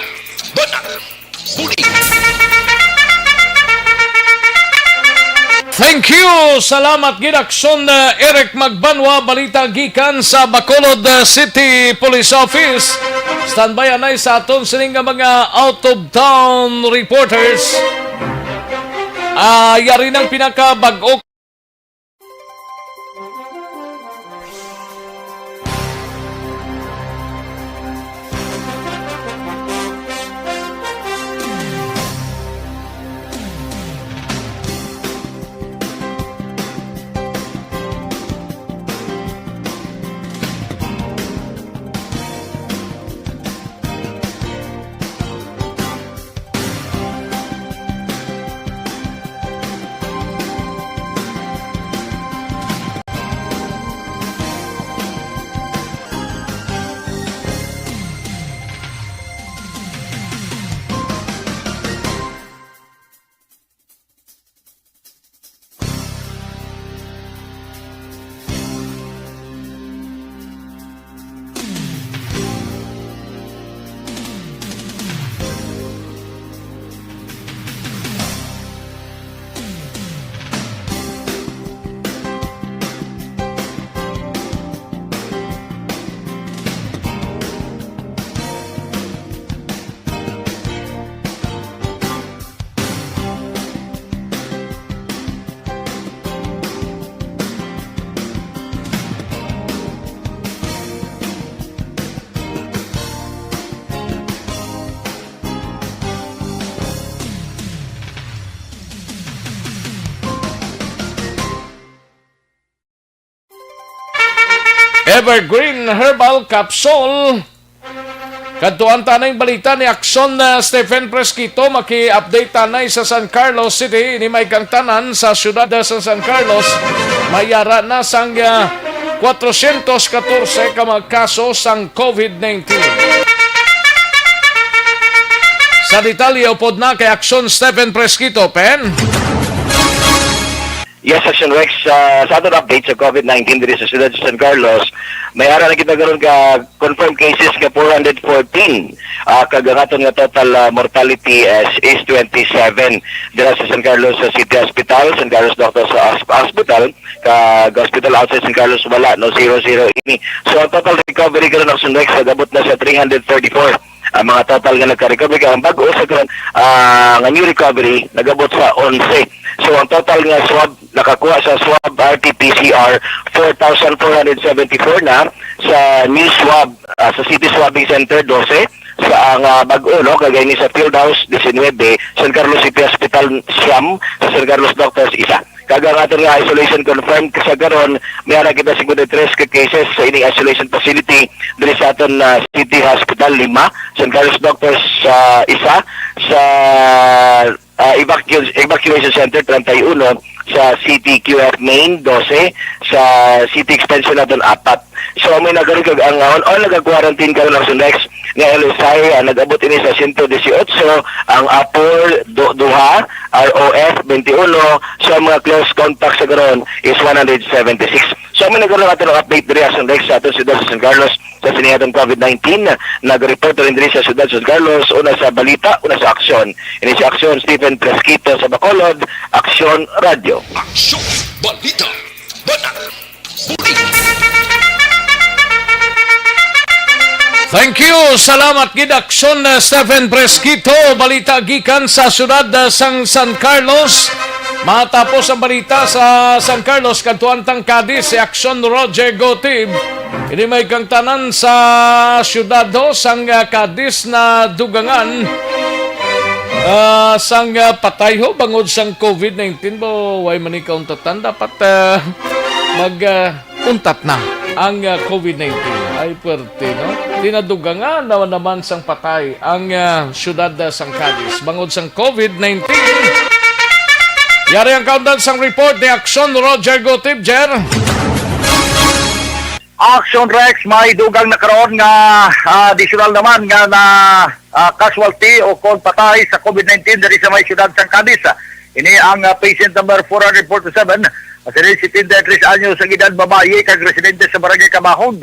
banat, huli. Thank you. Salamat gid, Aksyon, uh, Eric Magbanwa. Balita gikan sa Bacolod, uh, City Police Office. Standby anay sa aton sining nga mga out-of-town reporters. Ah, yari nang pinakabag-o. Evergreen Herbal Capsule. Kadtuan ta na ang balita ni Aksyon, uh, Stephen Fresquito. Maki-update ta na sa San Carlos City. Ini may kang tanan sa siyudad, uh, sa San Carlos. May ara na sang, uh, kwatrosyentos katorse ka mga kaso sang COVID nineteen. Sa detalye, upod na kay Aksyon Stephen Fresquito. Pen? Yes, Action Rex. Ah, sa aton update sa COVID nineteen diri sa siyudad sa San Carlos, may ara na kita karon ka confirmed cases nga four hundred fourteen. Ah, kag ang aton nga total, ah, mortality is, is twenty-seven. Dira sa San Carlos, sa City Hospital, San Carlos Doctors Hos-, Hospital, kag hospital outside San Carlos, wala, no, zero zero ini. So, ang total recovery karon, Action Rex, nag-abot na sa three hundred thirty-four. Ang mga total nga nagka-recovery, kay ang bag-o sa karon, ah, nga new recovery, nag-abot sa onse. So, ang total nga swab, nakakuha sa swab R T P C R, four thousand four hundred seventy-four na, sa new swab, ah, sa City Swabbing Center, dose, sa ang, ah, bag-o, no, kag ini sa Field House, diecinuebe, San Carlos City Hospital, siyam, sa San Carlos Doctors, isa. Kag ang aton nga isolation confirmed sa karon, may ara kita fifty-three ka cases sa ining isolation facility diri sa aton, ah, City Hospital, lima, San Carlos Doctors, ah, isa, sa, ah, evacu-, evacuation center, treinta y uno, sa City Q F Main, doce, sa City Extension naton, apat. So, may nagari kag ang, ah, all, all nagag-quarantine karon ang Sundex nga L S I, ah, nag-abot ini sa siyento disiotso, ang APOR, du-, duha, R O F, twenty-one. So, ang mga close contacts sa karon is one hundred seventy-six. So, may nagari ato ng update diri sa Sundex sa aton siyudad sa San Carlos sa sini atong COVID nineteen. Nag-report rin diri sa siyudad sa San Carlos, una sa balita, una sa aksyon. Ini si Aksyon Stephen Fresquito sa Bacolod, Aksyon Radio. Aksyon, balita, bata. Thank you. Salamat gid, Aksyon, uh, Stephen Fresquito. Balita gikan sa siyudad, uh, sang San Carlos. Matapos ang balita sa San Carlos, kadtuan tang Cadiz, si Aksyon Roger Gotib. Ini may kang tanan sa siyudad ho sang, uh, Cadiz na dugangan, uh, sang, uh, patay ho bangod sang COVID nineteen. Bo, way man ikaw tatan, dapat, uh, mag, uh, untat na ang, ah, COVID nineteen. Ay, puwerte, no? Tinadugangan naman naman sang patay ang, ah, siyudad, ah, sang Cadiz bangod sang COVID nineteen. Yari ang kaundan sang report ni Aksyon Roger Gutib, Jer. Action Rex, may dugang na karon nga, ah, additional naman nga na, ah, casualty o kon patay sa COVID nineteen diri sa may siyudad sang Cadiz. Ini ang, ah, patient number four hundred forty-seven, ah, si seventy-three anyos ang edad, babayi kag residente sa Barangay Kabahog.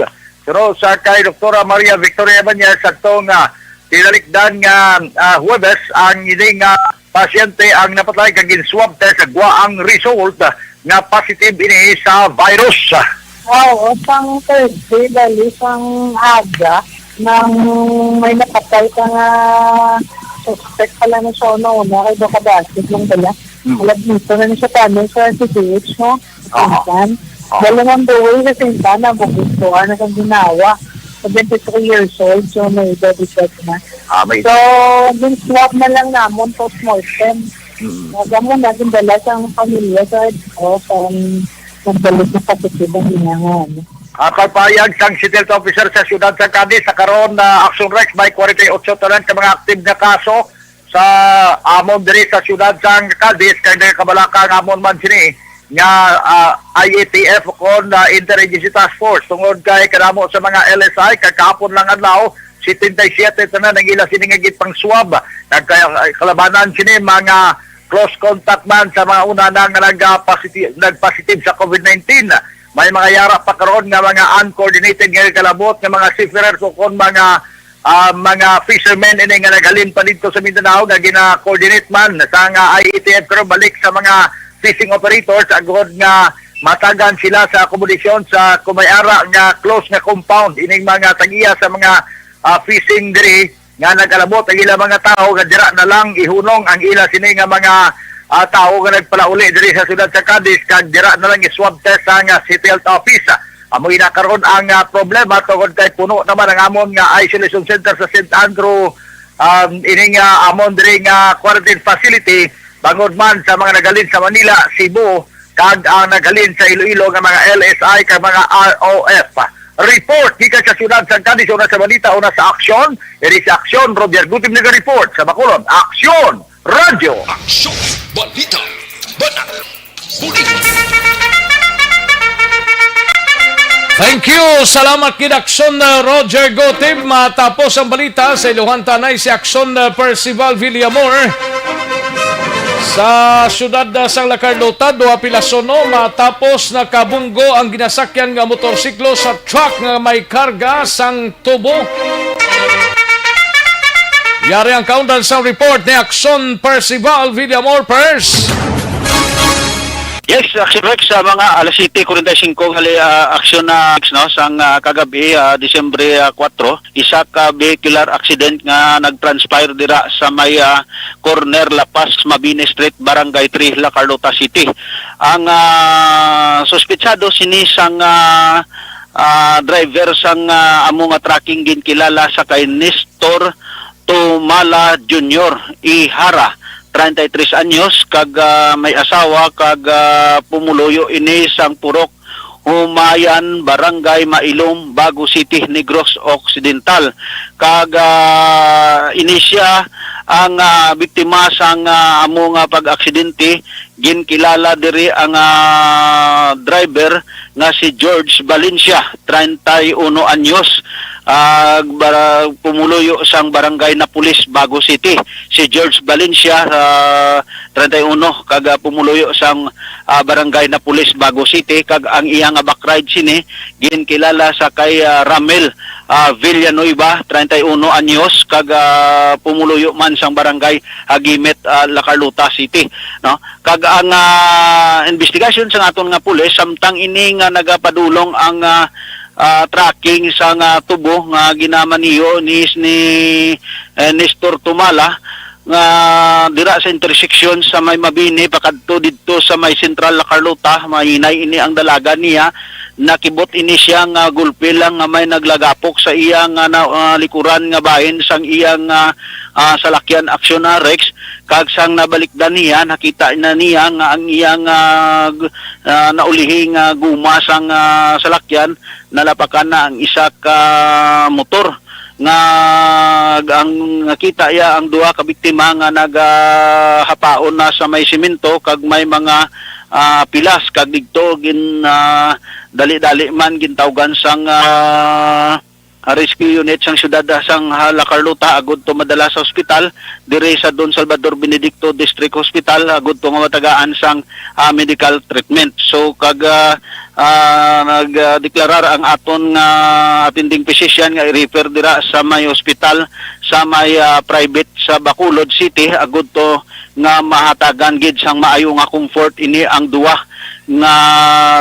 Suno sa kay Doktora Maria Victoria Ibanez, sakto nga tinalikdan nga, ah, Huwebes ang ini nga pasyente ang napatay kag gin-swab test sa gwa ang result nga positive ini sa virus. Oo, sang Thursday, bali, sang aga, nang may napatay ka nga suspect pala na siya una-una, kay baka basket lang pala. Mm. Alam dito na ni siya kami sa C T H, no? Aha. Pinsan. Aha. Dala ng buhay sa pinsan, ang bukit ko, ano sa ginawa. Seventy-three years old, so may edad-edad na. Ah, may So, gin-swab na lang namon post-mortem. Mm. Naga mo na, gindala sa pamilya sa, o, sa, nagbalik na positive ang inangan. Ah, pagpahayag sang City Health Officer sa siyudad sa Cadiz, sa karon na Action Rex, may forty-eight tanan ka mga active nga kaso sa amon diri sa siyudad sang Cadiz, kay nagakabalaka ang amon man sini nga, ah, I A T F o kon, ah, Interagency Task Force tungod kay kadamo sa mga L S I kag kahapon lang adlaw, setenta y siete tanan ang ila sini nga gipang-swab. Nagka-, kalabanan sini mga close contact man sa mga una na nga nag-, ah, positi-, nag-positive sa COVID nineteen. May mga yara pa karon nga mga uncoordinated nga kalabot nga mga seafarers o kon mga, ah, mga fishermen ini nga naghalin pa didto sa Mindanao nga gina-coordinate man sa nga I A T F karon balik sa mga fishing operators agod nga matagan sila sa akomodasyon sa kumay ara nga close nga compound ining mga tag-iya sa mga, ah, fishing diri nga nag-alabot ang ilang mga tawo nga dira na lang ihunong ang ila sini nga mga, ah, tawo nga nagpalauli diri sa siyudad sa Cadiz kag dira na lang i-swab test sa nga City Health Office. Amo ina karon ang, ah, problema tungod kay puno naman ang amon nga isolation center sa Saint Andrew, um, ini nga amon diri nga quarantine facility bangod man sa mga naghalin sa Manila, Cebu, kag ang naghalin sa Iloilo nga mga L S I kag mga R O F. Report gikan sa siyudad sang Cadiz, una sa balita, una sa aksyon. Iri sa aksyon, Roger Gutib naga-report sa Bacolod. Aksyon! Radyo! Aksyon! Balita! Bata! Thank you. Salamat gid, Aksyon, uh, Roger Gotib. Matapos ang balita sa iluhan tanay si Aksyon, uh, Percival Villamor. Sa siyudad, uh, sang La Carlota, duha pilas uno, matapos nakabunggo ang ginasakyan nga motorsiklo sa truck nga may karga sang tubo. Yari ang kaundan sa report ni Aksyon Percival Villamor, Pers. Yes, Action Rex, sa mga alas siyete kuwarenta y singko ngali, ah, aksyon na, no, sang, ah, kagabi, ah, Disyembre, ah, kuwatro, isa ka vehicular accident nga nag-transpire dira sa may, ah, corner La Paz, Mabini Street, Barangay three, La Carlota City. Ang, ah, suspetsado sini sang, ah, ah, driver sang, ah, amo nga trucking ginkilala sa kay Nestor Tumala Junior Ihara, treinta y tres anyos, kag, ah, may asawa, kag, ah, pumuluyo ini sang Purok Humayan, Barangay Mailom, Bago City, Negros Occidental. Kag, ah, ini sia ang, ah, biktima sang, ah, amo nga pag-aksidente. Ginkilala diri ang, ah, driver nga si George Valencia, treinta y uno anyos, ah, bara-, pumuluyo sang Barangay Napoles, Bago City. Si George Valencia, ah, treinta y uno, kag, ah, pumuluyo sang, ah, Barangay Napoles, Bago City, kag ang iya nga backride sini ginkilala sa kay, ah, Ramel, ah, Villanueva, treinta y uno anyos, kag, ah, pumuluyo man sang Barangay Agimit, ah, La Carlota City, no? Kag ang, ah, investigasyon sang aton nga pulis, samtang ini nga nagapadulong ang, ah, ah, tracking sang, ah, tubo nga ginamaniho ni, ni, eh, Nestor Tumala, nga dira sa intersection sa may Mabini pakadto didto sa may Central La Carlota, mahinay ini ang dalagan niya. Nakibot ini siya nga gulpi lang nga may naglagapok sa iya nga na, ah, likuran nga bahin sang iya nga, ah, salakyan Action R X, kag sang nabalikdan niya, nakita na niya nga ang iya nga, ah, naulihi nga guma sang, ah, salakyan nalapakan na ang isa ka motor nga ang nakita iya ang duha ka biktima nga nagahapaon na sa may semento kag may mga, ah, pilas, kag didto gin, ah, dali-dali man gintawgan sang, ah, rescue unit sang siyudad, ah, sang, ah, La Carlota agud to madala sa ospital diri sa Don Salvador Benedicto District Hospital agud to nga matagaan sang, ah, medical treatment. So kag, ah, ah, nagdeklarar ang aton nga attending physician nga i-refer dira sa may ospital sa may, ah, private sa Bacolod City agud to nga mahatagan gid sang maayo nga comfort ini ang duwa nga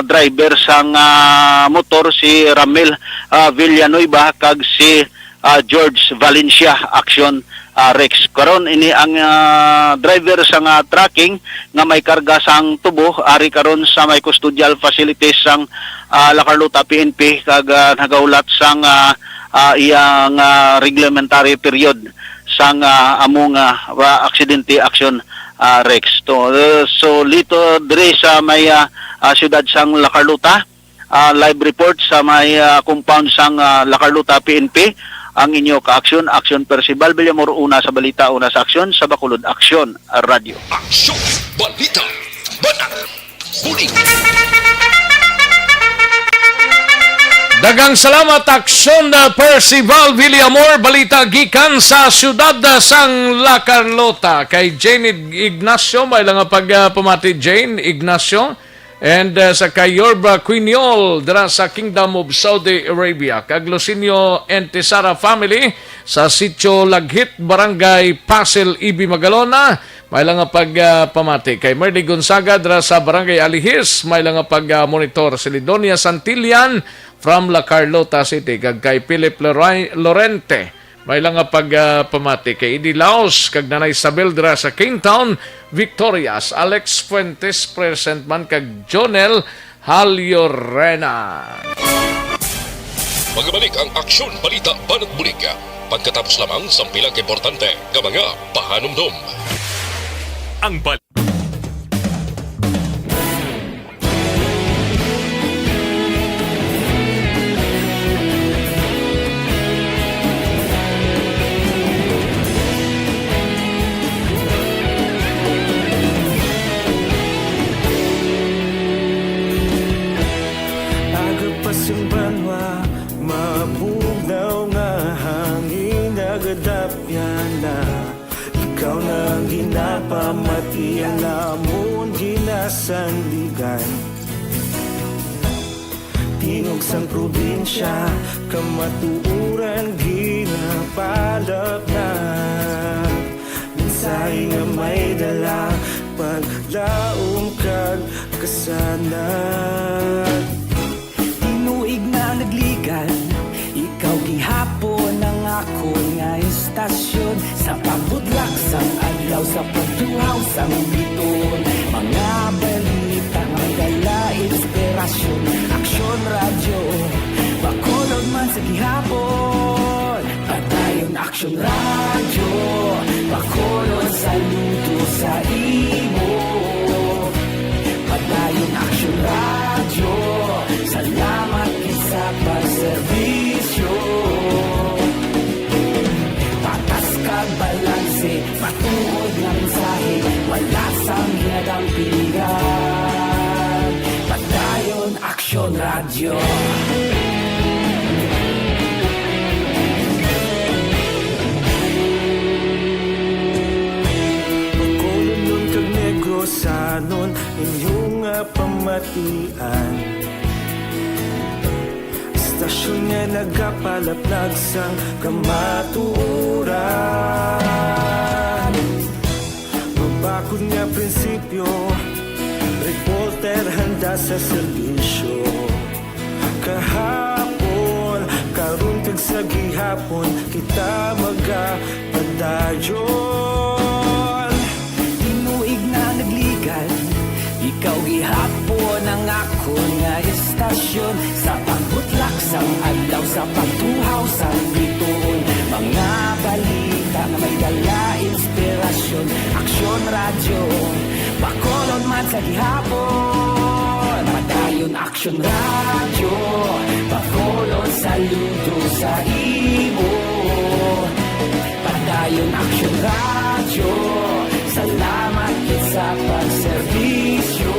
driver sang, ah, motor, si Ramil, ah, Villanueva kag si, ah, George Valencia, Action, ah, Rex. Karon ini ang, ah, driver sang, ah, trucking nga may karga sang tubo ari karon sa may custodial facilities sang, ah, La Carlota P N P kag, ah, nagahulat sang, ah, ah, iyang, ah, reglementary period sang, ah, amo nga, ah, aksidente, Action, ah, Rex. To, uh, so, diri sa may, ah, ah, siyudad sang La Carlota, ah, live report sa may, ah, compound sang, ah, La Carlota P N P, ang inyo ka-aksyon, Action Percival Villamor, una sa balita, una sa aksyon, sa Bacolod Aksyon Radio. Aksyon, balita, banat, bulig. Daghang salamat, Aksyon, uh, Percival Villamor. Balita gikan sa siyudad, uh, sang La Carlota. Kay Jane Ig-, Ignacio, may lang nga pag, uh, pamati, Jane Ignacio. And, uh, sa kay Yorba Quiniol, dira sa Kingdom of Saudi Arabia. Kag Lucinio and Tisara family sa Sitio Laghit, Barangay Pasil, Ibi, Magalona. May lang nga pag, ah, pamati kay Merly Gonzaga dira sa Barangay Alihis. May lang nga pag, ah, monitor si Lidonia Santillan from La Carlota City, kag kay Philip Loray-, Lorente. May lang nga pag, ah, pamati kay Eddie Laos kag Nanay Isabel dira sa Kingtown, Victorias. Alex Fuentes present man kag Jonel Halyorena. Magabalik ang Aksyon, Balita, Banat Bulig pagkatapos lamang sang pila ka importante nga mga pahanumdom. Ang bal- Aga pa sang banwa, mabugnaw nga hangin nagadapyan na. Ikaw na ang ginapamati, ang amon ginasandigan. Tingog sang probinsya, kamatuoran ginapalapnag. Mensahe nga may dala, paglaom kag kasanag. Tinuig na nagligan, ikaw gihapon ang akon nga istasyon. Sa pagbutlak sang adlaw, sa pagtuhaw sang biton, mga balita may dala inspirasyon. Aksyon Radyo, Bacolod man sa gihapon. Padayon Aksyon Radyo, Bacolod, saludo sa Serbisyo, patas kag balanse, matuod nga mensahe, wala sang ginadampigan. Padayon Aksyon Radyo. Bacolodnon kag Negrosanon, inyo nga pamatian. Istasyon nga nagapalaplag sang kamatuoran. Mabakod nga prinsipyo, reporter handa sa serbisyo. Kahapon, karon kag sa gihapon, kita magapadayon. Tinuig na nagligan, ikaw gihapon ang akon nga istasyon. Sa pagbutlak sang adlaw, sa pagtuhaw sang bituon, mga balita nga may dala inspirasyon. Aksyon Radyo, Bacolod man sa gihapon. Padayon Aksyon Radyo, Bacolod saludo sa imo. Padayon Aksyon Radyo, salamat gid sa pagserbisyo.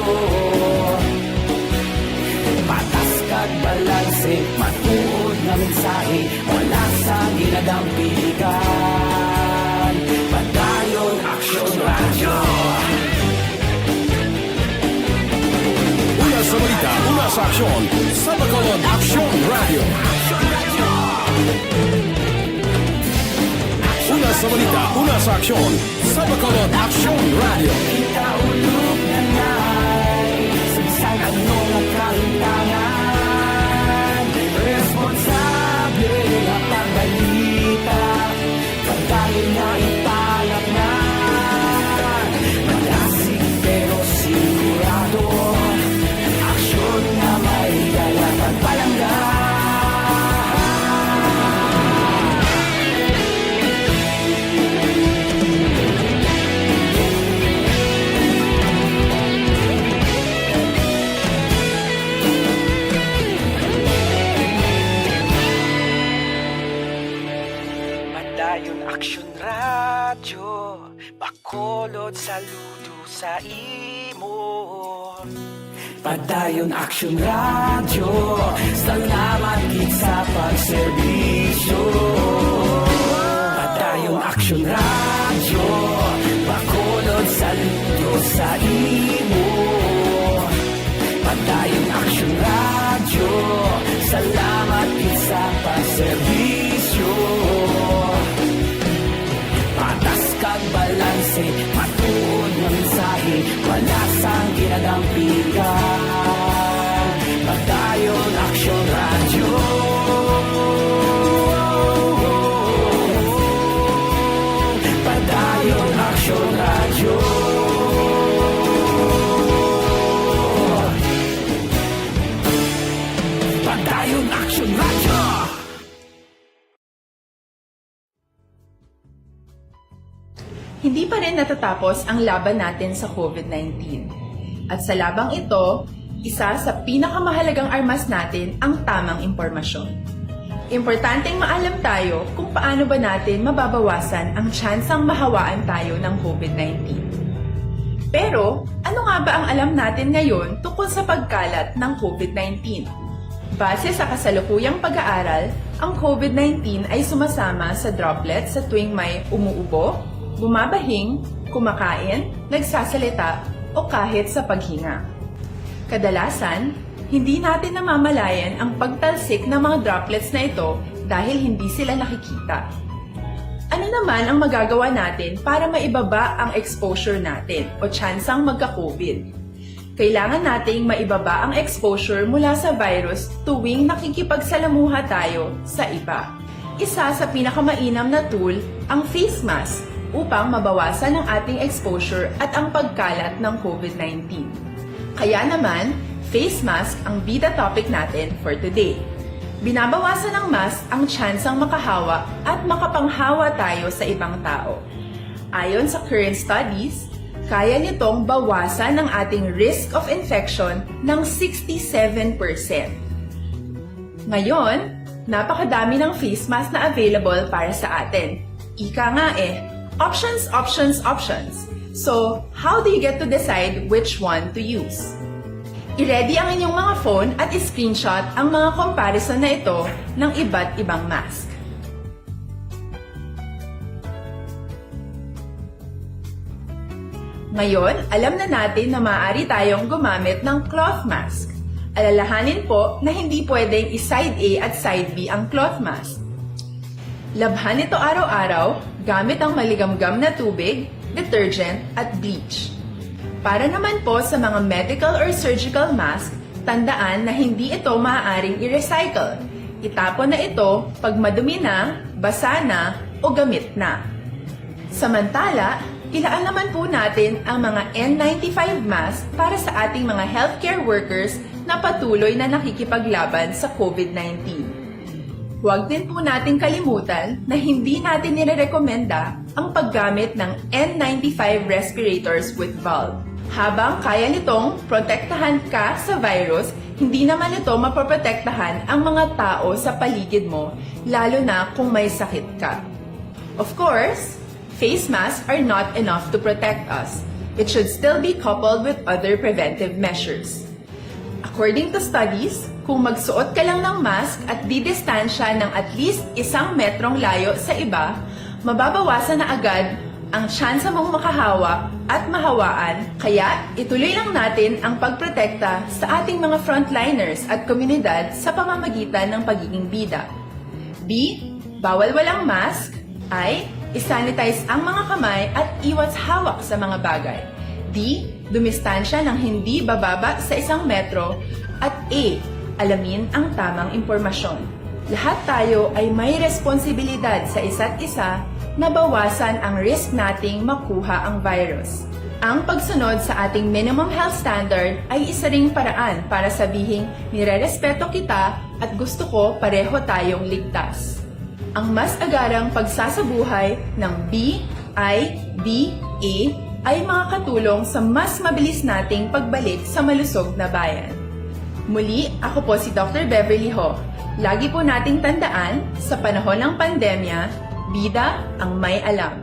Patas kag balanse, matuod nga mensahe, wala sang ginadampigan. Padayon Aksyon Radyo. Una sa balita, una sa aksyon, sa Bacolod Aksyon Radyo. Una sa balita, una sa aksyon, sa Bacolod Aksyon Radyo. Kita ulog na ngay, sa bisan ano nga kahintangan, responsable nga pagbalita, padayon nga ipalatnan. Malasig pero sigurado, aksyon nga may dala kag palangga. Padayon Aksyon Radyo, Bacolod saludo sa imo. Padayon Aksyon Radyo, salamat gid sa pagserbisyo. Padayon Aksyon Radyo, Bacolod saludo sa imo. Padayon Aksyon Radyo, salamat gid sa pagserbisyo. Patas kag balanse, matuod nga mensahe, wala sang ginadampigan. Padayon Aksyon Radyo. Padayon Aksyon Radyo. Padayon Aksyon Radyo. Hindi pa rin natatapos ang laban natin sa COVID nineteen. At sa labang ito, isa sa pinakamahalagang armas natin ang tamang impormasyon. Importanteng maalam tayo kung paano ba natin mababawasan ang tsansang mahawaan tayo ng COVID nineteen. Pero, ano nga ba ang alam natin ngayon tungkol sa pagkalat ng COVID nineteen? Base sa kasalukuyang pag-aaral, ang COVID nineteen ay sumasama sa droplet sa tuwing may umuubo, bumabahing, kumakain, nagsasalita, o kahit sa paghinga. Kadalasan, hindi natin namamalayan ang pagtalsik ng mga droplets na ito dahil hindi sila nakikita. Ano naman ang magagawa natin para maibaba ang exposure natin o tsansang magka-COVID? Kailangan nating maibaba ang exposure mula sa virus tuwing nakikipagsalamuha tayo sa iba. Isa sa pinakamainam na tool ang face mask upang mabawasan ang ating exposure at ang pagkalat ng COVID nineteen. Kaya naman, face mask ang bida topic natin for today. Binabawasan ng mask ang tsansang makahawa at makapanghawa tayo sa ibang tao. Ayon sa current studies, kaya nitong bawasan ang ating risk of infection ng sixty-seven percent. Ngayon, napakadami ng face mask na available para sa atin. Ika nga eh, options, options, options. So, how do you get to decide which one to use? I-ready ang inyong mga phone at i-screenshot ang mga comparison na ito ng iba't ibang mask. Ngayon, alam na natin na maaari tayong gumamit ng cloth mask. Alalahanin po na hindi pwedeng i-side A at side B ang cloth mask. Labhan ito araw-araw gamit ang maligamgam na tubig, detergent, at bleach. Para naman po sa mga medical or surgical mask, tandaan na hindi ito maaaring i-recycle. Itapon na ito pag madumi na, basa na, o gamit na. Samantala, ilaan naman po natin ang mga N ninety-five mask para sa ating mga healthcare workers na patuloy na nakikipaglaban sa COVID nineteen. Huwag din po nating kalimutan na hindi natin nirerekomenda ang paggamit ng N ninety-five respirators with valve. Habang kaya nitong protektahan ka sa virus, hindi naman ito mapoprotektahan ang mga tao sa paligid mo, lalo na kung may sakit ka. Of course, face masks are not enough to protect us. It should still be coupled with other preventive measures. According to studies, kung magsuot ka lang ng mask at didistansya ng at least isang metrong layo sa iba, mababawasan na agad ang tsansa mong makahawa at mahawaan, kaya ituloy lang natin ang pagprotekta sa ating mga frontliners at komunidad sa pamamagitan ng pagiging bida. B, bawal walang mask. I, isanitize ang mga kamay at iwas hawak sa mga bagay. D, dumistansya ng hindi bababa sa isang metro. At E, alamin ang tamang impormasyon. Lahat tayo ay may responsibilidad sa isa't isa na bawasan ang risk nating makuha ang virus. Ang pagsunod sa ating minimum health standard ay isa ring paraan para sabihing nirerespeto kita at gusto ko pareho tayong ligtas. Ang mas agarang pagsasabuhay ng B I B A ay makakatulong sa mas mabilis nating pagbalik sa malusog na bayan. Muli, ako po si Doctor Beverly Ho. Lagi po nating tandaan, sa panahon ng pandemya, bida ang may alam.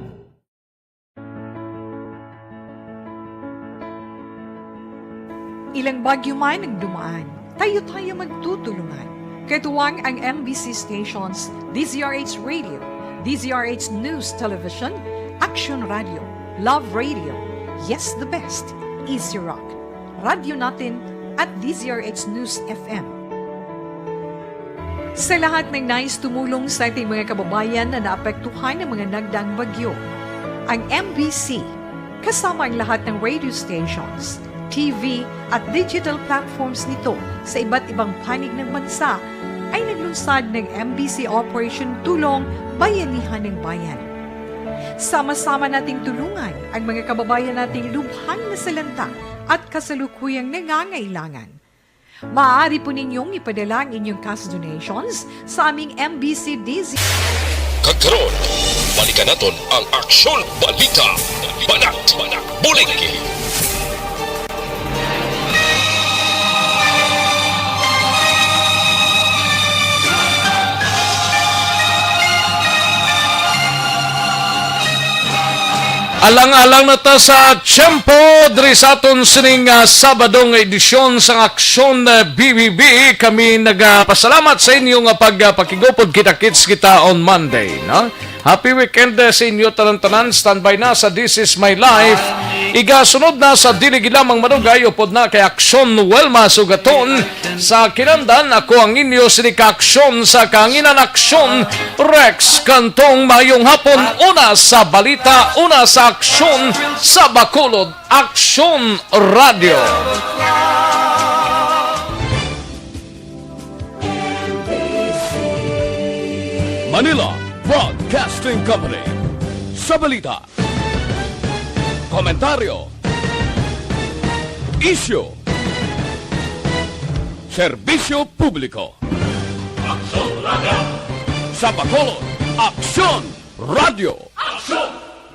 Ilang bagyo man ang dumaan, tayo-tayo magtutulungan. Katuwang ang M B C stations, D Z R H Radio, D Z R H News Television, Action Radio, Love Radio, Yes the Best, Easy Rock, Radyo Natin, at D Z R H News F M. Sa lahat ng nais tumulong sa ating mga kababayan na naapektuhan ng mga nagdaang bagyo, ang M B C, kasama ang lahat ng radio stations, T V, at digital platforms nito sa iba't ibang panig ng bansa, ay naglunsad ng M B C Operation Tulong Bayanihan ng Bayan. Sama-sama nating tulungan ang mga kababayan nating lubhang nasalanta at kasalukuyang nangangailangan. Maaari po ninyong ipadala ang inyong cash donations sa aming M B C D Z. Kag karon, balikan naton ang Aksyon Balita. Banat, Bulig. Alang-alang na ta sa tiyempo diri sa aton sining, ah, Sabado nga edisyon sang Aksyon, ah, B B B. Kami nagapasalamat sa inyo nga pag, ah, pakigupod. Kita-kits kita on Monday, no? Happy weekend, ah, sa inyo tanan-tanan. Standby na sa This Is My Life. Igasunod na sa dili gid lamang madugay, upod na kay Aksyon Wilma Sugaton. Sa kinamdan, ako ang inyo sini ka Aksyon sa Kahanginan, Aksyon Rex Cantong. Maayong hapon, una sa balita, una sa aksyon, sa Bacolod, Aksyon Radio. Manila Broadcasting Company. Sa balita, komentaryo, isyu, serbisyo publiko. Aksyon Radio. Sa Bacolod, Aksyon Radio. Aksyon